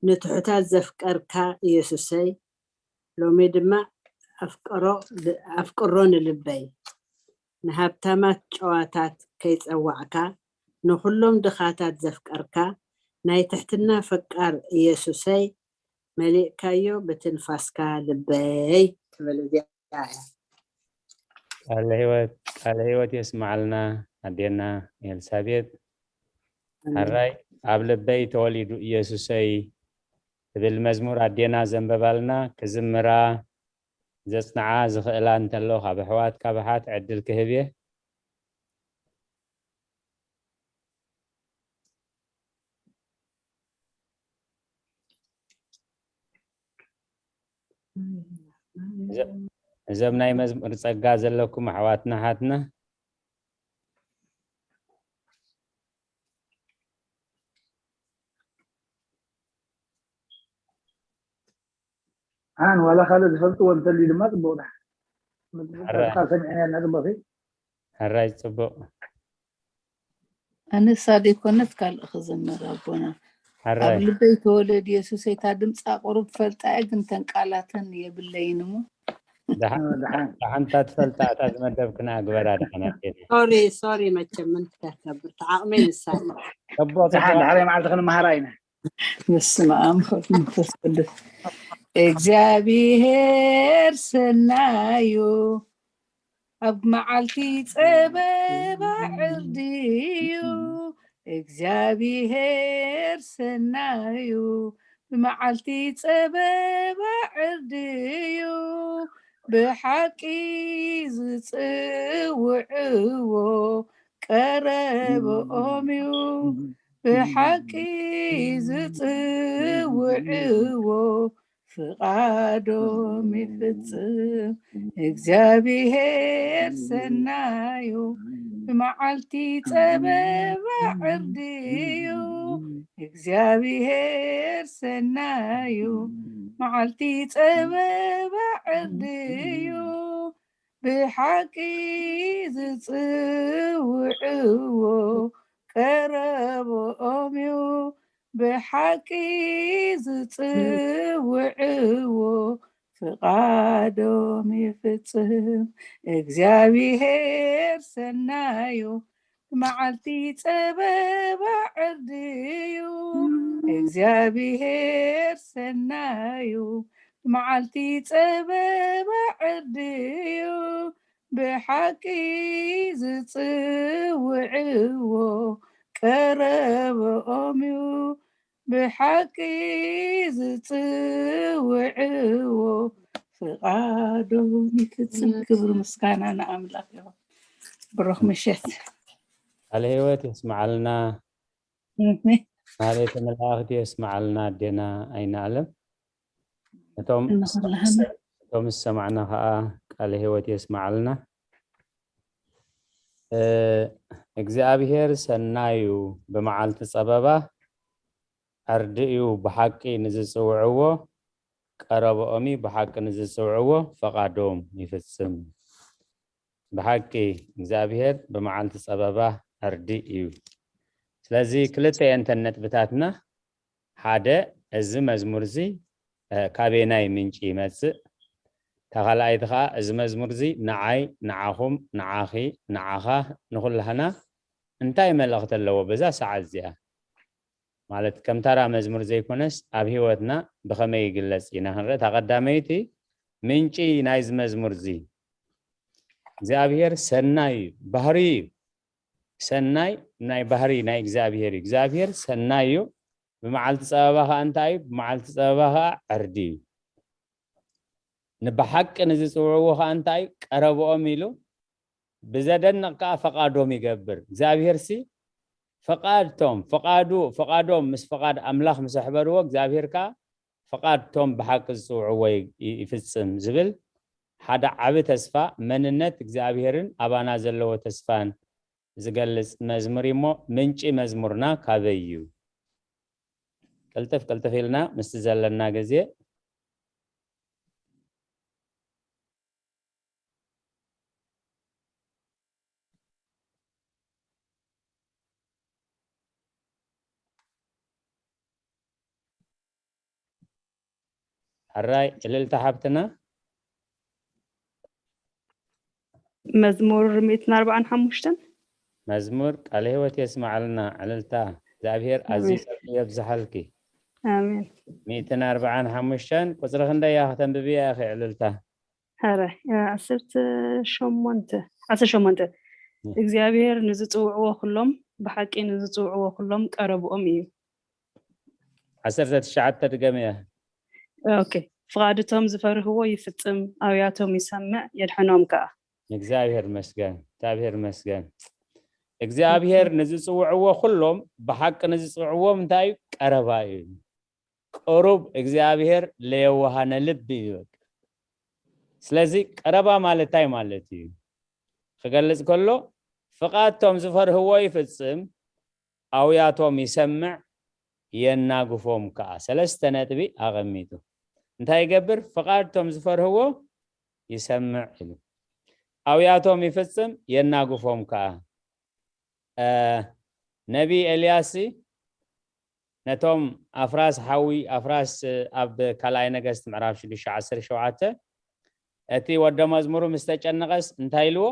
ንትሑታት ዘፍቀርካ ኢየሱሰይ ሎሚ ድማ ኣፍቅሮ ኣፍቅሮ ንልበይ። ንሃብታማት ጨዋታት ከይጸዋዕካ ንኹሎም ድኻታት ዘፍቀርካ ናይ ትሕትና ፈቃር ኢየሱሰይ መሊእካዮ ብትንፋስካ ልበይ ትብል እዚኣ እያ። ቃለ ህይወት ቃለ ህይወት የስመዓልና ኣዴና ኤልሳቤጥ። ሕራይ ኣብ ልበይ ተወሊዱ ኢየሱሰይ ትብል መዝሙር ኣዴና ዘንበባልና ክዝምራ ዘጽንዓ ዝኽእላ እንተሎ ካብ ኣሕዋት ካብ ኣሓት ዕድል ክህብ እየ። እዞም ናይ መዝሙር ጸጋ ዘለኩም ኣሕዋትና ሓትና ኣን ዋላ ካልእ ዝፈልጥዎ እንተልዩ ድማ ጽቡቕ ዳ መዝሙር ጸጋ ሰሚዕና ጽቡቕ። ሕራይ ጽቡቕ። ኣነሳ ዘይኮነት ካልእ ክዝምር ኣቦና ኣብ ልበይ ተወለድ የሱሰይ እታ ድምፃ ቁሩብ ፈልጣ እየ ግን ተን ቃላተን የብለይን እሞ ደሓንታ ትፈልጣ እታ ዝመደብክና ኣግበራ ደሓና ሶሪ ሶሪ መቸም ምን ክተከብር ተዓቕመይ ንሳ ኣቦ፣ ደሓን፣ ዳሕራይ መዓልቲ ክንመሃራ ኢና። በስመ ኣብ ወወልድ ወመንፈስ ቅዱስ። እግዚኣብሔር ሰናዩ፣ ኣብ መዓልቲ ጸበባ ዕርድዩ። እግዚኣብሔር ሰናዩ፣ ብመዓልቲ ጸበባ ዕርድዩ። ብሓቂ ዝጽውዕዎ ቀረብኦም እዩ። ብሓቂ ዝጽውዕዎ ፍቓዶም ይፍጽም። እግዚኣብሔር ሰናዩ፣ ብመዓልቲ ጸበባ ዕርድዩ። እግዚኣብሔር ሰናዩ፣ መዓልቲ ጸበባ ዕርድዩ። ብሓቂ ዝጽውዕዎ ቀረብኦም እዩ። ብሓቂ ዝጽውዕዎ ፍቓዶም ይፍጽም። እግዚኣብሔር ሰናዩ፣ መዓልቲ ጸበባ ዕርድዩ። እግዚኣብሔር ሰናዩ፣ መዓልቲ ጸበባ ዕርድዩ። ብሓቂ ዝጽውዕዎ ቀረብኦም እዩ። ብሓቂ ዝጽውዕዎ ፍቓዶም ይፍጽም። ክብሪ ምስጋና ንኣምላኽ ይኹን። ብሩኽ ምሸት። ቃለ ህይወት የስምዓልና። ኣሜን። ማህሌተ መላእክት የስምዓልና ኣዴና ኣይናለም። እቶም እንኹላህና። እቶም ዝሰማዕና ከዓ ቃለ ህይወት የስምዓልና። እ፣ እግዚኣብሔር ሰናዩ፣ ብመዓልቲ ጸበባ ዕርዲ እዩ፣ ብሓቂ ንዝጽውዕዎ ቀረብኦም እዩ፣ ብሓቂ ንዝጽውዕዎ ፈቓዶም ይፍጽም። ብሓቂ እግዚኣብሔር ብመዓልቲ ጸበባ ዕርዲ እዩ። ስለዚ ክልተ እየን እተን ነጥብታትና። ሓደ፣ እዚ መዝሙር እዚ እ፣ ካበየናይ ምንጪ ይመጽእ? እታ ካልኣይቲ ኸዓ እዚ መዝሙር እዚ ንዓይ፣ ንዓኹም፣ ንዓኺ፣ ንዓኻ፣ ንኹላህና እንታይ መልእኽቲ ኣለዎ በዛ ሰዓት እዚኣ? ማለት ከም ተራ መዝሙር ዘይኮነስ ኣብ ህይወትና ብኸመይ ይግለጽ ኢና ክንርኢ። እታ ቀዳመይቲ ምንጪ ናይዚ መዝሙር እዚ እግዚኣብሔር ሰናይ እዩ፣ ባህሪ እዩ። ሰናይ ናይ ባህሪ ናይ እግዚኣብሔር እዩ። እግዚኣብሔር ሰናይ እዩ። ብመዓልቲ ጸበባ ኸዓ እንታይ እዩ? ብመዓልቲ ጸበባ ኸዓ ዕርዲ እዩ። ንብሓቂ ንዝጽውዕዎ ኸዓ እንታይ እዩ? ቀረብኦም ኢሉ ብዘደንቕ ከኣ ፈቓዶም ይገብር። እግዚኣብሔር ሲ ፈቓድቶም፣ ፈቓዱ፣ ፈቓዶም ምስ ፈቓድ ኣምላኽ ምስ ኣሕበርዎ እግዚኣብሔር ከኣ ፈቓድቶም ብሓቂ ዝጽውዕዎ ይ-፣ ይ-፣ ይፍጽም ዝብል ሓደ ዓቢ ተስፋ መንነት እግዚኣብሔርን ኣባና ዘለዎ ተስፋን ዝገልጽ መዝሙር እዩ እሞ ምንጪ መዝሙርና ካበይ እዩ? ቅልጥፍ ቅልጥፍ ኢልና ምስቲ ዘለና ግዜ ሕራይ እልልታ ሓብትና። መዝሙር ሚእትን ኣርባዓን ሓሙሽተን። መዝሙር ቃለ ህይወት የስማዓልና። ዕልልታ እግዚኣብሔር ኣዝዩ ኣሜን። ጸጉ የብዝሓልኪ። ኣሜን። ሚእትን ኣርባዓን ሓሙሽተን ቁጽሪ ክንደይ እያ ከተንብብያ ኢኺ ዕልልታ? ሕራይ እ፣ ዓሰርተ ሸሞንተ፣ ዓሰርተ ሸሞንተ። እግዚኣብሔር ንዝጽውዕዎ ኩሎም፣ ብሓቂ ንዝጽውዕዎ ኩሎም ቀረብኦም እዩ። ዓሰርተ ትሽዓተ ድገምያ። ኦኬ። ፍቓድቶም ዝፈርህዎ ይፍጽም፣ ኣውያቶም ይሰምዕ፣ የድሕኖም ከኣ። እግዚኣብሔር ይመስገን፣ እግዚኣብሔር ይመስገን። እግዚኣብሔር ንዝጽውዕዎ ኩሎም፣ ብሓቂ ንዝጽውዕዎም እንታይ እዩ? ቀረባ እዩ። ቅሩብ እግዚኣብሔር ለየዋሃነ ልብ እዩ። ስለዚ ቀረባ ማለት እንታይ ማለት እዩ? ክገልጽ ከሎ፣ ፍቓድቶም ዝፈርህዎ ይፍጽም፣ ኣውያቶም ይሰምዕ፣ የናግፎም ከኣ። ሰለስተ ነጥቢ ኣቐሚጡ። እንታይ ይገብር? ፍቓድቶም ዝፈርህዎ ይሰምዕ ኢሉ። ኣውያቶም ይፍጽም፣ የናግፎም ከኣ። እ፣ ነቢ ኤልያስ ነቶም ኣፍራስ ሓዊ፣ ኣፍራስ፣ እ፣ ኣብ ካልኣይ ነገስት ምዕራፍ ሽዱሽተ ዓሰርተ ሸውዓተ፣ እቲ ወደ መዝሙሩ ምስ ተጨነቐስ እንታይ ኢልዎ?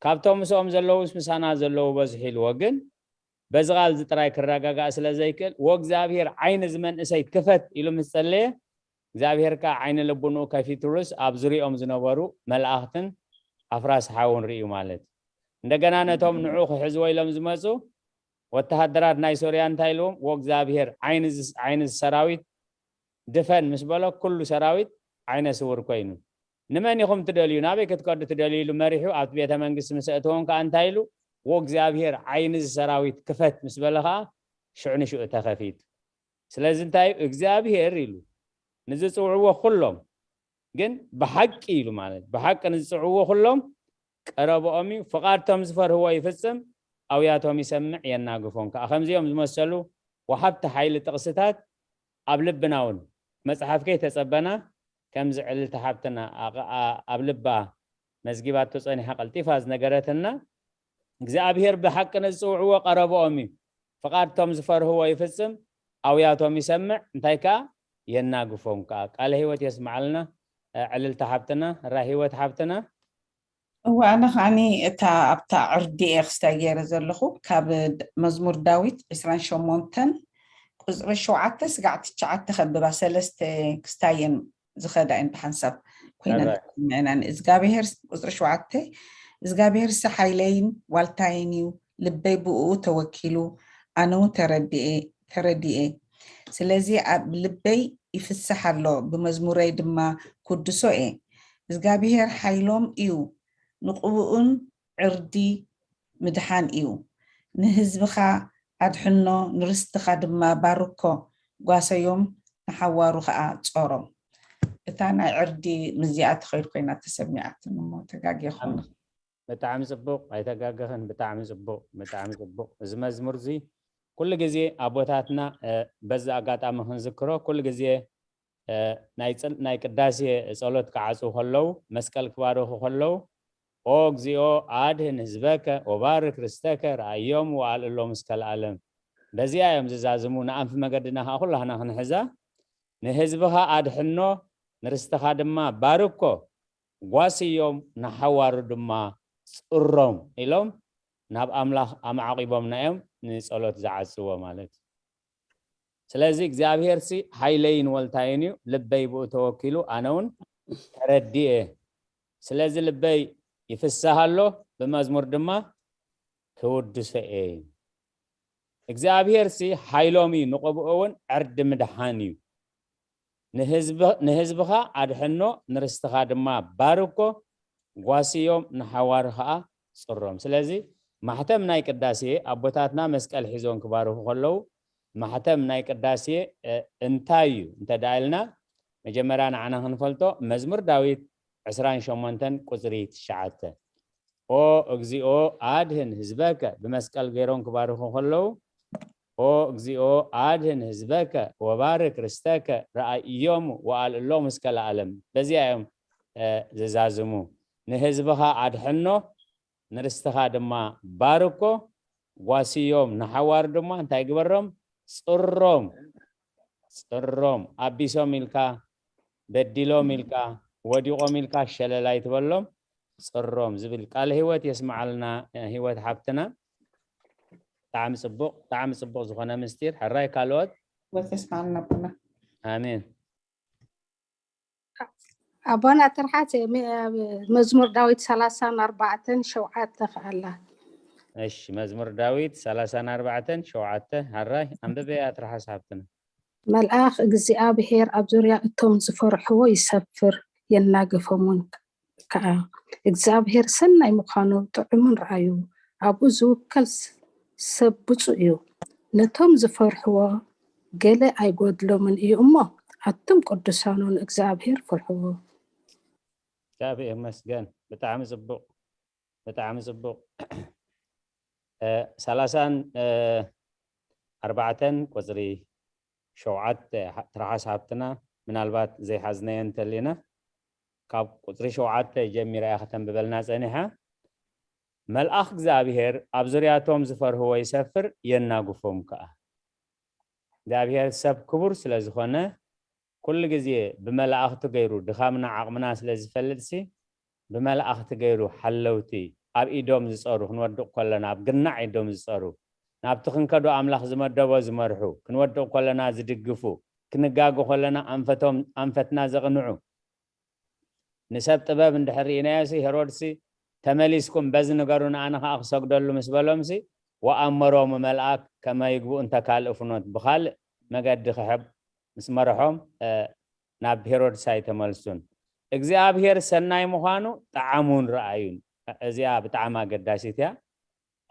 ካብቶም ምስኦም ዘለዉስ ምሳና ዘለዉ በዝሑ ኢልዎ፣ ግን በዚ ቃል እዚ ጥራይ ክረጋጋእ ስለ ዘይክእል፣ "ወእግዚኣብሔር ዓይኒ እዚ መንእሰይ ክፈት" ኢሉ ምስ ጸለየ፣ እግዚኣብሔር ከኣ ዓይኒ ልቡንኡ ከፊትሉስ ኣብ ዙሪኦም ዝነበሩ መላእኽትን ኣፍራስ ሓውን ርእዩ ማለት እዩ። እንደገና ነቶም ንዑ ክሕዝዎ ኢሎም ዝመጹ ወተሃደራት ናይ ሶርያ እንታይ ኢልዎም? "ወእግዚኣብሔር ዓይኒ እዚ፣ ዓይኒ እዚ ሰራዊት ድፈን" ምስ በሎ፣ ኩሉ ሰራዊት ዓይነ ስውር ኮይኑ። "ንመን ኢኹም ትደልዩ? ናበይ ክትከዱ ትደልዩ?" ኢሉ መሪሑ ኣብቲ ቤተ መንግስቲ ምስ ኣእተዎም ከኣ እንታይ ኢሉ? "ወእግዚኣብሔር ዓይኒ እዚ ሰራዊት ክፈት" ምስ በለ ከኣ ሽዑ ንሽዑ ተኸፊቱ። ስለዚ እንታይ እዩ? እግዚኣብሔር ኢሉ ንዝጽውዕዎ ኩሎም፣ ግን ብሓቂ ኢሉ ማለት ብሓቂ ንዝጽውዕዎ ኩሎም ቀረብኦም እዩ። ፍቓድቶም ዝፈርህዎ ይፍጽም፣ ኣውያቶም ይሰምዕ፣ የናግፎም ከኣ። ከምዚኦም ዝመሰሉ ወሃብቲ ሓይሊ ጥቕስታት ኣብ ልብና እውን፣ መጽሓፍ ከይተጸበና፣ ከምዚ ዕልልቲ ሓብትና ኣቐ-፣ ኣ-፣ ኣብ ልባ መዝጊባቶ ጸኒሓ ቀልጢፋ ዝነገረትና፣ እግዚኣብሔር ብሓቂ ንዝጽውዕዎ ቀረብኦም እዩ። ፍቓድቶም ዝፈርህዎ ይፍጽም፣ ኣውያቶም ይሰምዕ፣ እንታይ ከኣ? የናግፎም ከኣ። ቃለ ህይወት የስምዓልና፣ እ፣ ዕልልቲ ሓብትና፣ ራ ህይወት ሓብትና። እወ፣ ኣነ ከዓኒ እታ ኣብታ ዕርዲ እየ ክስታይ ገይረ ዘለኹ፣ ካብ ድ-፣ መዝሙር ዳዊት ዕስራን ሸሞንተን ቁጽሪ ሸውዓተ ስጋዕ ትሽዓተ ከብባ፣ ሰለስተ ክስታየን ዝኸዳ እየን ብሓንሳብ ኮይነን ኣራይ። ተሰሚዐናኒ። እዝጋብሄር ቁጽሪ ሸውዓተ፣ እዝጋብሄርሲ ሓይለይን ዋልታይን እዩ፣ ልበይ ብእኡ ተወኪሉ፣ ኣነ እውን ተረዲኤ፣ ተረዲኤ። ስለዚ ኣብ ልበይ ይፍስሕ ኣሎ፣ ብመዝሙረይ ድማ ክውድሶ እየ። እዝጋብሄር ሓይሎም እዩ፣ ንቕብኡን ዕርዲ ምድሓን እዩ። ንህዝብኻ ኣድሕኖ፣ ንርስትኻ ድማ ባርኮ፣ ጓሰዮም ንሓዋሩ ኸኣ ጾሮም። እታ ናይ ዕርዲ ምስዚኣ ትኸይድ ኮይና ተሰሚዓትኒ እሞ ተጋግየ ክኾን። ብጣዕሚ ጽቡቕ፣ ኣይተጋገኽን። ብጣዕሚ ጽቡቕ፣ ብጣዕሚ ጽቡቕ። እዚ መዝሙር እዚ ኩሉ ግዜ ኣቦታትና፣ እ፣ በዚ ኣጋጣሚ ክንዝክሮ፣ ኩሉ ግዜ፣ እ፣ ናይ ጽል-፣ ናይ ቅዳሴ ጸሎት ክዓጽው ከለዉ፣ መስቀል ክባርኹ ከለዉ፣ "ኦ እግዚኦ ኣድህን ህዝበከ ወባርክ ርስተከ ረኣዮም ወኣልእሎም እስከ ለዓለም።" በዚኣ እዮም ዝዛዝሙ። ንኣንፊ መገድና ከኣ ኩላህና ክንሕዛ፣ "ንህዝብኻ ኣድሕኖ፣ ንርስትኻ ድማ ባርኮ፣ ጓስዮም፣ ንሓዋሩ ድማ ጽሮም" ኢሎም ናብ ኣምላኽ ኣማዕቂቦምና እዮም ንጸሎት ዝዓጽዎ ማለት እዩ። ስለዚ እግዚኣብሄርሲ ሓይለይን ወልታይን እዩ፣ ልበይ ብኡ ተወኪሉ፣ ኣነ እውን ተረዲኤ። ስለዚ ልበይ ይፍሳህ ኣሎ፣ ብመዝሙር ድማ ክውድሶ እየ። እግዚኣብሄርሲ ሓይሎም እዩ፣ ንቕብኡ እውን ዕርዲ ምድሓን እዩ። ንህዝብ-፣ ንህዝብኻ ኣድሕኖ፣ ንርስትኻ ድማ ባርኮ፣ ጓስዮም፣ ንሓዋሩ ኸኣ ጽሮም። ስለዚ ማሕተም ናይ ቅዳሴ፣ ኣቦታትና መስቀል ሒዞም ክባርኹ ከለዉ፣ ማሕተም ናይ ቅዳሴ፣ እ፣ እንታይ እዩ እንተ ደኣ ኢልና፣ መጀመርያ ንዓና ክንፈልጦ፣ መዝሙር ዳዊት ዕስራን ሸሞንተን ቁጽሪ ትሽዓተ። "ኦ እግዚኦ ኣድህን ህዝበከ" ብመስቀል ገይሮም ክባርኹ ከለዉ፣ "ኦ እግዚኦ ኣድህን ህዝበከ ወባርክ ርስተከ ረኣዮሙ ወኣልእሎም እስከ ለዓለም።" በዚኣ እዮም፣ እ፣ ዝዛዝሙ። "ንህዝብኻ ኣድሕኖ፣ ንርስትኻ ድማ ባርኮ፣ ጓስዮም፣ ንሓዋሩ ድማ እንታይ ግበሮም? ጽሮም፣ ጽሮም፣ ኣቢሶም ኢልካ፣ በዲሎም ኢልካ፣ ወዲቖም ኢልካ ሸለል ኣይትበሎም፣ ጽሮም" ዝብል ቃል ህይወት የስምዓልና፣ ህይወት ሓብትና። ብጣዕሚ ጽቡቕ፣ ብጣዕሚ ጽቡቕ ዝኾነ ምስጢር። ሕራይ ካልኦት? ህይወት የስምዓልና ኣቦና። ኣሜን። ኣቦና ትርሓት፣ ሚ-፣ ኣብ መዝሙር ዳዊት ሰላሳን ኣርባዕተን ሸውዓተ ከኣላ። እሺ፣ መዝሙር ዳዊት ሰላሳን ኣርባዕተን ሸውዓተ፣ ሕራይ ኣንብበያ ትርሓስ ሓብትና። "መልኣኽ እግዚኣብሔር ኣብ ዙርያ እቶም ዝፈርሕዎ ይሰፍር፣ የናግፎም እውን ከኣ። እግዚኣብሔር ሰናይ ምዃኑ ጥዑምን ረኣዩ፣ ኣብኡ ዝውከል ስ-፣ ሰብ ብፁዕ እዩ። ነቶም ዝፈርሕዎ ገለ ኣይጎድሎምን እዩ እሞ፣ ኣቱም ቅዱሳኑ ንእግዚኣብሔር ፍርሕዎ።" እግዚኣብሔር ይመስገን። ብጣዕሚ ጽቡቕ፣ ብጣዕሚ ጽቡቕ። እ፣ ሰላሳን፣ እ፣ ኣርባዕተን ቁጽሪ ሸውዓተ፣ ሓ-፣ ትርሓስ ሃብትና፣ ምናልባት ዘይሓዝናዮ እንተሊና፣ ካብ ቁጽሪ ሸውዓተ ጀሚራ እያ ከተንብበልና ጸኒሓ። "መልኣኽ እግዚኣብሔር ኣብ ዙርያቶም ዝፈርህዎ ይሰፍር፣ የናግፎም ከኣ።" እግዚኣብሔር ሰብ ክቡር ስለ ዝኾነ፣ ኩሉ ግዜ ብመላእኽቱ ገይሩ ድኻምና ዓቕምና ስለ ዝፈልጥሲ፣ ብመላእኽቲ ገይሩ ሓለውቲ፣ ኣብ ኢዶም ዝጸሩ፣ ክንወድቕ ከለና ኣብ ግናዕ ኢዶም ዝጸሩ፣ ናብቲ ክንከዶ ኣምላኽ ዝመደቦ ዝመርሑ፣ ክንወድቕ ከለና ዝድግፉ፣ ክንጋጉ ከለና ኣንፈቶም ኣንፈትና ዘቕንዑ፣ ንሰብ ጥበብ እንድሕር ርኢናዮሲ፣ ሄሮድሲ፣ "ተመሊስኩም በዚ ንገሩ፣ ንኣነ ኸኣ ክሰግደሉ" ምስ በሎምሲ፣ "ወኣመሮሙ መልኣክ ከመ ይግብኡ እንተ ካልእ ፍኖት"፣ ብኻልእ መገዲ ክሕብ ምስ መርሖም፣ እ፣ ናብ ሄሮድስ ኣይተመልሱን። እግዚኣብሔር ሰናይ ምዃኑ ጠዓሙን ረኣዩን። እዚኣ ብጣዕሚ ኣገዳሲት እያ።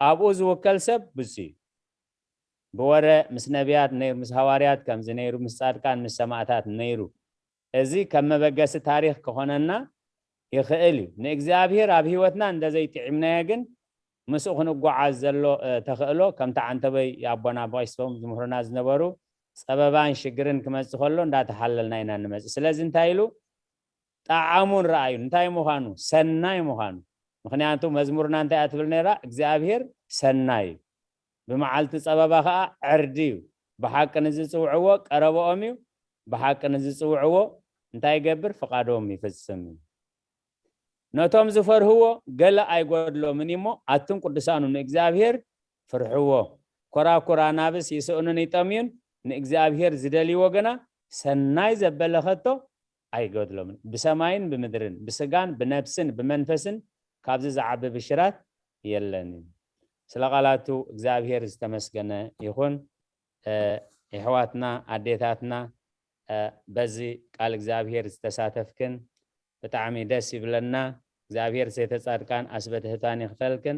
ኣብኡ ዝውከል ሰብ ብሱ እዩ። ብወረ ምስ ነቢያት ነይሩ፣ ምስ ሃዋርያት ከምዚ ነይሩ፣ ምስ ጻድቃን፣ ምስ ሰማእታት ነይሩ። እዚ ከም መበገሲ ታሪኽ ክኾነና ይኽእል እዩ። ንእግዚኣብሔር ኣብ ህይወትና እንተዘይጥዒምናዮ ግን ምስኡ ክንጓዓዝ ዘሎ፣ እ፣ ተኽእሎ ከምቲ ዓንተቦይ ኣቦና ብቐይስቶም ዝምህሩና ዝነበሩ ጸበባን ሽግርን ክመጽእ ከሎ እንዳተሓለልና ኢና ንመጽእ። ስለዚ እንታይ ኢሉ? ጠዓሙን ረኣዩ። እንታይ ምዃኑ? ሰናይ ምዃኑ። ምኽንያቱ መዝሙርና እንታይ እያ ትብል ነይራ? እግዚኣብሔር ሰናይ እዩ። ብመዓልቲ ጸበባ ኸኣ ዕርዲ እዩ። ብሓቂ ንዝጽውዕዎ ቀረብኦም እዩ። ብሓቂ ንዝጽውዕዎ እንታይ ይገብር? ፍቓዶም ይፍጽም እዩ። ነቶም ዝፈርህዎ ገለ ኣይጎድሎምን እዩ እሞ፣ ኣቱም ቅዱሳኑ ንእግዚኣብሔር ፍርሕዎ። ኮራኩር ኣናብስ ይስእኑን ይጠምዩን፣ ንእግዚኣብሔር ዝደልይዎ ግና ሰናይ ዘበለ ከቶ ኣይጎድሎምን። ብሰማይን ብምድርን፣ ብስጋን ብነብስን ብመንፈስን ካብዚ ዝዓቢ ብሽራት የለን እዩ። ስለ ቃላቱ እግዚኣብሔር ዝተመስገነ ይኹን። እ፣ የሕዋትና ኣዴታትና፣ እ፣ በዚ ቃል እግዚኣብሔር ዝተሳተፍክን ብጣዕሚ ደስ ይብለና። እግዚኣብሔር ሴተ ጻድቃን ኣስበትህታን ይኽፈልክን።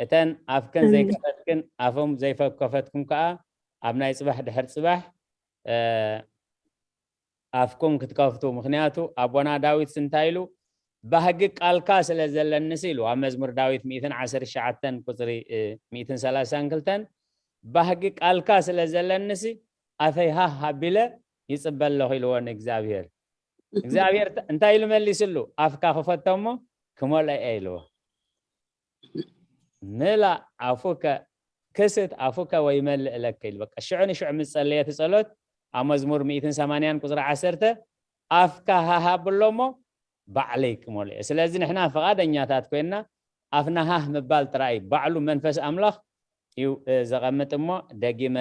እተን ኣፍክን ኣሜን። ዘይከፈትክን ኣፎም ዘይፈከፈትኩም ከኣ ኣብ ናይ ጽባሕ ድሕር ጽባሕ፣ እ፣ ኣፍኩም ክትከፍቱ። ምኽንያቱ ኣቦና ዳዊት እንታይ ኢሉ? "ባህጊ ቃልካ ስለ ዘለንስ" ኢሉ ኣብ መዝሙር ዳዊት ሚእትን ዓሰርተ ትሽዓተን ቁጽሪ፣ እ፣ ሚእትን ሰላሳን ክልተን፣ "ባህጊ ቃልካ ስለ ዘለንስ ኣፈይ ሃህ ኣቢለ ይጽበ ኣለኹ" ኢልዎ ንእግዚኣብሔር። እግዚኣብሔር ተ-፣ እንታይ ኢሉ መሊስሉ? "ኣፍካ ክፈቶ እሞ ክመልኦ እየ" ኢልዎ። "ምላ ኣፉከ ክስት ኣፉከ ወይመልእ ለከ" ኢሉ። በቃ ሽዑ ንሽዑ ምስ ጸለየ እቲ ጸሎት ኣብ መዝሙር ሚእትን ሰማንያን ቁጽሪ ዓሰርተ፣ "ኣፍካ ሃህ ኣብሎ እሞ ባዕለይ ክመልኦ እየ።" ስለዚ ንሕና ፍቓደኛታት ኮይንና ኣፍና ሃህ ምባል ጥራይ እዩ። ባዕሉ መንፈስ ኣምላኽ እዩ፣ እ፣ ዘቐምጥ እሞ ደጊመ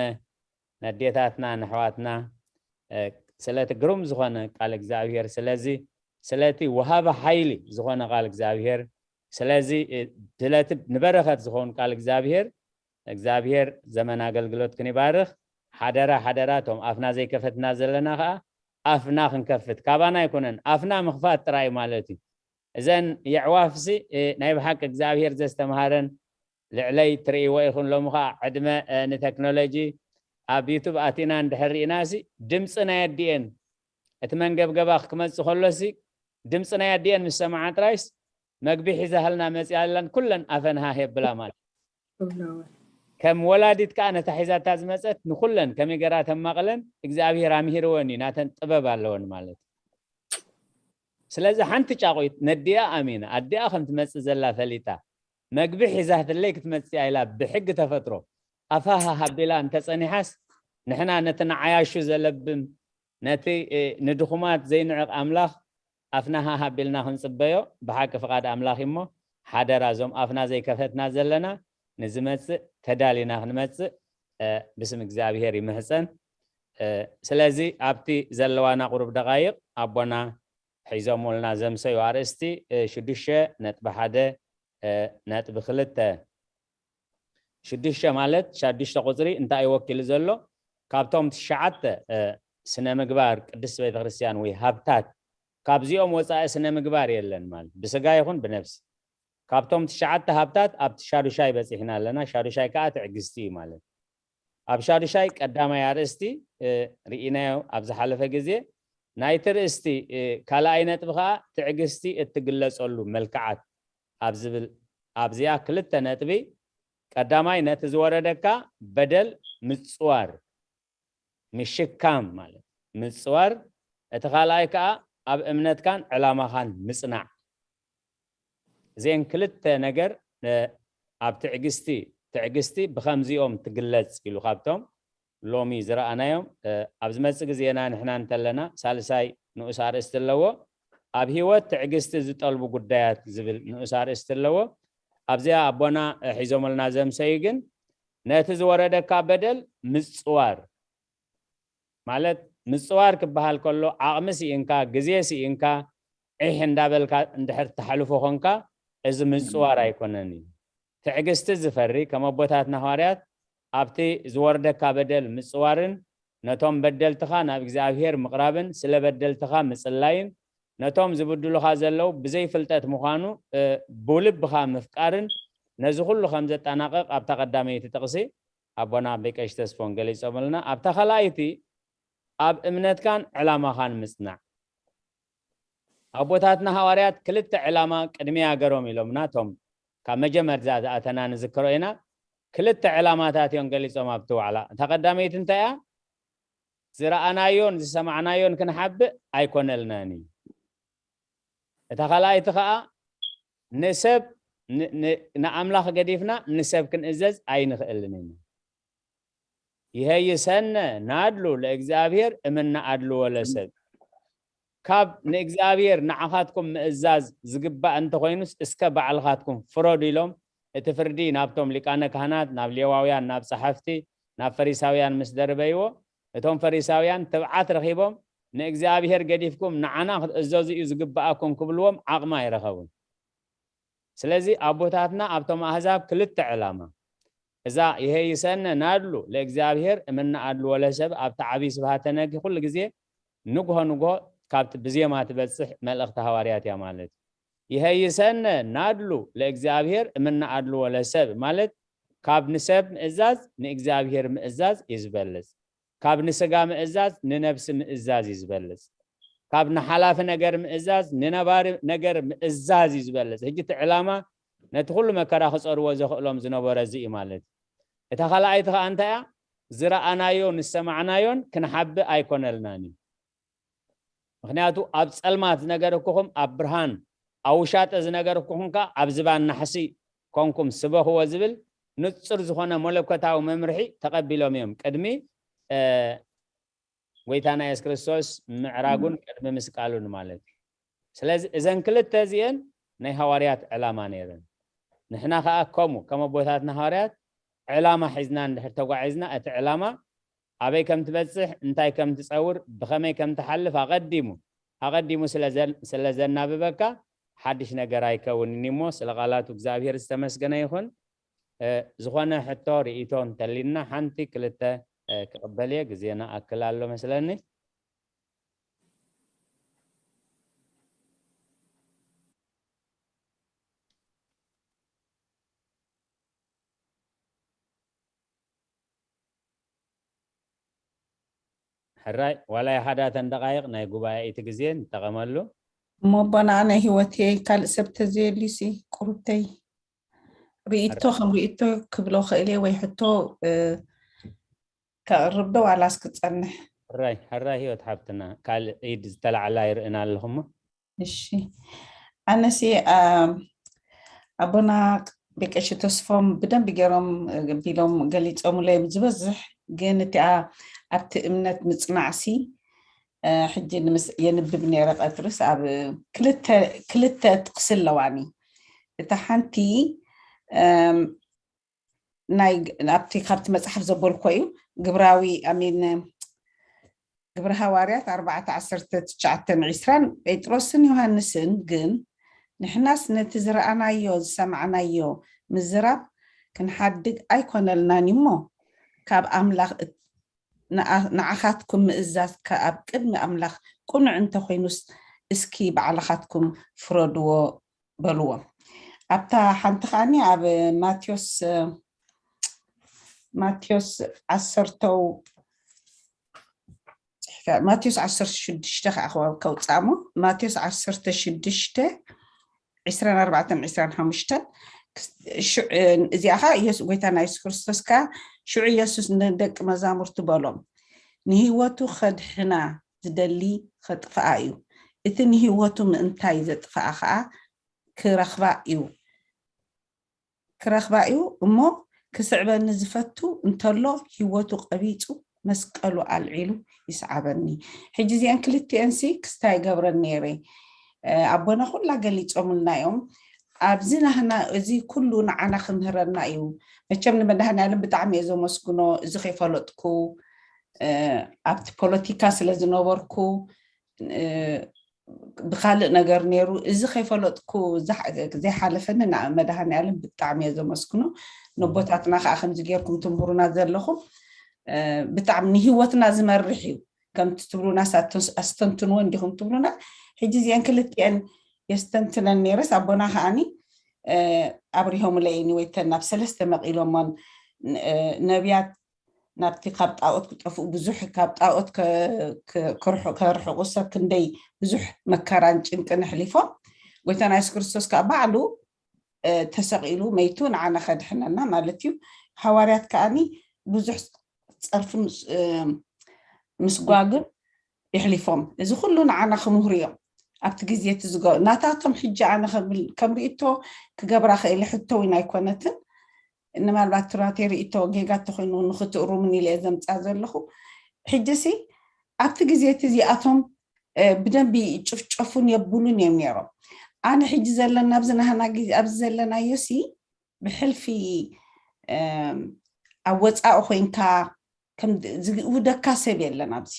ነዴታትና ንኣሕዋትና፣ እ፣ ስለቲ ግሩም ዝኾነ ቃል እግዚኣብሔር፣ ስለዚ ስለቲ ወሃቢ ሓይሊ ዝኾነ ቃል እግዚኣብሔር፣ ስለዚ፣ እ፣ ስለቲ ንበረኸት ዝኸውን ቃል እግዚኣብሔር፣ እግዚኣብሔር ዘመን ኣገልግሎትክን ይባርኽ። ሓደራ፣ ሓደራ፣ እቶም ኣፍና ዘይከፈትና ዘለና ኸኣ ኣፍና ክንከፍት፣ ካባና ኣይኮነን፣ ኣፍና ምኽፋት ጥራይ ማለት እዩ። እዘን የዕዋፍሲ፣ እ፣ ናይ ብሓቂ እግዚኣብሔር ዘስተምሃረን ልዕለይ ትርእይዎ ኢኹን። ሎሚ ኸኣ ዕድመ፣ እ፣ ንቴክኖሎጂ፣ ኣብ ዩቱብ ኣቲና እንድሕር ርኢናሲ ድምፂ ናይ ኣዲኤን፣ እቲ መንገብገባ ክመፅእ ከሎሲ ድምፂ ናይ ኣዲኤን ምስ ሰማዓ ጥራይስ መግቢ ሒዛሃልና መፂኣ ኣላን ኩለን ኣፈን ሃህ የብላ ማለት። እብላወን። ከም ወላዲት ከኣ ነታ ሒዛታ ዝመፀት ንኩለን ከመይ ገራ ተማቕለን እግዚኣብሔር ኣምሂርወን እዩ፣ ናተን ጥበብ ኣለወን ማለት። ስለዚ ሓንቲ ጫቑት ነዲኣ ኣሚና፣ ኣዲኣ ከም ትመጽእ ዘላ ፈሊጣ፣ መግቢ ሒዛትለይ ክትመጽእ እያ ኢላ ብሕጊ ተፈጥሮ ኣፋ ሃሃ ኣቢላ እንተጸኒሓስ፣ ንሕና ነቲ ንዓያሹ ዘለብም፣ ነቲ፣ እ፣ ንድኹማት ዘይንዕቕ ኣምላኽ ኣፍና ሃሃ ኣቢልና ክንጽበዮ ብሓቂ ፍቓድ ኣምላኽ እዩ እሞ፣ ሓደራ እዞም ኣፍና ዘይከፈትና ዘለና ንዝመጽእ ተዳሊና ክንመጽእ፣ እ፣ ብስም እግዚኣብሔር ይምሕጸን። እ፣ ስለዚ ኣብቲ ዘለዋና ቁሩብ ደቓይቕ ኣቦና ሒዞምልና ዘምሰዩ ኣርእስቲ፣ እ፣ ሽዱሽተ ነጥቢ ሓደ፣ እ፣ ነጥቢ ክልተ። ሽዱሽተ ማለት ሻዱሽተ ቁጽሪ እንታይ እዩ ወኪሉ ዘሎ? ካብቶም ትሽዓተ፣ እ፣ ስነ ምግባር ቅድስት ቤተክርስትያን ወይ ሃብታት፣ ካብዚኦም ወጻኢ ስነ ምግባር የለን ማለት ብስጋ ይኹን ብነፍሲ። ካብቶም ትሽዓተ ሃብታት ኣብቲ ሻዱሻይ በጺሕና ኣለና። ሻዱሻይ ከኣ ትዕግስቲ እዩ ማለት። ኣብ ሻዱሻይ ቀዳማይ ኣርእስቲ፣ እ፣ ርኢናዮ ኣብ ዝሓለፈ ግዜ። ናይቲ ርእስቲ፣ እ፣ ካልኣይ ነጥቢ ከኣ ትዕግስቲ እትግለጸሉ መልክዓት ኣብ ዝብል፣ ኣብዚኣ ክልተ ነጥቢ፣ ቀዳማይ ነቲ ዝወረደካ በደል ምጽዋር፣ ምሽካም ማለት ምጽዋር፣ እቲ ካልኣይ ከኣ ኣብ እምነትካን ዕላማኻን ምጽናዕ። እዚአን ክልተ ነገር፣ እ፣ ኣብ ትዕግስቲ፣ ትዕግስቲ ብኸምዚኦም ትግለጽ ኢሉ ካብቶም ሎሚ ዝረኣናዮም፣ እ፣ ኣብ ዝመጽእ ግዜና ንሕና እንተለና ሳልሳይ ንኡስ ኣርእስቲ ኣለዎ። ኣብ ህይወት ትዕግስቲ ዝጠልቡ ጉዳያት ዝብል ንኡስ ኣርእስቲ ኣለዎ። ኣብዚኣ ኣቦና፣ እ፣ ሒዞምልና ዘምሰዩ ግን ነቲ ዝወረደካ በደል ምጽዋር ማለት፣ ምጽዋር ክበሃል ከሎ ዓቕሚ ስኢንካ፣ ግዜ ስኢንካ፣ ዒሕ እንዳበልካ እንድሕር ተሕልፎ ኾንካ፣ እዚ ምጽዋር ኣይኮነን እዩ። ትዕግስቲ ዝፈሪ፣ ከም ኣቦታትና ሃዋርያት ኣብቲ ዝወርደካ በደል ምጽዋርን ነቶም በደልትኻ ናብ እግዚኣብሔር ምቕራብን ስለ በደልትኻ ምጽላይን ነቶም ዝብድሉኻ ዘለዉ ብዘይ ፍልጠት ምዃኑ ብልብኻ ምፍቃርን ነዚ ኩሉ ከም ዘጠናቐቕ ኣብታ ቀዳመይቲ ጥቕሲ ኣቦና ኣቤ ቀሺ ተስፎን ገሊጾምልና። ኣብታ ካልኣይቲ ኣብ እምነትካን ዕላማኻን ምጽናዕ። ኣቦታትና ሃዋርያት ክልተ ዕላማ ቅድሚያ ገሮም ኢሎም ናቶም ካብ መጀመርታ ዝኣተና ንዝክሮ ኢና። ክልተ ዕላማታት እዮም ገሊጾም ኣብቲ ዋዕላ። እታ ቀዳመይቲ እንታይ እያ? ዝረኣናዮን ዝሰማዕናዮን ክንሓብእ ኣይኮነልናን እዩ። እታ ካልኣይቲ ኸኣ ንሰብ ንኣምላኽ ገዲፍና ንሰብ ክንእዘዝ ኣይንኽእልን ኢና። ይሀይሰነ ናድሉ ለእግዚኣብሔር እምነ ኣድልዎ ለሰብ። ካብ ንእግዚኣብሔር ንዓኻትኩም ምእዛዝ ዝግባእ እንተኾይኑስ እስከ ባዕልኻትኩም ፍረዱ ኢሎም እቲ ፍርዲ ናብቶም ሊቃነ ካህናት፣ ናብ ሌዋውያን፣ ናብ ጸሓፍቲ፣ ናብ ፈሪሳውያን ምስ ደርበይዎ፣ እቶም ፈሪሳውያን ትብዓት ረኺቦም ንእግዚኣብሔር ገዲፍኩም ንዓና ክትእዘዙ እዩ ዝግባኣኩም ክብልዎም ዓቕሚ ኣይረኸቡን። ስለዚ ኣቦታትና ኣብቶም ኣህዛብ ክልተ ዕላማ፣ እዛ ይሄይሰነ ናድሉ ለእግዚኣብሔር እምነ ኣድልዎ ለሰብ ኣብቲ ዓብዪ ስብሃተ ነጊ ኩሉ ግዜ ንግሆ ንግሆ ካብቲ ብዜማ ትበጽሕ መልእኽቲ ሃዋርያት እያ ማለት እዩ። ይሄይሰነ ናድሉ ለእግዚኣብሔር እምነ ኣድልዎ ለሰብ ማለት ካብ ንሰብ ምእዛዝ ንእግዚኣብሔር ምእዛዝ እዩ ዝበልጽ። ካብ ንስጋ ምእዛዝ ንነብሲ ምእዛዝ እዩ ዝበልጽ። ካብ ንሓላፊ ነገር ምእዛዝ ንነባሪ ነገር ምእዛዝ እዩ ዝበልጽ። ሕጂ እቲ ዕላማ ነቲ ኩሉ መከራ ክጸርዎ ዘኽእሎም ዝነበረ እዚ እዩ ማለት እዩ። እታ ካልኣይቲ ከኣ እንታይ እያ? ዝረኣናዮ ንሰማዕናዮን ክንሓብእ ኣይኮነልናን እዩ። ምኽንያቱ ኣብ ጸልማት ዝነገርኩኹም ኣብ ብርሃን፣ ኣብ ውሻጠ ዝነገርኩኹም ከኣ ኣብ ዝባን ናሕሲ ኮንኩም ስበኽዎ ዝብል ንጹር ዝኾነ መለኮታዊ መምርሒ ተቐቢሎም እዮም ቅድሚ ጎይታና የሱስ ክርስቶስ ምዕራጉን ቅድሚ ምስቃሉን ማለት እዩ። ስለዚ እዘን ክልተ እዚአን ናይ ሃዋርያት ዕላማ ነይረን። ንሕና ከኣ ከምኡ ከም ኣቦታትና ሃዋርያት ዕላማ ሒዝና እንድሕር ተጓዒዝና እቲ ዕላማ ኣበይ ከም ትበጽሕ፣ እንታይ ከም ትጸውር፣ ብኸመይ ከም ትሓልፍ ኣቐዲሙ ኣቐዲሙ ስለ ዘናብበካ ሓድሽ ነገር ኣይከውንን እሞ ስለ ቃላቱ እግዚኣብሔር ዝተመስገነ ይኹን። ዝኾነ ሕቶ ርእይቶ እንተሊና ሓንቲ ክልተ ክቕበል እየ። ግዜና ኣክል ኣሎ መስለኒ። ሕራይ ዋላ ሓዳተን ደቃይቕ ናይ ጉባኤ እቲ ግዜ ንጠቐመሉ። እሞ ኣቦና ኣነ ህይወት ካልእ ሰብ ተዘየልዩሲ ቁሩብተይ ርእይቶ ከም ርእይቶ ክብሎ ክእል ወይ ሕቶ ከቕርብ ዶ ዋላስ ክጸንሕ? ሕራይ ሕራይ ህይወት ሓብትና ካልእ ኢድ ዝተላዕላ ይርእና ኣለኹሞ። እሺ ኣነሲ ኣቦና ቤቀሺ ተስፎም ብደንብ ገይሮም ቢሎም ገሊፆምለይ ዝበዝሕ ግን እቲኣ ኣብቲ እምነት ምፅናዕሲ ሕጂ የንብብ ነይረ ቀትርስ ኣብ ክልተ ጥቕሲ ኣለዋኒ እታ ሓንቲ ናይ ኣብቲ ካብቲ መፅሓፍ ዘበልኮ እዩ ግብራዊ ኣሚን ግብረ ሃዋርያት ኣርባዕተ ዓሰርተ ትሽዓተን ዒስራን ጴጥሮስን ዮሃንስን ግን ንሕናስ ነቲ ዝረኣናዮ ዝሰማዕናዮ ምዝራብ ክንሓድግ ኣይኮነልናን እሞ ካብ ኣምላኽ ንዓኻትኩም ምእዛዝ ከኣብ ቅድሚ ኣምላኽ ቅኑዕ እንተኾይኑስ እስኪ ባዕልኻትኩም ፍረድዎ በልዎም ኣብታ ሓንቲ ከዓኒ ኣብ ማቴዎስ ማቴዎስ ዓሰርተው ማቴዎስ ዓሰርተ ሽዱሽተ ከዓ ከውፃሞ ማቴዎስ ዓሰርተ ሽዱሽተ ዕስራን ኣርባዕተን ዕስራን ሓሙሽተን እዚኣ ከዓ ኢየሱስ ጎይታና የሱስ ክርስቶስ ከዓ ሽዑ ኢየሱስ ንደቂ መዛሙርቱ በሎም ንህይወቱ ከድሕና ዝደሊ ከጥፍኣ እዩ እቲ ንህይወቱ ምእንታይ ዘጥፍኣ ከዓ ክረኽባ እዩ ክረኽባ እዩ እሞ ክስዕበኒ ዝፈቱ እንተሎ ህይወቱ ቀቢፁ መስቀሉ ኣልዒሉ ይስዓበኒ ሕጂ እዚአን ክልቲአንሲ ክስታይ ገብረን ነይረ ኣቦና ኩላ ገሊፆምልና እዮም ኣብዚ ናህና እዚ ኩሉ ንዓና ክምህረና እዩ። መቸም ንመድሃኒዓለም ብጣዕሚ እየ ዘመስግኖ። እዚ ከይፈለጥኩ ኣብቲ ፖለቲካ ስለ ዝነበርኩ ብካልእ ነገር ነይሩ። እዚ ከይፈለጥኩ ዘይሓለፈኒ ንመድሃኒዓለም ብጣዕሚ እየ ዘመስግኖ። ነቦታትና ከዓ ከምዚ ገይርኩም ትምህሩና ዘለኹም ብጣዕሚ ንሂወትና ዝመርሕ እዩ። ከምቲ ትብሉና ኣስተንትንዎ እንዲኹም ትብሉና። ሕጂ እዚአን ክልቲአን የስተንትነን ነይረስ ኣቦና ከዓኒ ኣብሪሆምለይ ወይ ተን ናብ ሰለስተ መቒሎሞን ነቢያት ናብቲ ካብ ጣኦት ክጠፍኡ ብዙሕ ካብ ጣኦት ከርሕቁ ሰብ ክንደይ ብዙሕ መከራን ጭንቅን ኣሕሊፎም። ጎይታና የሱስ ክርስቶስ ከዓ ባዕሉ ተሰቒሉ መይቱ ንዓና ከድሕነና ማለት እዩ። ሃዋርያት ከዓኒ ብዙሕ ፀርፊ ምስጓግን የሕሊፎም። እዚ ኩሉ ንዓና ክምህሩ እዮም። ኣብቲ ግዜ እቲ ዝገ ናታቶም ሕጂ ኣነ ከም ርእቶ ክገብራ ክእል ሕቶ እውን ኣይኮነትን። ንማልባት ትራቴ ርእቶ ጌጋ ተኮይኑ ንክትእሩምን ኢለ ዘምፃ ዘለኹ። ሕጂ ሲ ኣብቲ ግዜ እቲ እዚኣቶም ብደንቢ ጭፍጨፉን የብሉን እዮም ነይሮም። ኣነ ሕጂ ዘለና ኣብዚ ናህና ግዜ ኣብዚ ዘለናዮ ሲ ብሕልፊ ኣብ ወፃኢ ኮይንካ ከም ዝውደካ ሰብ የለን ኣብዚ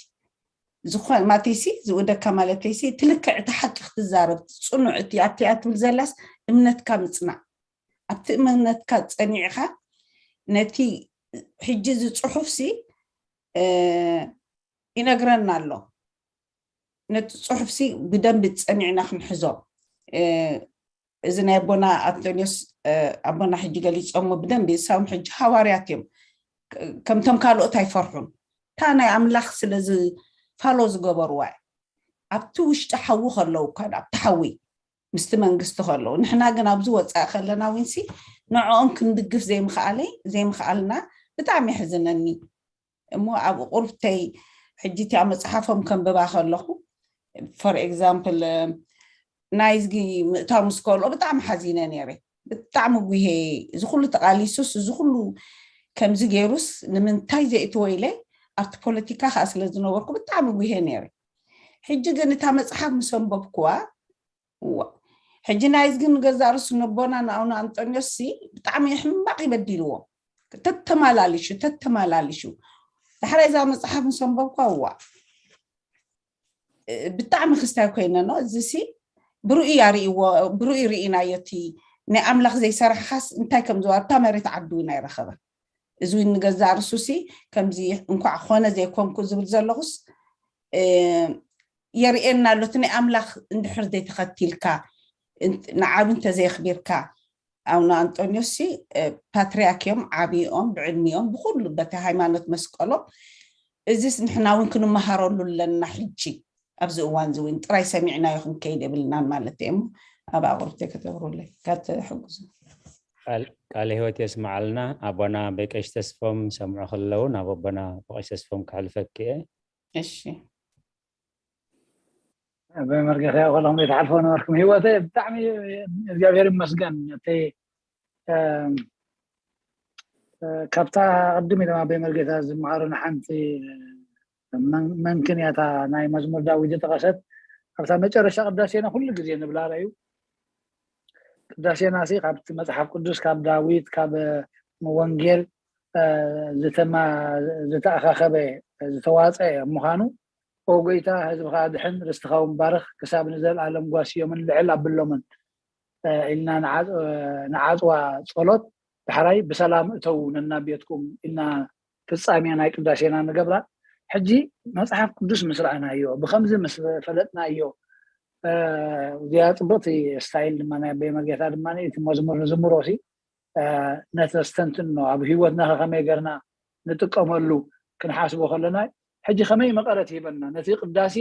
ዝኾነ ማለተይሲ ዝውደካ ማለተይሲ ትልክዕ እቲ ሓቂ ክትዛረብ ፅኑዕ እቲ ኣብቲኣ ትብል ዘላስ እምነትካ ምፅናዕ ኣብቲ እምነትካ ፀኒዕካ ነቲ ሕጂ ዝፅሑፍሲ ይነግረና ኣሎ። ነቲ ፅሑፍሲ ብደንቢ ፀኒዕና ክንሕዞ እዚ ናይ ኣቦና ኣንቶኒዮስ ኣቦና ሕጂ ገሊፆሞ ብደንቢ እሳም ሕጂ ሃዋርያት እዮም። ከምቶም ካልኦት ኣይፈርሑን። እታ ናይ ኣምላኽ ስለዚ ፋሎ ዝገበርዋ ኣብቲ ውሽጢ ሓዊ ከለዉ ካ ኣብቲ ሓዊ ምስቲ መንግስቲ ከለዉ ንሕና ግን ኣብዚ ወፃኢ ከለና ውንሲ ንዕኦም ክንድግፍ ዘይምኽኣለይ ዘይምኽኣልና ብጣዕሚ የሕዝነኒ። እሞ ኣብ ቁርብተይ ሕጂ እቲኣ መፅሓፎም ከንብባ ከለኹ for example ናይዝጊ ምእታው ምስ ከልኦ ብጣዕሚ ሓዚነ ነይረ። ብጣዕሚ ጉሄ እዚ ኩሉ ተቃሊሱስ እዚ ኩሉ ከምዚ ገይሩስ ንምንታይ ዘይእትዎ ኢለ ኣብቲ ፖለቲካ ከዓ ስለ ዝነበርኩ ብጣዕሚ ጉሄ ነይረ። ሕጂ ግን እታ መፅሓፍ ምስ ኣንበብኩዋ እዋ ሕጂ ናይዝጊ ንገዛእ ርእሱ ነቦና ንኣቡነ ኣንጠንዮስ ሲ ብጣዕሚ ሕማቕ ይበዲልዎ። ተተማላልሹ ተተማላልሹ ዳሕራይ እዛ መፅሓፍ ምስ ኣንበብኳ እዋ ብጣዕሚ ክስታይ ኮይነ ኖ እዚ ሲ ብርኡ እያ ርእይዎ ብርኡ ርእናዮ እቲ ናይ ኣምላኽ ዘይሰራሕኻስ እንታይ ከም ዝዋርታ መሬት ዓዱ እውን ኣይረኸበ። እዚ እውን ንገዛእ ርእሱሲ ከምዚ እንኳዕ ኮነ ዘይኮንኩ ዝብል ዘለኹስ የርእየና ኣሎ። እቲ ናይ ኣምላኽ እንድሕር ዘይተኸቲልካ ንዓብ እንተዘየኽቢርካ ኣቡነ ኣንጦንዮስ ሲ ፓትርያርክ እዮም፣ ዓብኦም ብዕድሚኦም ብኩሉ በቲ ሃይማኖት መስቀሎም። እዚስ ንሕና እውን ክንመሃረሉ ኣለና። ሕጂ ኣብዚ እዋን እዚ እውን ጥራይ ሰሚዕናዮ ክንከይድ የብልናን ማለት እየ። እሞ ኣብ ኣቑርብተይ ከተብሩለይ ካተሕግዙ። ቃል ህይወት የስምዓልና። ኣቦና በቀሽ ተስፎም ይሰምዑ ከለዉ ናብ ኣቦና በቀሽ ተስፎም ክሕልፈኪ እየ። እሺ። ብመርገታ ከለኹም ዘይትሓልፎ ነበርኩም። ህይወተ ብጣዕሚ እግዚኣብሔር ይመስገን። እቲ ካብታ ቅድም ኢሎም ኣቦይ መርጌታ ዝመሃሩና ሓንቲ መንክን እያ እታ ናይ መዝሙር ዳዊት ዝጠቐሰት። ኣብታ መጨረሻ ቅዳሴና ኩሉ ግዜ ንብላላ እዩ። ቅዳሴና ሲ ካብቲ መፅሓፍ ቅዱስ ካብ ዳዊት ካብ ወንጌል ዝተኣኻኸበ ዝተዋፀ ምዃኑ ኦ ጎይታ ህዝብኻ ኣድሕን ርስትኻ እውን ባርኽ ክሳብ ንዘለኣለም ጓስዮምን ልዕል ኣብሎምን ኢልና ንዓፅዋ ፀሎት ዳሕራይ ብሰላም እተው ነናብ ቤትኩም ኢልና ፍፃሜ ናይ ቅዳሴና ንገብራ። ሕጂ መፅሓፍ ቅዱስ ምስ ረኣናዮ ብከምዚ ምስ ፈለጥናዮ እዚኣ ፅቡቅቲ ስታይል ድማ ናይ ኣቦይ መርጌታ ድማ እቲ መዝሙር ንዝምሮ ሲ ነተስተንትኖ ኣብ ህይወትና ከመይ ገርና ንጥቀመሉ ክንሓስቦ ከለና ሕጂ ከመይ መቐረት ሂበና ነቲ ቅዳሴ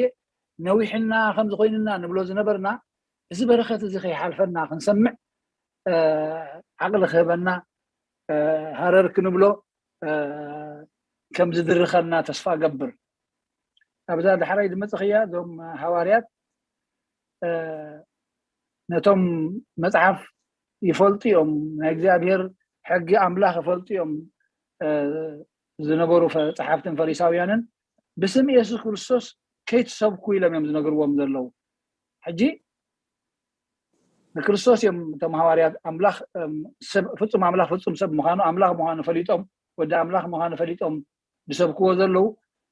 ነዊሕና ከምዚ ኮይንና ንብሎ ዝነበርና እዚ በረኸት እዚ ከይሓልፈና ክንሰምዕ ዓቕሊ ክህበና ሃረር ክንብሎ ከም ዝድርኸና ተስፋ ገብር። ኣብዛ ዳሕራይ ዝመፅኽያ እዞም ሃዋርያት ነቶም መፅሓፍ ይፈልጡ እዮም፣ ናይ እግዚኣብሔር ሕጊ ኣምላኽ ይፈልጡ እዮም ዝነበሩ ጸሓፍትን ፈሪሳውያንን ብስም የሱስ ክርስቶስ ከይትሰብኩ ኢሎም እዮም ዝነግርዎም ዘለዉ። ሕጂ ንክርስቶስ እዮም እቶም ሃዋርያት ኣምላኽ ፍፁም ኣምላኽ ፍፁም ሰብ ምዃኑ ኣምላኽ ምዃኑ ፈሊጦም ወዲ ኣምላኽ ምዃኑ ፈሊጦም ዝሰብክዎ ዘለዉ።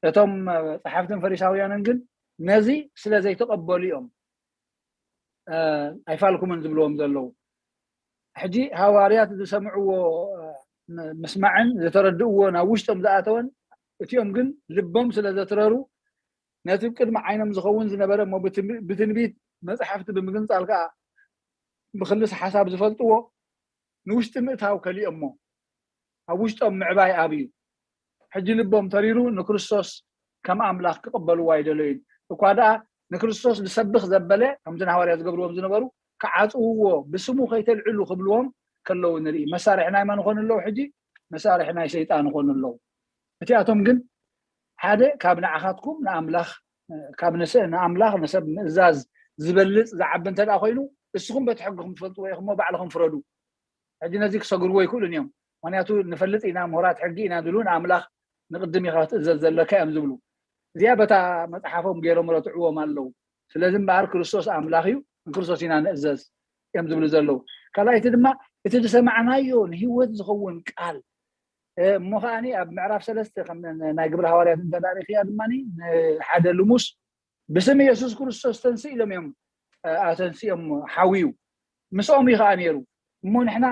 እቶም ፀሓፍትን ፈሪሳውያንን ግን ነዚ ስለ ዘይተቐበሉ እዮም ኣይፋልኩምን ዝብልዎም ዘለዉ። ሕጂ ሃዋርያት ዝሰምዕዎ ምስማዕን ዝተረድእዎ ናብ ውሽጦም ዝኣተወን እቲኦም ግን ልቦም ስለ ዘትረሩ ነቲ ቅድሚ ዓይኖም ዝኸውን ዝነበረ እሞ ብትንቢት መፅሓፍቲ ብምግንፃል ከዓ ብክልስ ሓሳብ ዝፈልጥዎ ንውሽጢ ምእታው ከሊኦሞ ኣብ ውሽጦም ምዕባይ ኣብዩ። ሕጂ ልቦም ተሪሩ ንክርስቶስ ከም ኣምላኽ ክቕበልዎ ኣይደለዩን። እኳ ደኣ ንክርስቶስ ዝሰብኽ ዘበለ ከምቲ ንሃዋርያ ዝገብርዎም ዝነበሩ ክዓፅውዎ ብስሙ ከይተልዕሉ ክብልዎም ከለዉ ንርኢ። መሳርሒ ናይ መን ይኾኑ ኣለዉ? ሕጂ መሳርሒ ናይ ሰይጣን ይኾኑ ኣለዉ። እቲኣቶም ግን ሓደ ካብ ንዓኻትኩም ንኣምላኽ ካብ ንኣምላኽ ንሰብ ምእዛዝ ዝበልፅ ዝዓቢ እንተ ኮይኑ እስኹም በቲ ሕግኹም ትፈልጥዎ ኢኹም ባዕልኹም ፍረዱ። ሕጂ ነዚ ክሰግርዎ ይክእሉን እዮም። ምክንያቱ ንፈልጥ ኢና ምሁራት ሕጊ ኢና ዝብሉ ንኣምላኽ ንቅድም ኢኻ ክትእዘዝ ዘለካ እዮም ዝብሉ። እዚኣ በታ መፅሓፎም ገይሮም ረትዕዎም ኣለዉ። ስለዚ እምበኣር ክርስቶስ ኣምላኽ እዩ፣ ንክርስቶስ ኢና ንእዘዝ እዮም ዝብሉ ዘለዉ። ካልኣይቲ ድማ እቲ ዝሰማዕናዮ ንህይወት ዝኸውን ቃል እሞ ከዓኒ ኣብ ምዕራፍ ሰለስተ ናይ ግብሪ ሃዋርያት እንተዳሪኽያ ድማ ንሓደ ልሙስ ብስም የሱስ ክርስቶስ ተንስእ ኢሎም እዮም ኣተንስኦም ሓውዩ ምስኦም እዩ ከዓ ነይሩ። እሞ ንሕና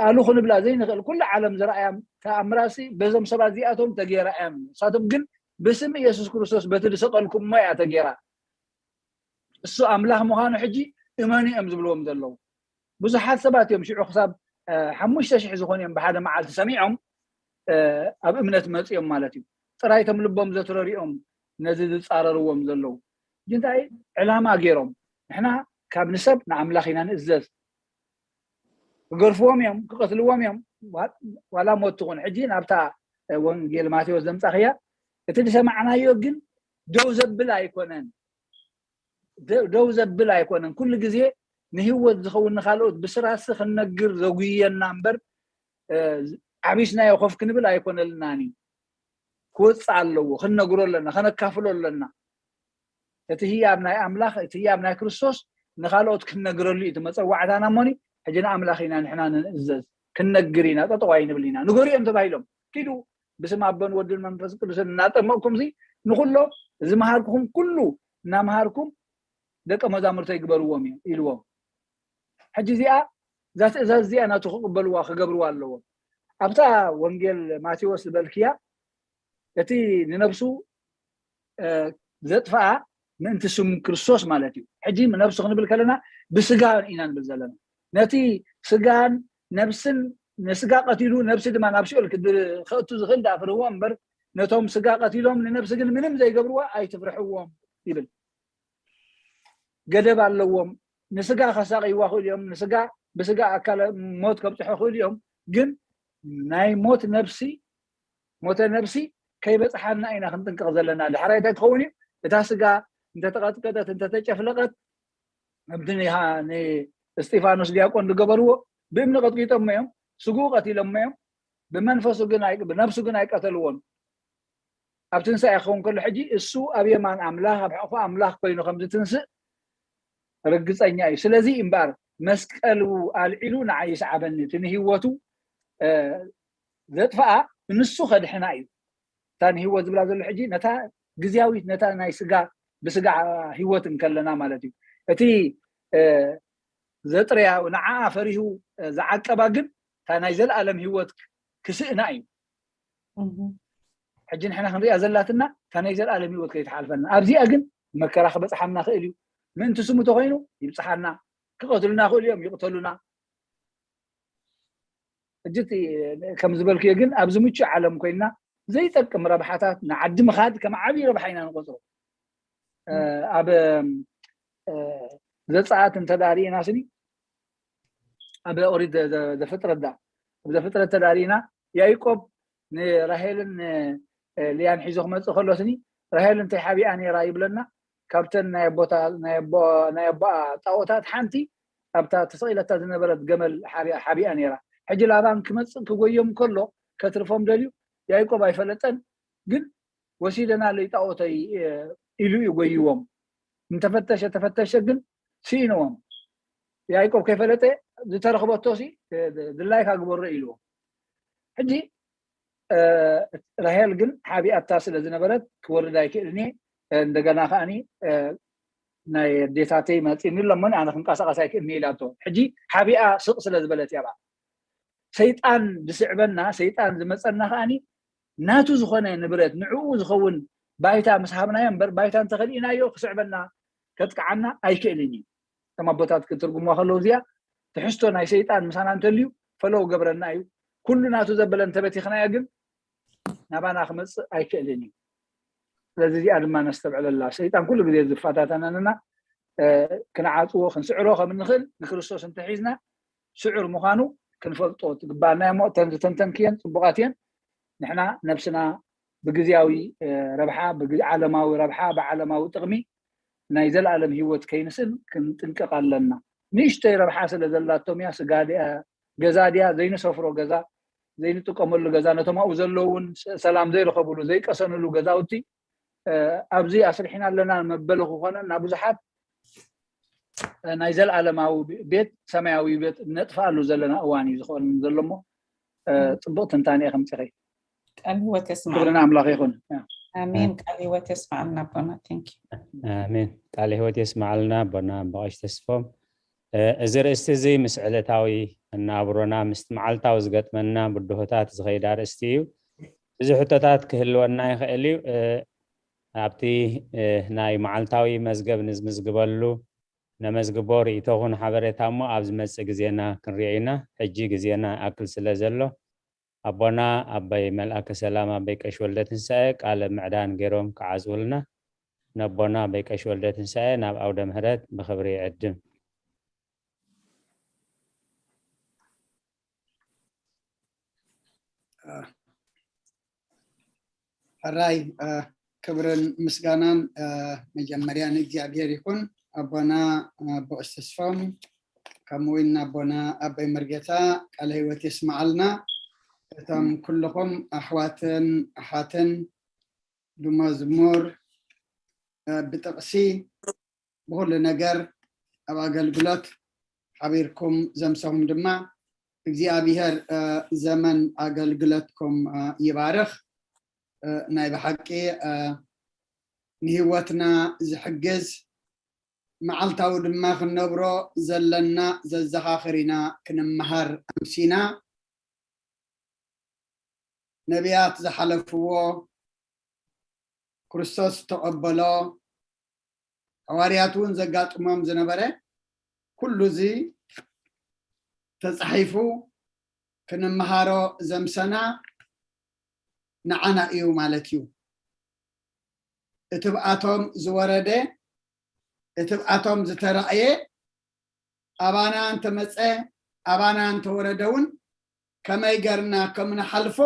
ኣሉ ክንብላ ዘይንኽእል ኩሉ ዓለም ዝረኣያ ተኣምራሲ በዞም ሰባት እዚኣቶም ተገይራ እያ። ንሳቶም ግን ብስም ኢየሱስ ክርስቶስ በቲ ዝሰቀልኩሞ እያ ተገይራ። እሱ ኣምላኽ ምዃኑ ሕጂ እመኑ እዮም ዝብልዎም ዘለዉ። ብዙሓት ሰባት እዮም ሽዑ ክሳብ ሓሙሽተ ሽሕ ዝኾኑ እዮም ብሓደ መዓልቲ ሰሚዖም ኣብ እምነት መፅኦም ማለት እዩ። ጥራይ እቶም ልቦም ዘትረሪኦም ነዚ ዝፃረርዎም ዘለዉ እንታይ ዕላማ ገይሮም ንሕና ካብ ንሰብ ንኣምላኽ ኢና ንእዘዝ። ክገርፍዎም እዮም፣ ክቐትልዎም እዮም። ዋላ ሞት ትኹን ሕጂ ናብታ ወንጌል ማቴዎስ ዘምፃኽያ እቲ ዝሰማዕናዮ ግን ደው ዘብል ኣይኮነን። ደው ዘብል ኣይኮነን። ኩሉ ግዜ ንህይወት ዝኸውን ንካልኦት ብስራሲ ክንነግር ዘጉየና እምበር ዓቢስናዮ ኮፍ ክንብል ኣይኮነልናን እዩ። ክወፅእ ኣለዎ፣ ክንነግሮ ኣለና፣ ከነካፍሎ ኣለና። እቲ ህያብ ናይ ኣምላኽ እቲ ህያብ ናይ ክርስቶስ ንካልኦት ክንነግረሉ እዩ እቲ መፀዋዕታና። እሞኒ ሕጂ ንኣምላኽ ኢና ንሕና ንእዘዝ፣ ክንነግር ኢና፣ ጠጠው ኣይንብል ኢና። ንገሩ እዮም ተባሂሎም ኪዱ ብስም ኣቦን ወድን መንፈስ ቅዱስን እናጠመቕኩም ሲ ንኩሎ ዝመሃርኩኹም ኩሉ እናመሃርኩም ደቀ መዛሙርተይ ግበርዎም እዩ ኢልዎም። ሕጂ እዚኣ እዛ ትእዛዝ እዚኣ ናቱ ክቕበልዋ ክገብርዋ ኣለዎም። ኣብታ ወንጌል ማቴዎስ ዝበልክያ እቲ ንነብሱ ዘጥፍኣ ምእንቲ ስም ክርስቶስ ማለት እዩ። ሕጂ ነብሱ ክንብል ከለና ብስጋ ኢና ንብል ዘለና። ነቲ ስጋን ነብስን ንስጋ ቀቲሉ ነብሲ ድማ ናብ ሲኦል ከእቱ ዝኽእል ደኣ ፍርህዎ እምበር ነቶም ስጋ ቀቲሎም ንነብሲ ግን ምንም ዘይገብርዋ ኣይትፍርሕዎም ይብል። ገደብ ኣለዎም። ንስጋ ከሳቅይዋ ክእሉ እዮም። ንስጋ ብስጋ ኣካለ ሞት ከብፅሑ ክእሉ እዮም። ግን ናይ ሞት ነብሲ ሞተ ነብሲ ከይበፅሓና ኢና ክንጥንቀቕ ዘለና። ድሕራይ እንታይ ክኸውን እዩ? እታ ስጋ እንተተቐጥቀጠት እንተተጨፍለቐት ከምቲ ንእስጢፋኖስ ዲያቆን ዝገበርዎ ብእምኒ ቀጥቂጦሞ እዮም፣ ስግኡ ቀቲሎሞ እዮም። ብመንፈሱ ግን ብነብሱ ግን ኣይቀተልዎን። ኣብ ትንሳኤ ክኸውን ከሎ ሕጂ እሱ ኣብ የማን ኣምላኽ ኣብ ሕቑፎ ኣምላኽ ኮይኑ ከም ዝትንስእ ርግፀኛ እዩ። ስለዚ እምበኣር መስቀሉ ኣልዒሉ ንዓይ ይስዓበኒ፣ እቲ ንህይወቱ ዘጥፍኣ ንሱ ከድሕና እዩ። እታ ንህይወት ዝብላ ዘሎ ሕጂ ነታ ግዝያዊት ነታ ናይ ስጋ ብስጋ ህይወት እንከለና ማለት እዩ። እቲ ዘጥረያ ንዓኣ ፈሪሁ ዝዓቀባ ግን እታ ናይ ዘለኣለም ህይወት ክስእና እዩ። ሕጂ ንሕና ክንሪኣ ዘላትና እታ ናይ ዘለኣለም ህይወት ከይትሓልፈና። ኣብዚኣ ግን መከራ ክበፅሓና ክእል እዩ። ምእንቲ ስሙ ተኮይኑ ይብፅሓና። ክቐትሉና ክእሉ እዮም፣ ይቕተሉና። ሕጂ ከም ዝበልክዮ ግን ኣብዚ ምቹእ ዓለም ኮይና ዘይጠቅም ረብሓታት ንዓዲ ምኻድ ከም ዓብዪ ረብሓ ኢና ንቆፅሮ። ኣብ ዘፀኣት እንተዳሪእና ስኒ ኣብ ኦሪት ዘፍጥረት ዳ ኣብ ዘፍጥረት ተዳሪእና ያዕቆብ ንራሄልን ልያን ሒዞ ክመፅእ ከሎ ስኒ ራሄል እንታይ ሓቢኣ ነይራ ይብለና። ካብተን ናይ ኣቦኣ ጣኦታት ሓንቲ ኣብታ ተሰቒለታ ዝነበረት ገመል ሓቢኣ ነይራ። ሕጂ ላባን ክመፅእ ክጎዮም ከሎ ከትርፎም ደልዩ ያዕቆብ ኣይፈለጠን። ግን ወሲደናለይ ጣኦተይ ኢሉ እዩ ጎይዎም። እንተፈተሸ ተፈተሸ ግን ስኢንዎም። ያዕቆብ ከይፈለጠ ዝተረኽበቶ ሲ ድላይካ ግበሮ ኢልዎ። ሕጂ ራሄል ግን ሓቢኣታ ስለ ዝነበረት ክወርድ ኣይክእልን እየ። እንደገና ከዓኒ ናይ ኣዴታተይ መፂኒ ኣሎሞኒ ኣነ ክንቀሳቀስ ኣይክእልን እየ ኢላቶ። ሕጂ ሓቢኣ ስቕ ስለ ዝበለት እያ። ሰይጣን ዝስዕበና፣ ሰይጣን ዝመፀና ከዓኒ ናቱ ዝኾነ ንብረት ንዕኡ ዝኸውን ባይታ ምስ ሃብናዮ እምበር ባይታ እንተኸሊእናዮ ክስዕበና ከጥቅዓና ኣይክእልን እዩ። እቶም ኣቦታት ክትርጉምዋ ከለዉ እዚኣ ትሕዝቶ ናይ ሰይጣን ምሳና እንተልዩ ፈለው ገብረና እዩ። ኩሉ ናቱ ዘበለ እንተበቲኽናዮ ግን ናባና ክመፅእ ኣይክእልን እዩ። ስለዚ እዚኣ ድማ ነስተብዕለላ። ሰይጣን ኩሉ ግዜ ዝፈታተነና ክንዓፅዎ ክንስዕሮ ከም እንኽእል ንክርስቶስ እንተሒዝና ስዑር ምዃኑ ክንፈልጦ ትግባኣና እሞ እተን ዝተንተንክየን ፅቡቃት እየን። ንሕና ነብስና ብግዜያዊ ረብሓ ብዓለማዊ ረብሓ ብዓለማዊ ጥቕሚ ናይ ዘለኣለም ህይወት ከይንስእን ክንጥንቀቕ ኣለና። ንእሽተይ ረብሓ ስለ ዘላቶም እያ። ስጋ ድያ ገዛ ድያ ዘይንሰፍሮ ገዛ ዘይንጥቀመሉ ገዛ ነቶም ኣብኡ ዘለዉ እውን ሰላም ዘይረኸብሉ ዘይቀሰንሉ ገዛውቲ ኣብዚ ኣስሪሕና ኣለና መበሊ ክኾነና ብዙሓት ናይ ዘለኣለማዊ ቤት ሰማያዊ ቤት ነጥፍኣሉ ዘለና እዋን እዩ ዝኸውን ዘሎ እሞ ፅቡቅ ትንታኔ ከምፅኸይ ቃል ህይወት የስማዕ ክብርና ኣምላኽ ይኹን። ኣሜን። ቃል ህይወት የስማዕልና ኣቦና። Thank you። ኣሜን። ቃል ህይወት የስማዕልና ኣቦና በቐሽ ተስፎም። እዚ ርእስቲ እዚ ምስ ዕለታዊ እናብሮና ምስቲ መዓልታዊ ዝገጥመና ብድሆታት ዝኸይድ ኣርእስቲ እዩ። ብዙ ሕቶታት ክህልወና ይኽእል እዩ። ኣብቲ ናይ መዓልታዊ መዝገብ ንዝምዝግበሉ ነመዝግቦ ርእይቶኹን ሓበሬታ እሞ ኣብ ዝመፅእ ግዜና ክንሪኦ ኢና። ሕጂ ግዜና ይኣክል ስለ ዘሎ ኣቦና ኣባይ መልኣከ ሰላም ኣባይ ቀሽ ወልደ ትንሳኤ ቃለ ምዕዳን ገይሮም ክዓዝውልና ነቦና ኣባይ ቀሽ ወልደ ትንሳኤ ናብ ኣውደ ምህረት ብኽብሪ ይዕድም። ሕራይ ክብርን ምስጋናን መጀመርያ ንእግዚኣብሔር ይኹን። ኣቦና ኣቦ እስተስፎም ከምኡ እውን ኣቦና ኣቦይ መርጌታ ቃለ ህይወት የስመዓልና። እቶም ኩልኹም ኣሕዋትን ኣሓትን ብመዝሙር ብጥቕሲ ብኩሉ ነገር ኣብ ኣገልግሎት ሓቢርኩም ዘምሰኹም ድማ እግዚኣብሔር ዘመን ኣገልግሎትኩም ይባርኽ። ናይ ብሓቂ ንህይወትና ዝሕግዝ መዓልታዊ ድማ ክንነብሮ ዘለና ዘዘኻኽር ኢና ክንመሃር ኣምሲና። ነቢያት ዝሓለፍዎ ክርስቶስ ዝተቐበሎ ሓዋርያት እውን ዘጋጥሞም ዝነበረ ኩሉ እዚ ተፃሒፉ ክንመሃሮ ዘምሰና ንዓና እዩ ማለት እዩ። እቲ ብኣቶም ዝወረደ እቲ ብኣቶም ዝተራእየ ኣባና እንተመፀ ኣባና እንተወረደ እውን ከመይ ገርና ከም ንሓልፎ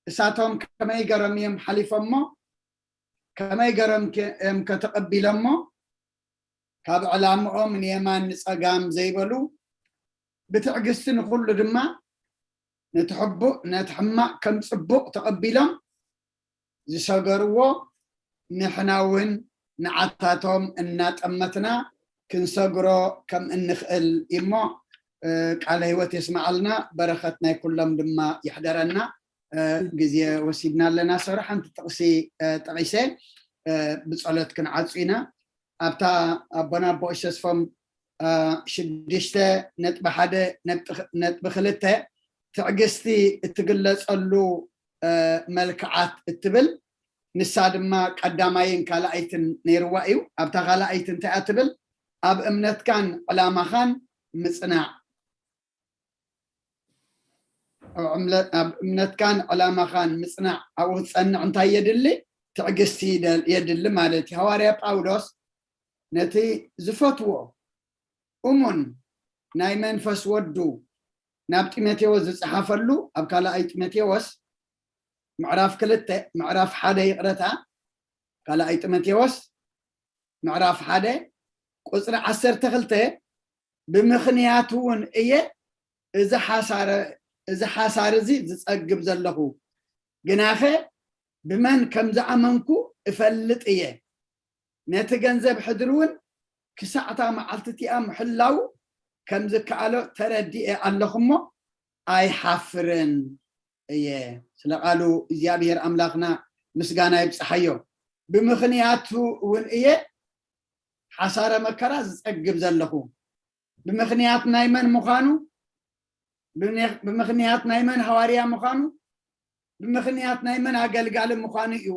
እሳቶም ከመይ ገሮም እዮም ሓሊፎሞ ከመይ ገሮም እዮም ከተቐቢሎሞ ካብ ዕላምኦም ንየማን ንፀጋም ዘይበሉ ብትዕግስቲ ንኩሉ ድማ ነቲ ሕቡእ ነቲ ሕማቕ ከም ፅቡቕ ተቐቢሎም ዝሰገርዎ ንሕና እውን ንዓታቶም እናጠመትና ክንሰግሮ ከም እንኽእል እሞ ቃለ ህይወት የስመዓልና። በረኸት ናይ ኩሎም ድማ ይሕደረና። ግዜ ወሲድና ኣለና። ሰሩ ሓንቲ ጥቕሲ ጠቒሰ ብጸሎት ክንዓጹ ኢና። ኣብታ ኣቦና ኣቦ እሸስፎም ሽዱሽተ ነጥቢ ሓደ ነጥቢ ክልተ ትዕግስቲ እትግለጸሉ መልክዓት እትብል ንሳ ድማ ቀዳማይን ካልኣይትን ነይርዋ እዩ። ኣብታ ካልኣይቲ እንታይ እያ ትብል? ኣብ እምነትካን ዕላማኻን ምጽናዕ ኣብ እምነትካን ዕላማኻን ምፅናዕ ኣብኡ ክትፀንዕ እንታይ የድሊ? ትዕግስቲ የድሊ ማለት እዩ። ሃዋርያ ጳውሎስ ነቲ ዝፈትዎ እሙን ናይ መንፈስ ወዱ ናብ ጢሞቴዎስ ዝፀሓፈሉ ኣብ ካልኣይ ጢሞቴዎስ ምዕራፍ ክልተ ምዕራፍ ሓደ ይቕረታ ካልኣይ ጢሞቴዎስ ምዕራፍ ሓደ ቁፅሪ ዓሰርተ ክልተ ብምኽንያቱ እውን እየ እዚ ሓሳረ እዚ ሓሳር እዚ ዝፀግብ ዘለኹ ግናኸ ብመን ከም ዝኣመንኩ እፈልጥ እየ ነቲ ገንዘብ ሕድሪ እውን ክሳዕታ መዓልቲ እቲኣ ምሕላው ከም ዝከኣሎ ተረዲኤ ኣለኹ እሞ ኣይሓፍርን እየ። ስለ ቃሉ እግዚኣብሔር ኣምላኽና ምስጋና ይብጽሓዮ። ብምኽንያቱ እውን እየ ሓሳረ መከራ ዝጸግብ ዘለኹ። ብምኽንያት ናይ መን ምዃኑ፣ ብምኽንያት ናይ መን ሃዋርያ ምዃኑ፣ ብምኽንያት ናይ መን ኣገልጋሊ ምዃኑ እዩ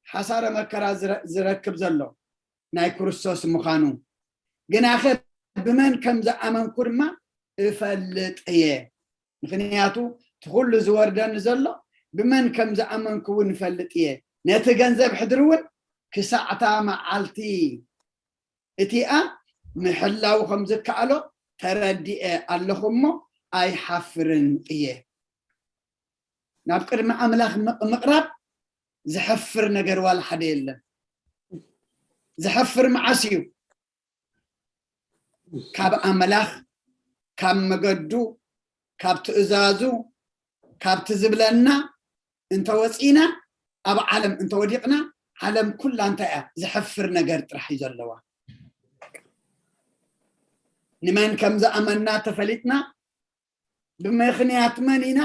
ሓሳረ መከራ ዝረክብ ዘሎ፣ ናይ ክርስቶስ ምዃኑ። ግናኸ ብመን ከም ዝኣመንኩ ድማ እፈልጥ እየ። ምኽንያቱ እቲ ኩሉ ዝወርደኒ ዘሎ ብመን ከም ዝኣመንኩ እውን እፈልጥ እየ። ነቲ ገንዘብ ሕድሪ እውን ክሳዕታ መዓልቲ እቲኣ ምሕላው ከም ዝከኣሎ ተረዲኤ ኣለኹ እሞ ኣይሓፍርን እየ። ናብ ቅድሚ ኣምላኽ ምቕራብ ዘሕፍር ነገር ዋላ ሓደ የለን። ዘሕፍር መዓስ እዩ? ካብ ኣምላኽ፣ ካብ መገዱ፣ ካብ ትእዛዙ፣ ካብቲ ዝብለና እንተወፂና፣ ኣብ ዓለም እንተወዲቕና፣ ዓለም ኩላ እንታይ እያ? ዘሕፍር ነገር ጥራሕ እዩ ዘለዋ። ንመን ከም ዝኣመና ተፈሊጥና፣ ብምኽንያት መን ኢና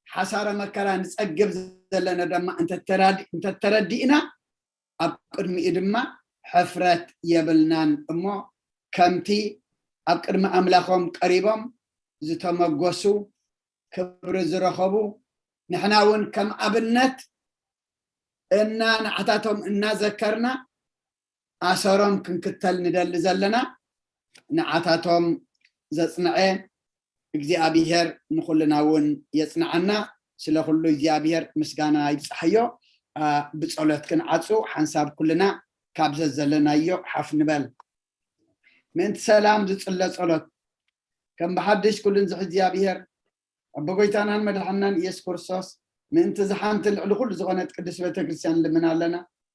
ሓሳረ መከራ ንፀግብ ዘለና ድማ እንተተረዲእና፣ ኣብ ቅድሚኡ ድማ ሕፍረት የብልናን እሞ፣ ከምቲ ኣብ ቅድሚ ኣምላኾም ቀሪቦም ዝተመጎሱ፣ ክብሪ ዝረኸቡ፣ ንሕና እውን ከም ኣብነት እና ንዓታቶም እናዘከርና ኣሰሮም ክንክተል ንደሊ ዘለና፣ ንዓታቶም ዘጽንዐ እግዚኣብሔር ንኹልና እውን የጽንዓና። ስለ ኩሉ እግዚኣብሔር ምስጋና ይብጽሓዮ። ብጸሎት ክንዓጹ ሓንሳብ ኩልና ካብ ዘዘለናዮ ሓፍ ንበል። ምእንቲ ሰላም ዝጽለ ጸሎት። ከም ብሓድሽ ኩሉን ዝሕ እግዚኣብሔር ኣቦ ጎይታናን መድሓናን ኢየሱስ ክርስቶስ ምእንቲ ዝሓንቲ ልዕሊ ኩሉ ዝኾነት ቅድስት ቤተክርስትያን ልምን ኣለና።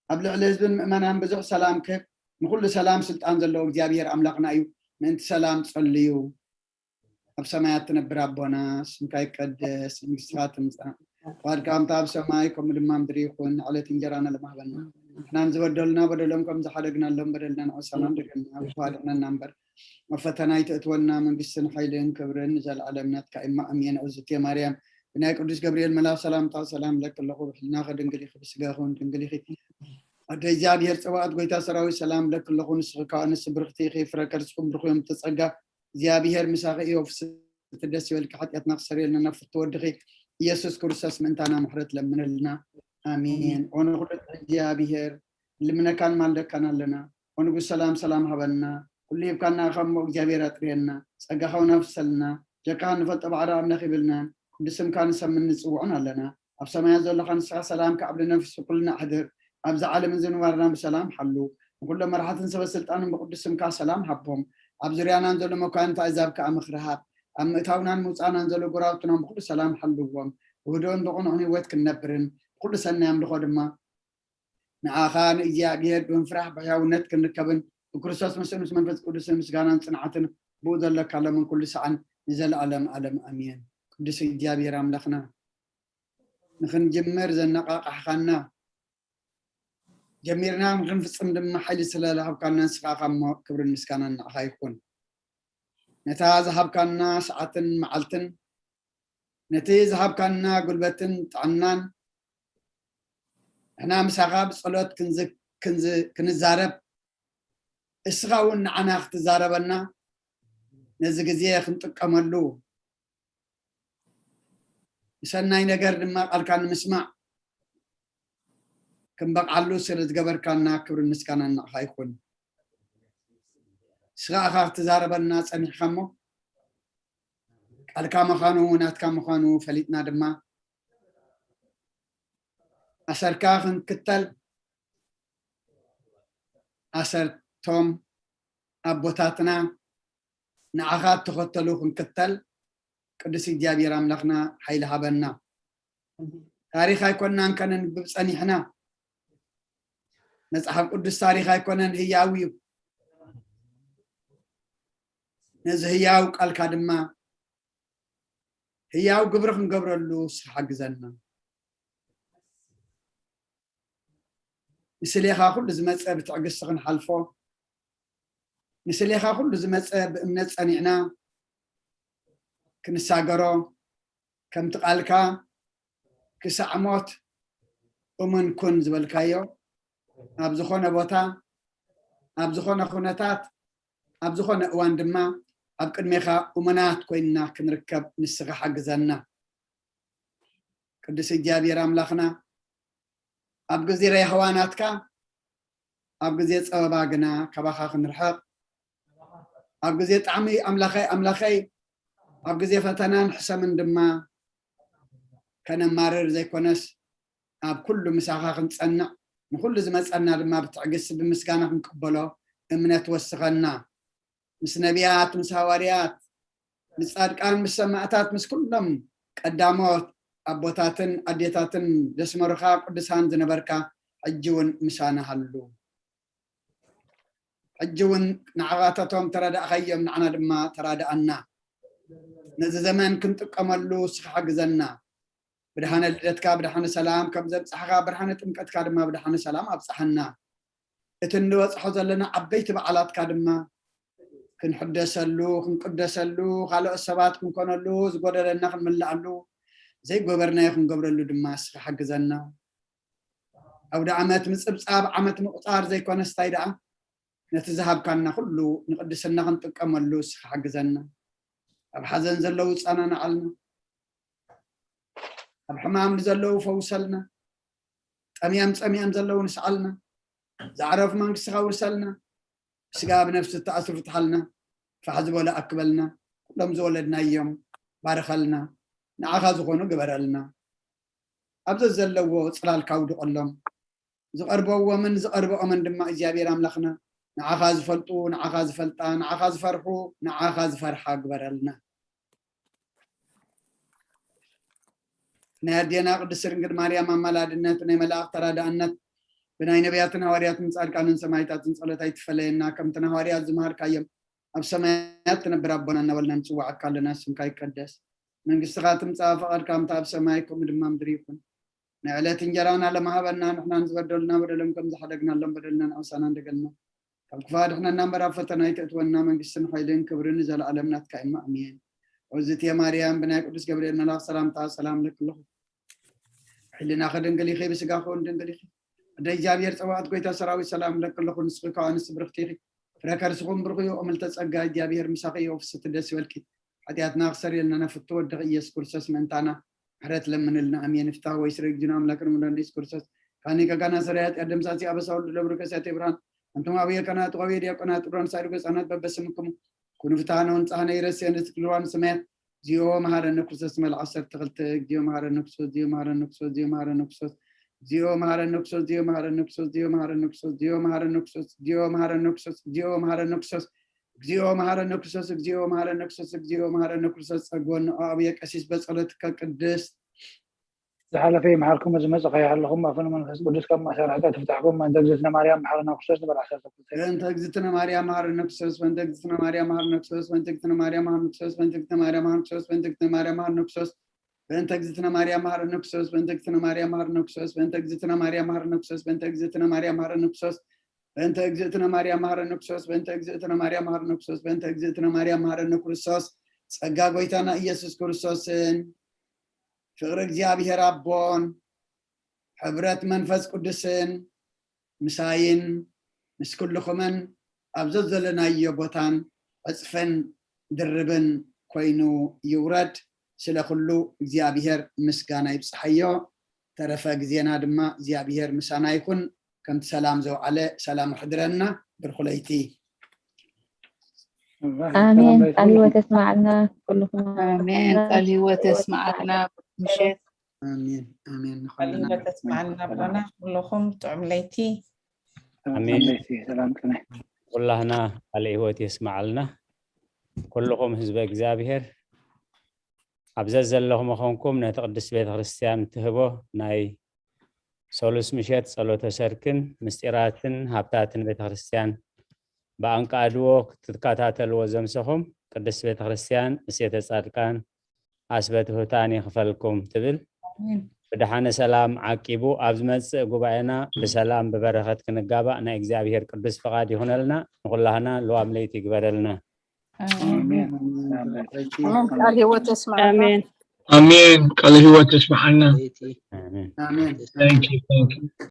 ኣብ ልዕሊ ህዝብን ምእመናን ብዙሕ ሰላም ክህብ ንኩሉ ሰላም ስልጣን ዘለዎ እግዚኣብሔር ኣምላኽና እዩ። ምእንቲ ሰላም ጸልዩ። ኣብ ሰማያት ትነብር ኣቦና፣ ስምካ ይቀደስ፣ መንግስትኻ ትምጻእ፣ ፍቓድካ ከምታ ኣብ ሰማይ ከምኡ ድማ ምድሪ ይኹን። ዕለት እንጀራና ለማህበና፣ ንሕናን ዝበደሉና በደሎም ከም ዝሓደግናሎም በደልና ንዖሳናን ደገና ብኳድሕነና እምበር፣ ኣብ ፈተና ኣይተእትወና፣ መንግስትን ሓይልን ክብርን ንዘለኣለም ናትካ እማ ኣሜን። እግዝእትየ ማርያም፣ ብናይ ቅዱስ ገብርኤል መልኣኽ ሰላምታ ሰላም ለኪ ኣለኹ፣ ብሕልናኺ ድንግል ኢኺ፣ ብስጋኺ እውን ድንግል ኢኺ። ኣደ እግዚኣብሔር ጸባኦት ጎይታ ሰራዊት ሰላም ለኪ ኣለኹ፣ ንስኺ ከኣ ንስብርኽቲ ኢኺ፣ ፍረ ከርስኹም ብርኹ እዮም ተጸጋ፣ እግዚኣብሔር ምሳኺ እዩ፣ ፍስሕቲ ደስ ይበልኪ፣ ሓጢኣትና ክሰርየልና ናብ ፍትወ ወድኺ ኢየሱስ ክርስቶስ ምእንታና ምሕረት ለምነልና። ኣሜን። ኦነ ኩሉ እግዚኣብሔር ልምነካን ማልደካን ኣለና። ኦንጉስ ሰላም ሰላም ሃበና። ኩሉ ሂብካና ኢኻ እሞ እግዚኣብሔር ኣጥርየና። ጸጋኻ እውን ኣፍሰልና። ጀካኻ ንፈልጦ ባዕሪ ኣምላኽ ይብልናን ቅዱስ ስምካ ንሰምን ንጽውዖን ኣለና። ኣብ ሰማያት ዘለኻ ንስኻ ሰላም ካብ ልነፍስ ኩልና ኣሕድር። ኣብዚ ዓለምን ዝንባርና ብሰላም ሓሉ። ንኩሎም መራሕትን ሰበ ስልጣንን ብቅዱስ ስምካ ሰላም ሃቦም። ኣብ ዙርያናን ዘሎ መኳንንቲ ኣሕዛብ ከኣ ምኽሪ ሃብ። ኣብ ምእታውናን ምውጻእናን ዘሎ ጎራውትና ብኩሉ ሰላም ሓልዎም። ብህዱእን ብቕኑዕን ህይወት ክንነብርን ብኩሉ ሰናይ ኣምልኾ ድማ ንዓኻ ንእግዚኣብሔር ብምፍራሕ ብሕያውነት ክንርከብን ብክርስቶስ ምስኡ ምስ መንፈስ ቅዱስን ምስጋናን ጽንዓትን ብኡ ዘለካ ሎምን ኩሉ ሰዓን ንዘለኣለም ኣለም ኣሜን። ቅዱስ እግዚኣብሔር ኣምላኽና ንኽንጅምር ዘነቓቓሕኻና ጀሚርና ንኽንፍጽም ድማ ሓይሊ ስለ ዝሃብካና ንስኻ ኢኻ እሞ ክብርን ምስጋናን ንዓኻ ይኹን። ነታ ዝሃብካና ሰዓትን መዓልትን ነቲ ዝሃብካና ጉልበትን ጥዕናን ንሕና ምሳኻ ብጸሎት ክንዝ- ክንዝ- ክንዛረብ እስኻ እውን ንዓና ክትዛረበና ነዚ ግዜ ክንጥቀመሉ ንሰናይ ነገር ድማ ቃልካ ንምስማዕ ክንበቕዓሉ ስለ ዝገበርካና ክብርን ምስጋናን ንዓኻ ይኹን። ንስኻ ኢኻ ክትዛረበና ጸኒሕካ እሞ ቃልካ ምዃኑ ናትካ ምዃኑ ፈሊጥና ድማ ኣሰርካ ክንክተል ኣሰርቶም ኣቦታትና ንዓኻ እተኸተሉ ክንክተል ቅዱስ እግዚኣብሔር ኣምላኽና ሓይሊ ሃበና። ታሪኽ ኣይኮናን ከነንብብ ጸኒሕና። መጽሓፍ ቅዱስ ታሪኽ ኣይኮነን፣ ህያው እዩ። ነዚ ህያው ቃልካ ድማ ህያው ግብሪ ክንገብረሉ ንስኻ ሓግዘና። ምስሌኻ ኩሉ ዝመጸ ብትዕግስቲ ክንሓልፎ ንስሌኻ ኩሉ ዝመጸ ብእምነት ጸኒዕና ክንሳገሮ፣ ከምቲ ቃልካ ክሳዕ ሞት እሙን ኩን ዝበልካዮ፣ ኣብ ዝኾነ ቦታ፣ ኣብ ዝኾነ ኩነታት፣ ኣብ ዝኾነ እዋን ድማ ኣብ ቅድሜኻ እሙናት ኮይንና ክንርከብ ንስኻ ሓግዘና። ቅዱስ እግዚኣብሔር ኣምላኽና፣ ኣብ ግዜ ራህዋ ናትካ፣ ኣብ ግዜ ጸበባ ግና ካባኻ ክንርሕቕ፣ ኣብ ግዜ ጣዕሚ ኣምላኸይ ኣምላኸይ፣ ኣብ ግዜ ፈተናን ሕሰምን ድማ ከነማርር ዘይኮነስ፣ ኣብ ኩሉ ምሳኻ ክንጸንዕ፣ ንኹሉ ዝመጸና ድማ ብትዕግስቲ ብምስጋና ክንቅበሎ እምነት ወስኸና። ምስ ነቢያት፣ ምስ ሃዋርያት፣ ምስ ጻድቃን፣ ምስ ሰማዕታት፣ ምስ ኩሎም ቀዳሞት ኣቦታትን ኣዴታትን ዘስመሩኻ ቅዱሳን ዝነበርካ፣ ሕጂ እውን ምሳና ሃሉ። ሕጂ እውን ንዓኻታቶም ተረዳእኻዮም፣ ንዓና ድማ ተራድኣና። ነዚ ዘመን ክንጥቀመሉ እስኻ ሓግዘና። ብድሓነ ልደትካ ብድሓነ ሰላም ከም ዘብጻሕኻ፣ ብርሃነ ጥምቀትካ ድማ ብድሓነ ሰላም ኣብጽሓና። እቲ እንበጽሖ ዘለና ዓበይቲ በዓላትካ ድማ ክንሕደሰሉ፣ ክንቅደሰሉ፣ ካልኦት ሰባት ክንኮነሉ፣ ዝጎደለና ክንምልኣሉ፣ ዘይጎበርናዮ ክንገብረሉ ድማ እስኻ ሓግዘና። ኣውደ ዓመት ምጽብጻብ ዓመት ምቑጻር ዘይኮነስ ታይ ደኣ፣ ነቲ ዝሃብካና ኩሉ ንቅድስና ክንጥቀመሉ እስኻ ሓግዘና። ኣብ ሓዘን ዘለዉ ጸናንዓልና፣ ኣብ ሕማም ንዘለዉ ፈውሰልና፣ ጠምዮም ጸሚኦም ዘለዉ ንስዓልና፣ ዝዓረፉ መንግስትኻ ውርሰልና፣ ብስጋ ብነፍሲ ተኣስሩ ፍትሓልና፣ ፋሕ ዝበሉ ኣክበልና፣ ኩሎም ዝወለድናዮም ባርኸልና፣ ንዓኻ ዝኾኑ ግበረልና። ኣብ ዘዘለዎ ጽላልካ ኣውድቐሎም። ዝቐርበዎምን ዝቐርበኦምን ድማ እግዚኣብሔር ኣምላኽና ንዓኻ ዝፈልጡ፣ ንዓኻ ዝፈልጣ፣ ንዓኻ ዝፈርሑ፣ ንዓኻ ዝፈርሓ ግበረልና። ናይ ኣዴና ቅድስት ድንግል ማርያም ኣማላድነት፣ ናይ መላእኽት ተራዳእነት፣ ብናይ ነቢያትን ሃዋርያትን ጻድቃንን ሰማዕታትን ጸሎት ኣይትፈለየና። ከምቲ ንሃዋርያት ዝመሃርካዮም፣ ኣብ ሰማያት ትነብር ኣቦና እናበልና ንጽዋዓካ ኣለና። ስምካ ይቀደስ፣ መንግስትኻ ትምጻእ፣ ፈቓድካ ከምቲ ኣብ ሰማይ ከምኡ ድማ ምድሪ ይኹን። ንዕለት እንጀራና ለማሃበና፣ ንሕናን ዝበደሉና በደሎም ከም ዝሓደግናሎም በደልና ንኣምሳና እንደገልና፣ ካብ ክፉ ኣድሕነና እምበር ኣብ ፈተና ኣይተእትወና፣ መንግስትን ሓይልን ክብርን ንዘለኣለም ናትካ እዩ፣ ኣሜን። ኦዝትየ ማርያም፣ ብናይ ቅዱስ ገብርኤል መልኣኽ ሰላምታ ሰላም እለኪ ኣለኹ። ሕሊናኺ ድንግል ኢኺ፣ ብስጋኺ እውን ድንግል ኢኺ። ኣደ እግዚኣብሔር ጸባኦት፣ ጎይታ ሰራዊት፣ ሰላም እለኪ ኣለኹ። ንስኺ ካብ ኣንስቲ ብርኽቲ ኢኺ፣ ፍረ ከርስኹም ብሩኽ እዩ። እምልተ ጸጋ፣ እግዚኣብሔር ምሳኺ እዩ። ፍስቲ ደስ ይበልኪ፣ ሓጢኣትና ክሰርየልና ነፍቱ ወድኺ ኢየሱስ ክርስቶስ ምእንታና ምሕረት ለምንልና። ኣሜን። ፍትሐ ወይ ስረ እግዚእነ ኣምላክነ መድኃኒነ ኢየሱስ ክርስቶስ ካኒ ከጋና ሰራይ ኃጢአት ደምሳሲ አበሳ ሁሉ ለብሩ ከሳቴ ብርሃን። አንቱም አብየ ካህናት ወአብየ ዲያቆናት ጥሩራን ሳይሩ ገጻናት በበስምክሙ ኩኑ ፍትሐነ ወንጽሐነ ይረስየነ ዝክልዋን ሰማያት። እግዚኦ መሐረነ ክርስቶስ መልዓ ሰርተ ክልተ። እግዚኦ መሐረነ ክርስቶስ፣ እግዚኦ መሐረነ ክርስቶስ፣ እግዚኦ መሐረነ ክርስቶስ፣ እግዚኦ መሐረነ ክርስቶስ፣ እግዚኦ መሐረነ ክርስቶስ፣ እግዚኦ መሐረነ ክርስቶስ፣ እግዚኦ መሐረነ ክርስቶስ፣ እግዚኦ መሐረነ ክርስቶስ፣ እግዚኦ መሐረነ ክርስቶስ፣ እግዚኦ መሐረነ ክርስቶስ፣ እግዚኦ መሐረነ ክርስቶስ። ጸግወን ኣብየ ቀሲስ በጸሎትከ ቅድስት። ዝሓለፈ ይምሓርኩም፣ ዝመጸ ከይሓለኹም፣ ኣፈኑ መንፈስ ቅዱስ ካብ ማእሰር ኃጢአት ይፍታሕኩም። በእንተ እግዝእትነ ማርያም መሐረነ ክርስቶስ ንበል ዓሰርተ ክልተ። በእንተ እግዝእትነ ማርያም መሐረነ ክርስቶስ፣ በእንተ እግዝእትነ ማርያም መሐረነ ክርስቶስ፣ በእንተ እግዝእትነ ማርያም መሐረነ ክርስቶስ፣ በእንተ እግዝእትነ ማርያም መሐረነ ክርስቶስ፣ በእንተ እግዝእትነ ማርያም መሐረነ ክርስቶስ፣ በእንተ እግዝእትነ ማርያም መሐረነ ክርስቶስ፣ በእንተ እግዝእትነ ማርያም መሐረነ ክርስቶስ፣ በእንተ እግዝእትነ ማርያም መሐረነ ክርስቶስ፣ በእንተ እግዝእትነ ማርያም መሐረነ ክርስቶስ፣ በእንተ እግዝእትነ ማርያም መሐረነ ክርስቶስ፣ በእንተ እግዝእትነ ማርያም መሐረነ ክርስቶስ። ጸጋ ጎይታና ኢየሱስ ክርስቶስን ፍቕሪ እግዚኣብሔር ኣቦን ሕብረት መንፈስ ቅዱስን ምሳይን ምስ ኩልኹምን ኣብ ዘዘለናዮ ቦታን ዕጽፍን ድርብን ኮይኑ ይውረድ። ስለ ኩሉ እግዚኣብሔር ምስጋና ይብጽሓዮ። ተረፈ ግዜና ድማ እግዚኣብሔር ምሳና ይኹን። ከምቲ ሰላም ዘውዓለ ሰላም ኣሕድረና። ብርኹ ለይቲ። ኣሜን። ቃል ህይወት የስማዕልና ኩልኹም። ኣሜን። ቃል ህይወት የስማዕልና። ምሸት። ኣሜን፣ ኣሜን። ቃል ንኹልና ህይወት የስማዕልና ኣቦና። ኩልኹም ጥዑም ለይቲ። ኣሜን። ኣሜን። ሰላም ቅነ። ኩላህና ቃል ህይወት የስማዕልና። ኩልኹም ህዝበ እግዚኣብሔር ኣብ ዘዘለኹም ኾንኩም ነቲ ቅድስት ቤተ ክርስቲያን ትህቦ ናይ ሰሉስ ምሸት ጸሎተ ሰርክን ምስጢራትን ሃብታትን ቤተ ክርስቲያን ብኣንቃድዎ ክትከታተልዎ ዘምሰኹም ቅድስት ቤተ ክርስቲያን ምስየተ ጻድቃን ኣስበ ትሑታን ይኽፈልኩም ትብል። ኣሜን። ብደሓነ ሰላም ዓቂቡ ኣብ ዝመጽእ ጉባኤና ብሰላም ብበረኸት ክንጋባእ ናይ እግዚኣብሔር ቅዱስ ፍቓድ ይኹነልና። ንኹላህና ልዋም ለይቲ ይግበረልና። ኣሜን። ቃል ህይወት የስማዓና። ኣሜን። ኣሜን። ቃለ ህይወት ተስማዓና። ኣሜን። Thank you, thank you.